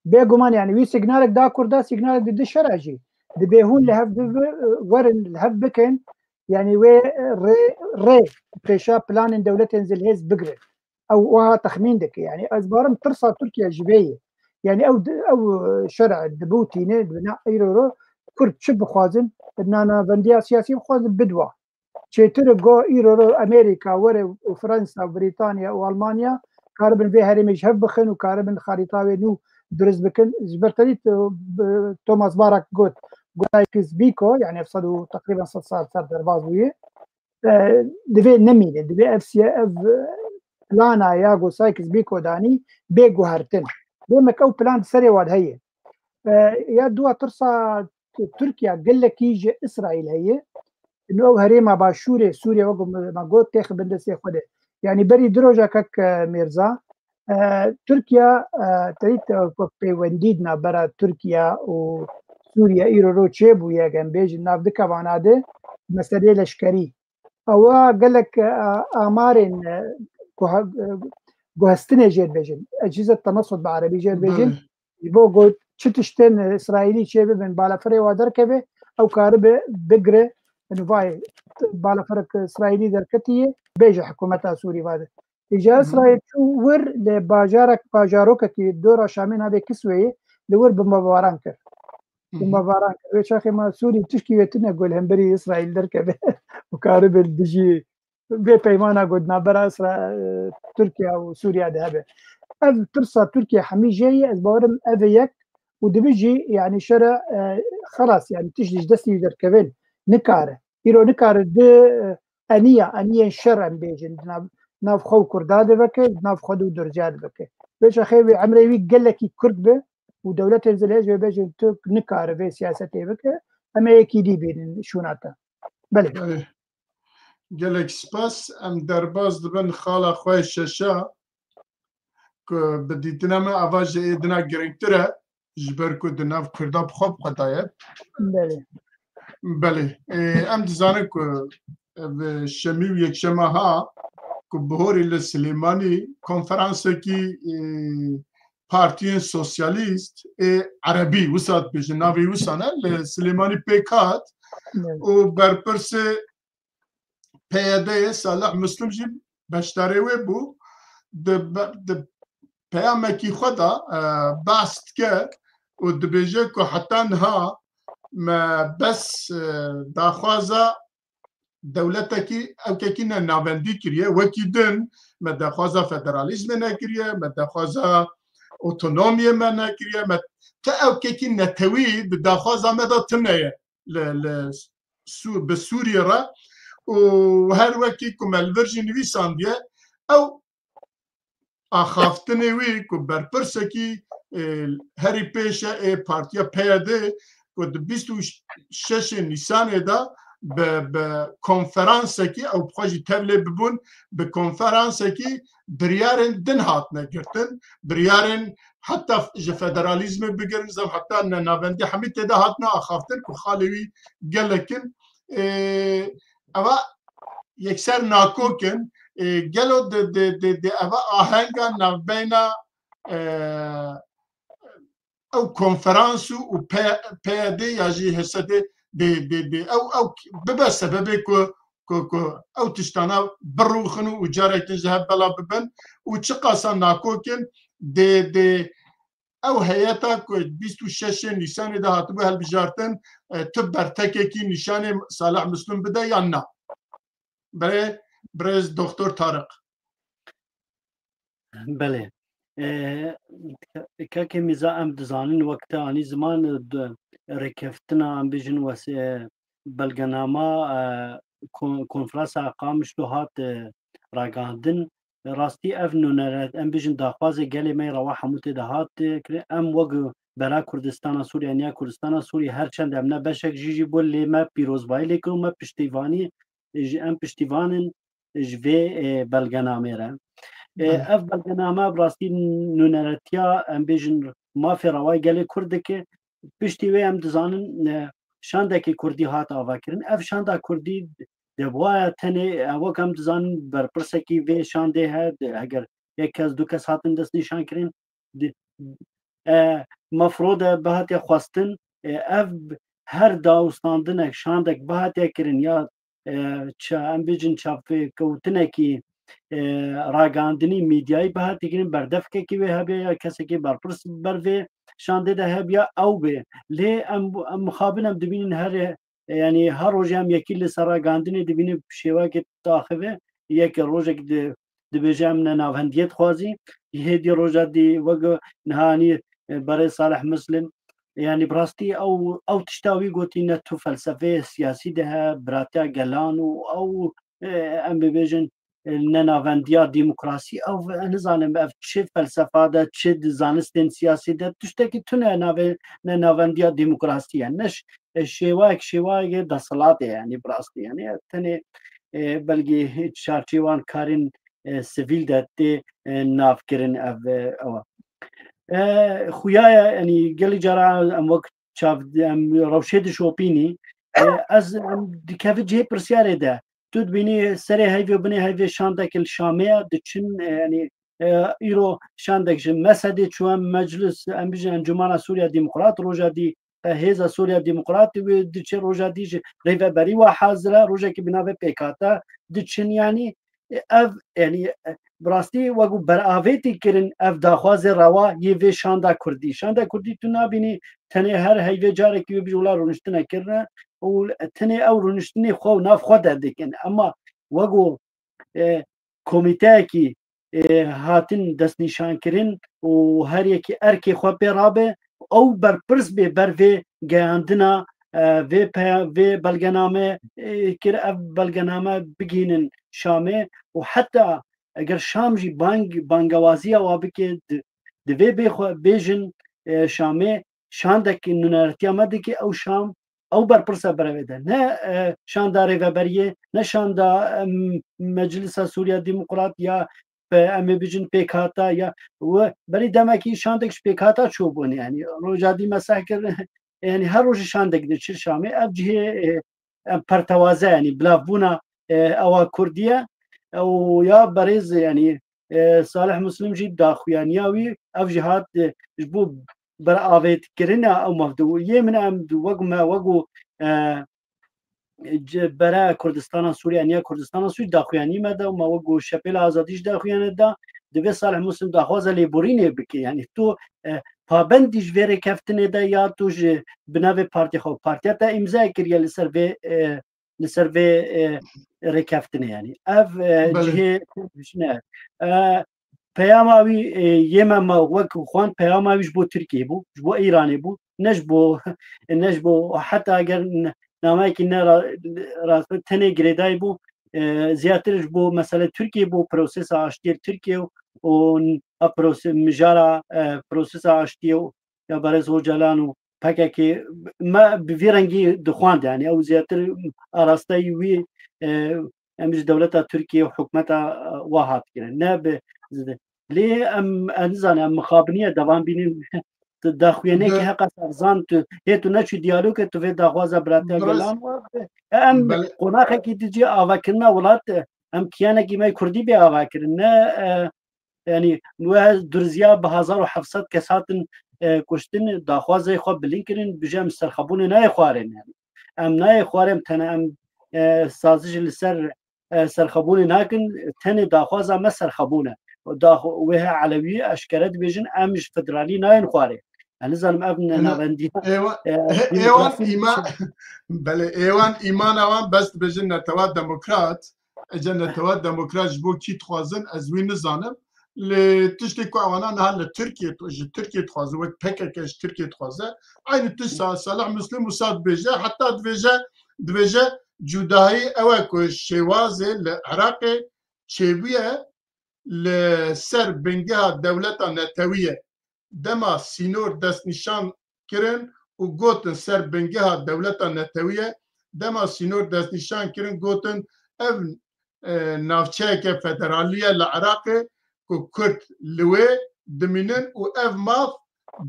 Bêguman, yani, wî signalek da Kurda, signalek dide şera jî. Dibê hûn li hev bibi-, werin, li hev bikin. Yani, wê, e, rê, rê pêşa planên dewletên zilhêz bigire. Ew wiha texmîn dike. Yani, ez barim tirsa Tirkiye ji vê ye. Yani, ew di-, ew, e, şer dibûtîne, di bina îro ro, Kurd çi bixwazin, di nanavendiya siyasî bixwazin bidwa. Çêtir e go îro ro Amerîka were û Fransa û Brîtanya û Almanya karibin vê herêmê ji hev bixin û karibin xarîta wê nû dirust bikin. Ji ber tenî, e, Thomas Barack got, got Sykes-Picot, yani ev sed û teqrîben sed sal ser derbas bûye. E, divê nemîne, divê ev siye-, ev, e, plana ya ku Sykes-Picot danî bê guhertin. Demek ew plan di serê wan heye. E, ya dua tirsa Tirkiye gelekî ji Îsraîl heye. Ino ew herêma başûrê Sûriye, wek me, me got, têxibin destê xwe de. Yani berî du roja kek, e, Mêrza, e, Tirkiye, e, teyît, e, wek peywendî di navbera Tirkiye û Sûriye îro ro çêbûye, gem bêjin nav di kevana de meselê leşkerî. Ewa gelek, e, amarên, e, guha-, e, guhestinê jê dibêjin. Ecîze tenasut bi erebî jê dibêjin. Belê. Ji bo ku çi tiştên Îsraîlî çê bibin, balafirê wa derkeve, ew karibe bigire. Nivayê balafirek Îsraîlî derketiye, bêje hikûmeta Sûrî vade. Îja Hı hı. Îsraîl çû wir li bajarek, bajarokekî dora Şamê navê Kisweyê li wir bombebaran kir. Hı hı. Bombebaran kir. Wê çaxê ma Sûrî tişkî wê tune ku li hemberî Îsraîl derkeve û karibe li dijî vê peymana ku di navbera Îsra-, e, Tirkiye û Sûriye de hebe. Ev tirsa Tirkiye hemî jê ye, ez bawerim ev e yek û dibe jî, yani şere, e, xelas, yani tişt ji destî wî derkevin nikare. Îro nikare di, e, eniya, eniyên şer em bêjin, di nav, nav xwe û Kurda de veke, di nav xwe de û Durziya de veke. Vê çaxê wê emrê wî gelekî kurt be û dewletên zilhêz wê bêjin tu nikare vê siyasetê bike, em ê yekî dî bînin şûna te. Belê. Belê. Gelek spas. Em derbas dibin xala xwe şeşa ku bi dîtina me ava ji êdina girîngtir e, ji ber ku di nav Kurda bi xwe bi xwe daye. Belê. Belê. Ê, em dizanin ku ev şemî û yekşema ha ku bihorî li Silêmanî konferansekî, ê, partiyên sosyalîst ê erebî, wisa dibêjin, navê wisa ne, li Silêmanî pêk hat Belê. û berpirsê P Y D'yê Salih Muslim jî beşdarê wê bû. Di be-, di peyamekî xwe de, e, behs dike û dibêje ku heta niha me bes, e, daxwaza dewletekî ewkekî ne navendî kiriye. Wekî din me daxwaza federalîzmê nekiriye, me daxwaza otonomiyê me nekiriye, me ti ewkekî netewî di daxwaza me de tune ye li, li Sû-, bi Sûriyê re. Û her wekî ku me li vir jî nivîsandiye, ew axaftinê wî ku berpirsekî, e, herî pêş e, ê partiya P Y D ku di bîst û şeşê Nîsanê de bi, bi konferansekî, ew bi xwe jî tevlê bibûn, bi konferansekî biryarên din hatine girtin, biryarên heta f-, ji federalîzmê bigirin, zem heta ne navendî hemî tê de hatine axaftin ku xalê wî gelek in. Ê, eva yekser nakok in. Ê, gelo di, di, di, di eva ahenga navbeyna, e, ew konferans û, û P-, P Y D ya jî H S D dê, dê, dê ew, ew bibe sebebê ku, ku, ku ew tiştana birûxin û carek din ji hev bela bibin û çiqasa nakok in dê, dê ew heyeta ku bîst û şeşê Nîsanê de hatibû hilbijartin, e, tu bertekekî nîşanê Salih Muslim bide yan na? Berê birêz Doktor Tariq. Belê. E, Kakê Mîza, em dizanin wek te anî ziman, e, di rêkeftina, em bêjin, wes-, e, belgenama, e, kon-, konferansa Qamişlo hat, e, ragihandin. Rastî ev nûnere, em bêjin, daxwazê gelê me yê rewa hemû tê de hat, e, kirin. Em wek bera Kurdistana Sûriye, niya Kurdistana Sûriye, her çend em ne beşek jî jî bû, lê me pîrozbayî lê kir û me piştîvanî, e, ji, em piştîvan in ji vê, e, belgenamê re. E, Belê. Ev belgename bi rastî nûneretiya, em bêjin, mafê rewayê gelê Kurd dike. Piştî wê em dizanin, e, şandekî Kurdî hat avakirin. Ev şanda Kurdî de buaya tenê, e, wek em dizanin berpirsekî vê şandê he, de, heger yek kes, du kes hatin destnîşankirin, di, e, mefrode bihatiye xwestin, e, ev her dawstandinek, şandek bihatiye kirin ya, e, ça-, em bêjin çavkewtinekî, e, ragihandinî medyayî bihatiye kirin, berdevkekî wê hebe ya kesekî berpirs ber vê şandê de hebiya ew bê. Lê em, em mixabin em dibînin herê, e, yanî her rojê em yekî li ser ragihandinê dibînin şêwekê daxive, yek rojek di-, dibêje em ne navendiyê dixwazî, hêdî roja dî wek niha anî, e, berê Salih Muslim, yanî bi rastî ew, ew tişta wî gotî ne tu felsefeyê siyasî de he, biratiya gelan û ew, e, em bibêjin, e, nenavendiya demokrasî, ew, e, nizanim ev çi felsefa de, çi di zanistên siyasî de, tiştekî tune navê nenavendiya demokrasî ye. Ne ş-, e, şêwayek, şêwayeke desthilatê ye, yanî bi rastî, yanî tenê, e, belkî çarçêwan karên, e, sivîl de tê, e, navkirin ev, e, ew e. E, xuya ye, yanî gelî cara em wek çav, em rewşê dişopînî, e, ez, em dikevin cihê pirsyarê de. Tu dibînî serê heyvê û binê heyvê şandek li Şamê ye, diçin, e, yanî, e, îro şandek ji Mesedê çû, em meclis, em bijin Encûmena Sûriya Demokrat, roja dî, e, Hêza Sûriya Demokrat wê diçe, roja dî ji rêveberî wa hazir e, rojekî bi navê P K K diçin, yanî, e, ev, yanî, e, bi rastî wekû beravêtî kirin ev daxwazê rewa yê vê şanda Kurdî. Şanda Kurdî tu nabînî tenê her heyvê carekî wê bijî wila rûniştine kirine û tenê ew rûniştinê xwe û nav xwe de dikin. Ema wekû, e, komîteyekî, e, hatin destnîşankirin û her yekî erkê xwe pê rabe, ew berpirs bê ber vê geyandina, e, vê peya-, vê belgename, e, kir, ev belgename bigihînin Şamê û heta eger Şam jî bang-, bangewaziya wa bike, di-, divê bê xwe bêjin, e, Şamê şandek nûneretiya me dike, ew Şam, ew berpirsa berevê de. Ne, e, şanda rêveberiyê, ne şanda, em, Meclisa Sûriya Demokrat ya, e, em ê bijin P K K ya, we berî demekî şandek ji P K K çûbûn, yanî roja dî me seh kir, yanî her rojê şandek diçir Şamê. Ev cihê, e, em pertewaze, yanî bilavbûna, e, ewa Kurdî ye. E, û ya berêz, yanî, e, Salih Muslim jî daxuyaniya wî, ev jî hat, e, ji bo beravêtkirina ew mevdu. Yê min em wek me, wek û, e, ci-, bere Kurdistana Sûriye, niya Kurdistana Sûriye daxuyanî me de, me wek û Şepêla Azadî jî daxuyane da, divê Salih Muslim daxwaza lêborînê bike. Yanî tu, e, pabendî ji vê rêkeftinê de ya tu ji bi navê partî xwe, partiya te îmzayê kiriye li ser vê, e, li ser vê, e, rêkeftinê, yanî. Ev, e, Belê. Cihê ne. E, peyama wî, e, yê me, me wek xwend, peyama wî ji bo Tirkiyê bû, ji bo Îranê bû, ne ji bo, ne ji bo, heta eger n-, nameyekî ne ra-, rast tenê girêdayî bû, e, ziyadtir ji bo mesele Tirkiyê bû, prosesa aştiyê Tirkiyê û, û n-, a prose-, mijara, e, prosesa aştiyê û ya Berêz Ocalan û P K K me bi vî rengî dixwend, yanî ew zêdetir arasteyî wî, e, em ji dewleta Tirkiye û hikûmeta, e, wa hat kirin. Ne bi zide. Lê em, em nizanin, em mixabiniye devan bînin. Tu daxuyaniyekî Be- heqa serzan tu, hê tu neçû diyalogê, tu vê daxwaza biratiya Rast. Gelan wa. E, em Belê. Qonaxekî dicî avakirina welat, e, em kiyanekî me Kurdî bê avakirin. Ne, e, Yanî, wê duriziya bi hezar û heft sed kes hatin, e, kuştin, daxwazê xwe bilind kirin, bije em serxebûnê nayê xwarên, yanî. Em nayê xwarên, tene em, e, sazişê li ser, e, serxebûnê nakin, tenê daxwaza me serxebûn e. daxo wê he elewî eşkere dibêjin, em ji federalî nayên xwarê. Ez nizanim ev nenavendiya, êwan, e, êwan îman, belê, êwan îmana wan bes dibêjin netewa demokrat. Ece netewa demokrat ji bo kî dixwazin, ez wî nizanim. Lê tiştê ku ewana niha li Tirkiye, ji Tirkiye dixwazin, wek P K K ji Tirkiye dixwaze. Aynî tişt Sa-, Salih Muslim wisa dibêje, heta dibêje, dibêje cudahî ew e ku şêwazê li Iraqê çêbûye li ser bingeha dewleta netewî ye. Dema sînor destnîşan kirin û gotin ser bingeha dewleta netewî ye. Dema sînor destnîşan kirin, gotin ev, e, navçeyeke federalî ye li Iraqê ku Kurd li wê dimînin û ev maf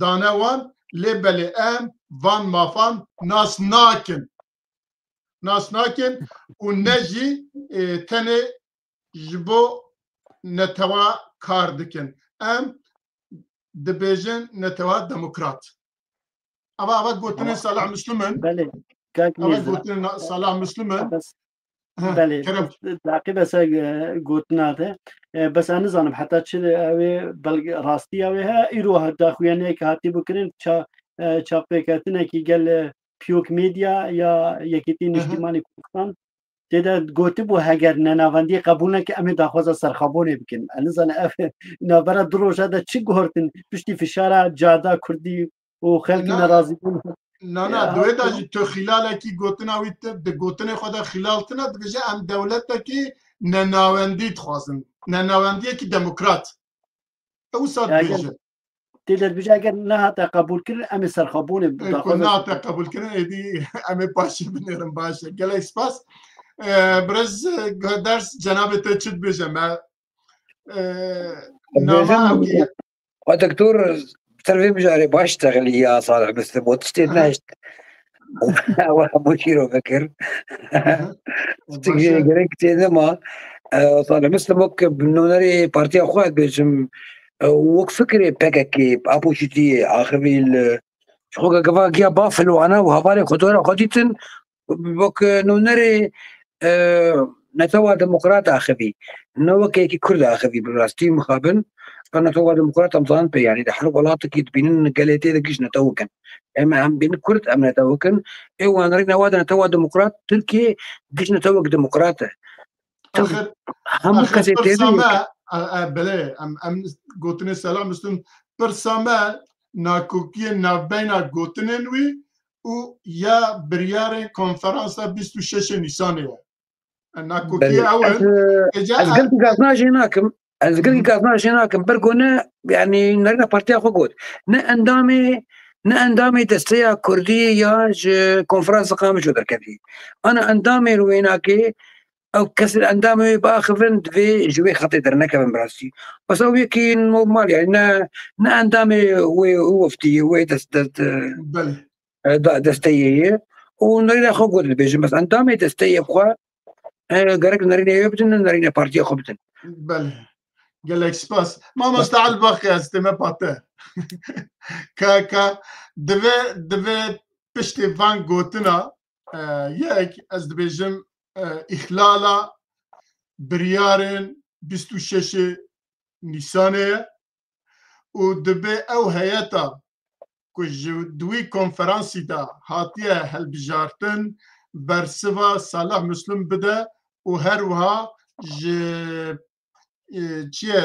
dane wan, lê belê em van mafan nas nakin. Nas nakin û ne jî, e, tenê ji bo netewa kar dikin. Em dibêjin netewa demokrat. Ava, ava gotinên Salih Muslim in. Belê, kak Ava Mîrza. Gotinên Salih Muslim in. Bes, belê, kerem. Taqîbe ser, e, gotina te. E, bes ez nizanim heta çi ew ê belge, rastiya wê he. Îro daxuyaniyek hatî bikirin, ça-, e, çavpêketinekî gel, e, Piyok Medya ya Yekîtî Niştimanî Kurdistan. Tê de gotibû, heger nenavendiyê qebûl neke, em ê daxwaza serxabûnê bikin. Ez nizanim ev navbera du roja de çi guhertin, piştî fişara carda kurdî û xelkî nerazîbûn. Na, na, di wê de jî tu xîlalekî gotina wî, di gotinê xwe de xîlal tine, dibêje em dewletekî nenawendî dixwazin. Nenawendiyekî demokrat. Ew wisa dibêje. Tê de dibêje, eger nehate qebûlkirin, em ê serxabûnê, e, daxwaza nehate qebûlkirin, êdî em ê paşê binêrin, baş e. Gelek spas. E, birêz, e, ders cenabê te çi dibêje me? E, nama ew ki. Xwe doktor, ser vê mijarê baş texilî ya Salih Muslim, û tiştê nehişt. Ew hemû şîro vekir. Tiştekî gerek tê nema. E, Salih Muslim wek nûnerê partiya xwe, ez bêjim, e, wek fikirê P K K, apoşîtiyê axivî li, ji xwe gava giya bafil û ana û hevalê xwe dora xwe dîtin, wek nûnerê, e, netewa demokrat axivî, ne wek yekî kurd axivî, bi rastî mixabin. Ka netewa demokrat em zanin pê, yanî di her welatekî dibînin gelê tê de giş netewik in. Em, em bînin kurd, em netewik in. Ê wan rîna wa de netewa demokrat Tirkiye giş netewik demokrat e. Axir, hemû axir kesê pirsa tê de me, yek. E, e, belê, em, em gotinê Selam Muslim, pirsa me nakokiyên navbeyna gotinên wî û ya biryarên konferansa bîst û şeşê Nîsanê ye. Nakokiya ew in. Belê. Ez, e, ez gelkî gazna jê nakim. Ez gelkî gazna jê nakim. Ber ku ne, yanî nerîna partiya xwe got. Ne endamê, ne endamê desteya Kurdî ya ji konferansa Qamişlo derketî. Ana endamê li wênakê, ew kesên endamê wê biaxivin, divê ji wê xetê dernekevin bi rastî. Bes ew yekî normal, yanî ne, ne endamê wê, wê weftî, wê dest, dest, e, Belê. e, da-, desteyê ye. Û nerîna xwe got dibêjin, bes endamê desteyê xwe, e, gerek nerînê wê bidin, nerînê partiya xwe bidin. Belê. Gelek spas. Mamoste Elbaxê, ez tême pate. Ka, ka, divê, divê piştê van gotina, e, yek, ez dibêjim, e, îxlala biryarên bîst û şeşê Nîsanê ye û dibê ew heyeta ku ji di wî konferansî de hatiye hilbijartin, bersiva Salih Muslim bide û her wiha ji, e, çi ye,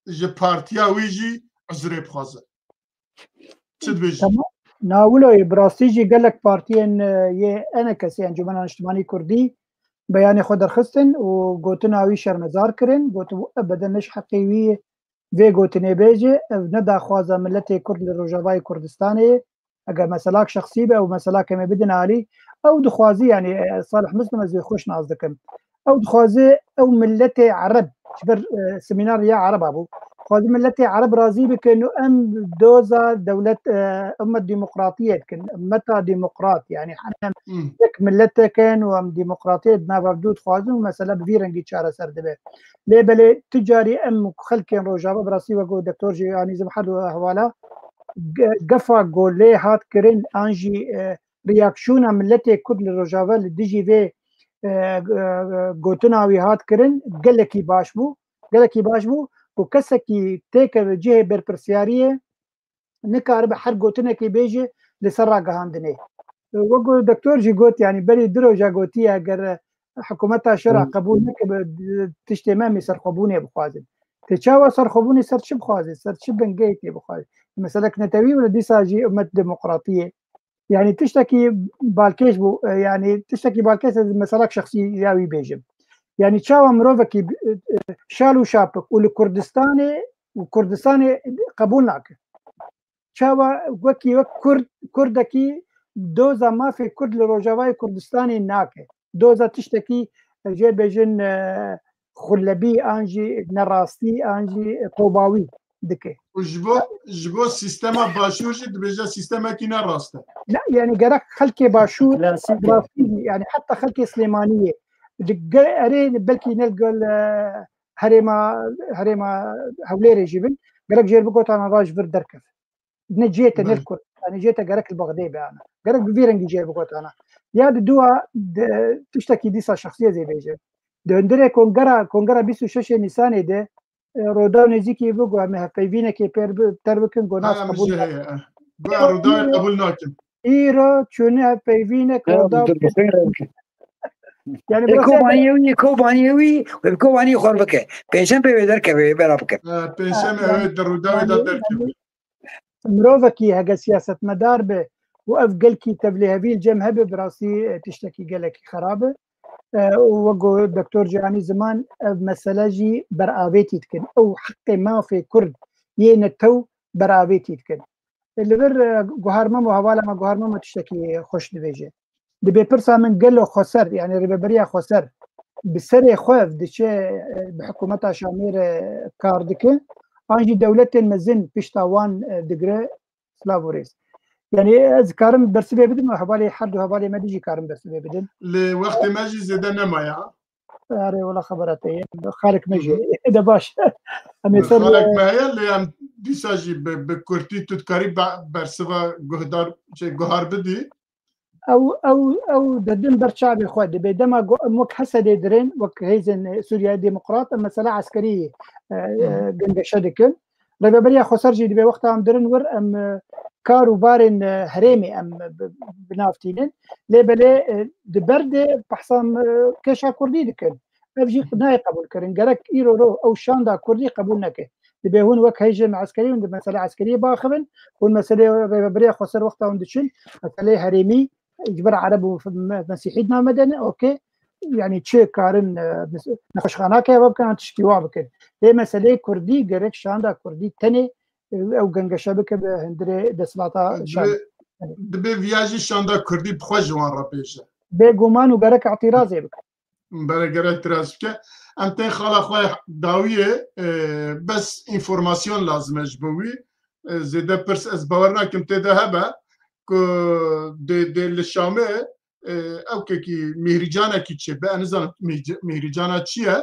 ji partiya wî jî uzrê bixwaze. Çi dibêjî? Tamam. Na wilo ye, bi rastî jî gelek partiyên, e, yê E N K S, Encûmena Niştimanî Kurdî, beyanê xwe derxistin û gotina wî şermezar kirin, gotibû ebeden ne ji heqê wî ye vê gotinê bêje, ev ne daxwaza miletê Kurd li Rojavayê Kurdistanê ye. Eger meselak şexsî be, ew meselak em ê bidin alî. Ew dixwaze, yanî, e, Salih Muslim, ez wê xweş nas dikim. Ew dixwaze ew miletê Ereb, ji ber, e, semînar ya Ereba bû. Dixwaze miletê Ereb razî bikin û em doza dewlet, e, ummet demokratiyê dikin. Ummeta demokrat, yanî, em Hmm. yek miletek in û em demokratiyê di nava dû dixwazin û mesele bi vî rengî çareser dibe. Lê belê tu carî em xelkên Rojava, bi rastî wek ku Doktor jî anî zim her du hevala, ge-, gefa ku lê hat kirin, an jî, e, reaksiyona miletê Kurd li Rojava li dijî vê, e, e, gotina wî hat kirin, gelekî baş bû, gelekî baş bû. ku kesekî têkeve cihê berpirsiyariyê, nikaribe her gotinekê bêje li ser ragihandinê. Wek ku doktor jî got, yanî berî du roja gotiye, eger hikûmeta şera qebûl neke, bi, bi, tiştê me em ê serxwebûnê bixwazin. Tê çawa serxwebûnê ser çi bixwazê? Ser çi bingeyê tê bixwazê? Meselek netewî wile dîsa jî ummet demokratiyê. Yanî tiştekî balkêş bû, e, yanî tiştekî balkêş ez meselek şexsî ya wî bêjim. Yanî çawa mirovekî, e, e, şal û şapik û li Kurdistanê û Kurdistanê qebûl nake. Çawa wekî wek Kurd, Kurdekî doza mafê Kurd li Rojavayê Kurdistanê nake. Doza tiştekî, e, jê bêjin, e, xulebî an jî nerastî an jî tobawî dike. Û ji bo, ji bo sîstema başûr jî dibêje sîstemekî ne rast e. Ne, yani gerek xelkê başûr, klasîk e, rastî, yani heta xelkê Silêmaniyê. Di ge-, erê belkî ne gel, e, herêma, herêma Hewlêrê jî bin. Gerek jêr bigotana ra ji vir derkev. Ne cihê te ne li Kurdistanê, cihê te gerek li Bexdê be ana. Gerek bi vî rengî cihê bigotana. Ya di dua de tiştekî dîsa şexsî ez ê bêjim. Di hundirê kongera, kongera bîst û şeşê Nîsanê de, e, Rûdaw nêzîkî bû, got, em ê hevpeyvînekê pêr bi-, ter bikin, got, nas qebûl nakin. Heye, eh. Got, Rûdawê qebûl nakin. Îro çûne hevpeyvînek, Rûdaw pêr. Yani, e, Kobaniyê wî, Kobaniyê wî, Kobaniyê xwe bike. Pêncem pê wê derkeve, wê bera bike. Eh, pêncem ew ê di Rûdawê de derkeve. Mirovekî hege siyasetmedar be û ev gelkî tevlihevî li cem hebe, bi rastî, e, tiştekî gelekî xerab e. E, û wek got Doktor Cîhanî Ziman, ev mesele jî beravêtî dikin. Ew heqê mafê Kurd yê netew beravêtî dikin. Li vir, e, Guhar Memo, hevala me Guhar Memo tiştekî xweş dibêje. Dibê pirsa min gelo xweser, yani rêveberiya xweser bi serê xwe diçe, e, bi hikûmeta Şamê re kar dike, an jî dewletên mezin pişta wan, e, digire, silav û rêz. Yani ez karim bersivê bidim, hevalê her du hevalê me dijî karim bersivê bidim. Li wextê me jî zêde nemaye. Erê, wela xebera te ye. Xalek me jî. Hı hı. De baş. Em ê ser, xalek me heye, lê em dîsa jî bi, bi kurtî tu dikarî be-, bersiva guhdar, şey, guhar bidî. Ew, ew, ew didin ber çavê xwe. Dibê dema go-, em wek Hesedê dirin, wek hêzên, e, Sûriya Demokrat, em mesela eskerî, e, e, gengeşe dikin. Rêveberiya Xweser jî dibê wexta em dirin wir, em, e, kar û barên, e, herêmê em bi, bi nav tînin. Lê belê, e, di ber de behsa, e, kêşa Kurdî dikin. Ev jî nayê qebûl kirin. Gerek îro ro ew şanda Kurdî qebûl neke. Dibê hûn wek hêzên eskerî hûn di mesele eskeriyê biaxivin, hûn meselê Rêveberiya Xweser wexta hûn diçin, meselê herêmî ji ber Ereb û me-, Mesîhî di nav me de ne, okey. Yani çi karin, e, mes-, nexweşxanake heva bikin, an tişkî wa bikin. Lê meseleyê Kurdî gerek şanda Kurdî tenê, e, ew gengeşe bike bi hundirê desthilata şand. Dibê, dibê viya jî şanda Kurdî bi xwe ji wan re bêje. Bêguman û gerek îtîrazê bike. Bere gerek tiraz bike. Em tên xala xwe dawiyê, e, bes înformasyon lazim e ji bo wî. E, zêde pirs ez bawer nakim tê de hebe ku dê, dê li Şamê, e, ew kekî mîhrîcanekî çêbe, ez nizanim mîhc-, mîhrîcana çi ye.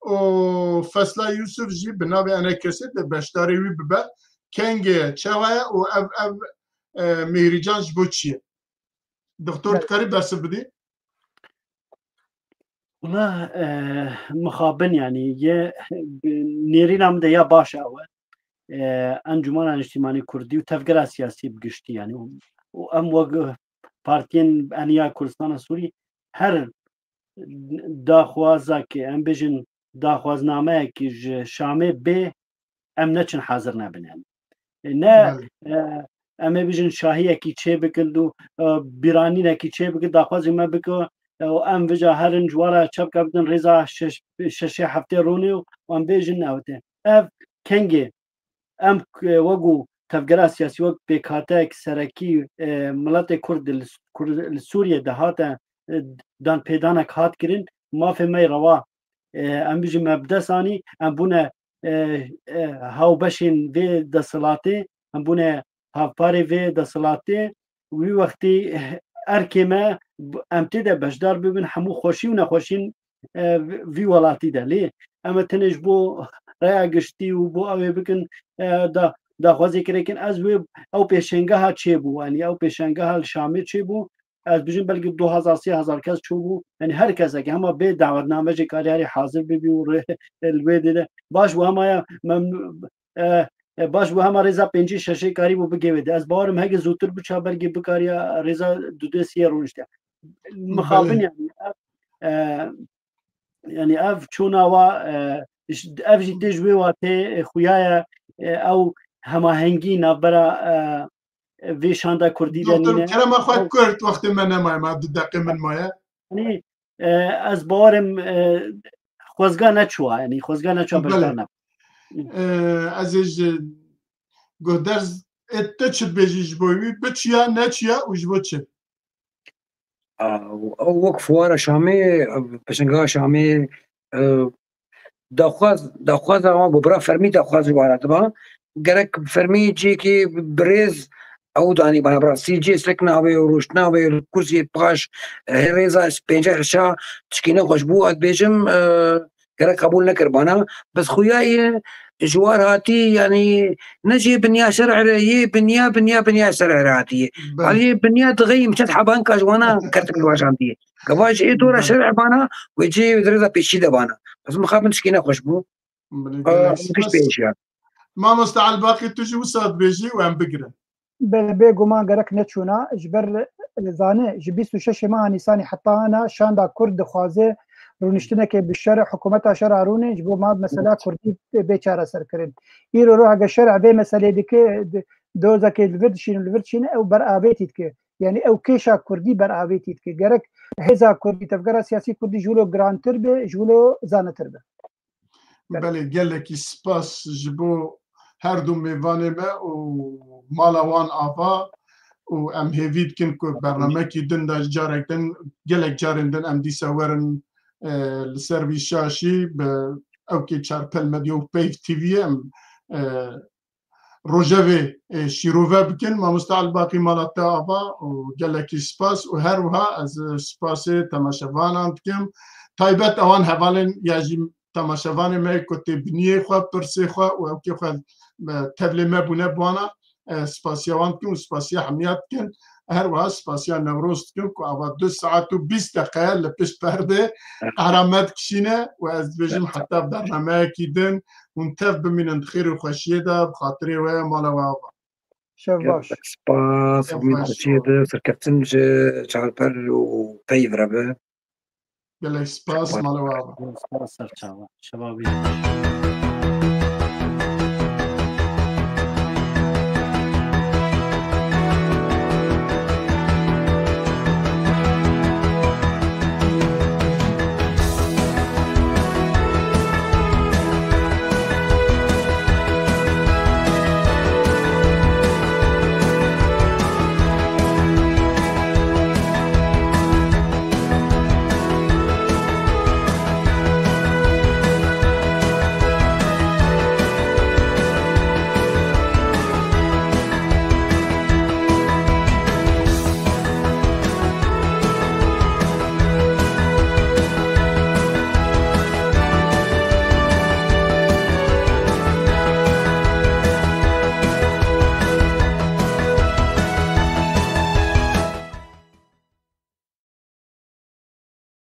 Û Fesla Yusuf jî bi navê enê kesê de beşdarê wî bibe. Kengê ye, çawa ye û ev, ev, e, mîhrîcan ji bo çi ye? Doktor, dikarî bersiv bidî? Wela, e, mixabin, yani, ye, bi nêrîna min de ya baş ew e. E, Encûmena Niştîmanî Kurdî û tevgera siyasî bi giştî, yani, û, û em wek partiyên Eniya Kurdistana Sûrî her daxwazekê, em bêjin daxwaznameyekî ji Şamê bê, em neçin hazir nebin yani. E, ne, Belê. E, em ê bijin şahiyekî çê bikin û, e, bîranînekî çê bikin, daxwazî me bike, e, û em vija herin ji wara çepke bidin rêza şeş, şeşê heftê ronê û em bêjin newtê. Ev kengê em, e, wek û tevgera siyasî, wek pêkhateyek serekî, e, miletê Kurd li, Kurd li Sûriyê de hate, e, danpêdanek hat kirin, mafê me yê rewa, e, em bijin me bi dest anî, em bûne, e, e, hawbeşên vê desthilatê, em bûne hevparê vê desthilatê, wî wextî erkê me, em tê de beşdar bibin, hemû xweşî û nexweşîn, e, vî welatî de. Lê em ê tenê ji bo raya giştî û bo ew ê bikin, e, da, daxwazê kirekin. Ez wê ew pêşengeha çêbû, yanî ew pêşengeha li Şamê çêbû, ez bijim belkî du hezar sê hezar kes çûbû. Yanî her kesek hema bê dawetname jî kariyarî hazir bibî û rê li wê dê de. Baş bû hema ya memnû, e, e, baş bû hema rêza pêncî şeşê karî bû bigê wê de. Ez bawerim hege zûtir biça belkî bikariya rêza du dê siyê rûnişte. Mixabin Belê. yanî, e, yanî ev çûna wa, e, j-, ev jî tê ji wê watê, e, xuya ye, e, ew hemahengî navbera, e, vê şanda kurdî de Doktor nîne. Kerema xwe Ew Kurd, wextê me nemaye, me du deqê min maye. Yanî, e, ez bawerim, e, xwezga neçûwa, yanî xwezga neçûwa Belê. beşdar ne. E, ez ê ji guhder z-, ê tu çi dibêjî ji bo wî? Biçiya, neçiya û ji bo çi? A, ew wek fuara Şamê, pêşangeha Şamê, e, daxwaz, daxwaza wan bi bira fermî daxwaz ji wan re diba. Gerek bi fermî cihekî birêz ew danî bana, bi rastî cihê sekna wê û rûştina wê li kursiyê paş, e, hê rêza pêncî şeşa tişkî nexweş bû, ez dibêjim, e, gerek qebûl nekiribana. Bes xuya ye ji war hatî, yanî ne jê binya şer'ê re, yê binya, binya, binya şer'ê re hatiye. Belê. Aliyê binya dixeyim çend hebanka ji wana kertik li waşandiye. Gava ji ê dora Belê. şer'ê bana, wê cê wê di rêza pêşî de bana. Bes mixabin tişkî nexweş bû. Belê, Aa, gelek giş spas. pêşiya. Mamoste Elbaqî, tu jî wisa dibêjî û em bigirin. Be-, bêguman gerek neçûna, ji ber, e, zane, ji bîst û şeşê meha Nîsanê heta ana şanda Kurd dixwaze rûniştinekê bi şer, hikûmeta şer a rûnê, ji bo ma mesela Kurdî bê çareserkirin. Îro ro hege şer vê meselê dike, di-, dozekê li vir dişîne, li vir dişîne, ew beravêtî dike. Yanî ew kêşa Kurdî beravêtî dike. Gerek hêza Kurdî, tevgera siyasî Kurdî ji wilo girantir be, ji wilo zanetir be. Belê, gelekî spas ji bo her du mêvanê me û mala wan ava û em hêvî dikin ku bernamekî din de carek din, gelek carên din em dîsa werin, e, li ser vî şaşî bi ewkê Çarpel Medya û Peyv T V em, e, rojevê, e, şîrove bikin. Mamoste Elbaqî mala te ava û gelekî spas û her wiha ez spasê temaşevanan dikim. Taybet ewan hevalên ya jî temaşevanê me ku tê biniyê xwe, pirsê xwe û ewkê xwe, e, tevlê me bûne bi wana, e, spasiya wan dikin û spasiya hemiya dikin. Her wiha spasiya Newroz dikim ku ava du saet û bîst deqe li pişt perdê qehra me dikişîne û ez dibêjim heta bernameyekî din hûn tev bimînin di xêr û xweşiyê de, bi xatirê we mala we ava. Şev baş. Gelek spas, Şev umîd baş. xweşiyê de serkeftin ji Çarpel û Peyv re be. Gelek spas, Spas. mala we ava. Spas serçava. Şeva wî.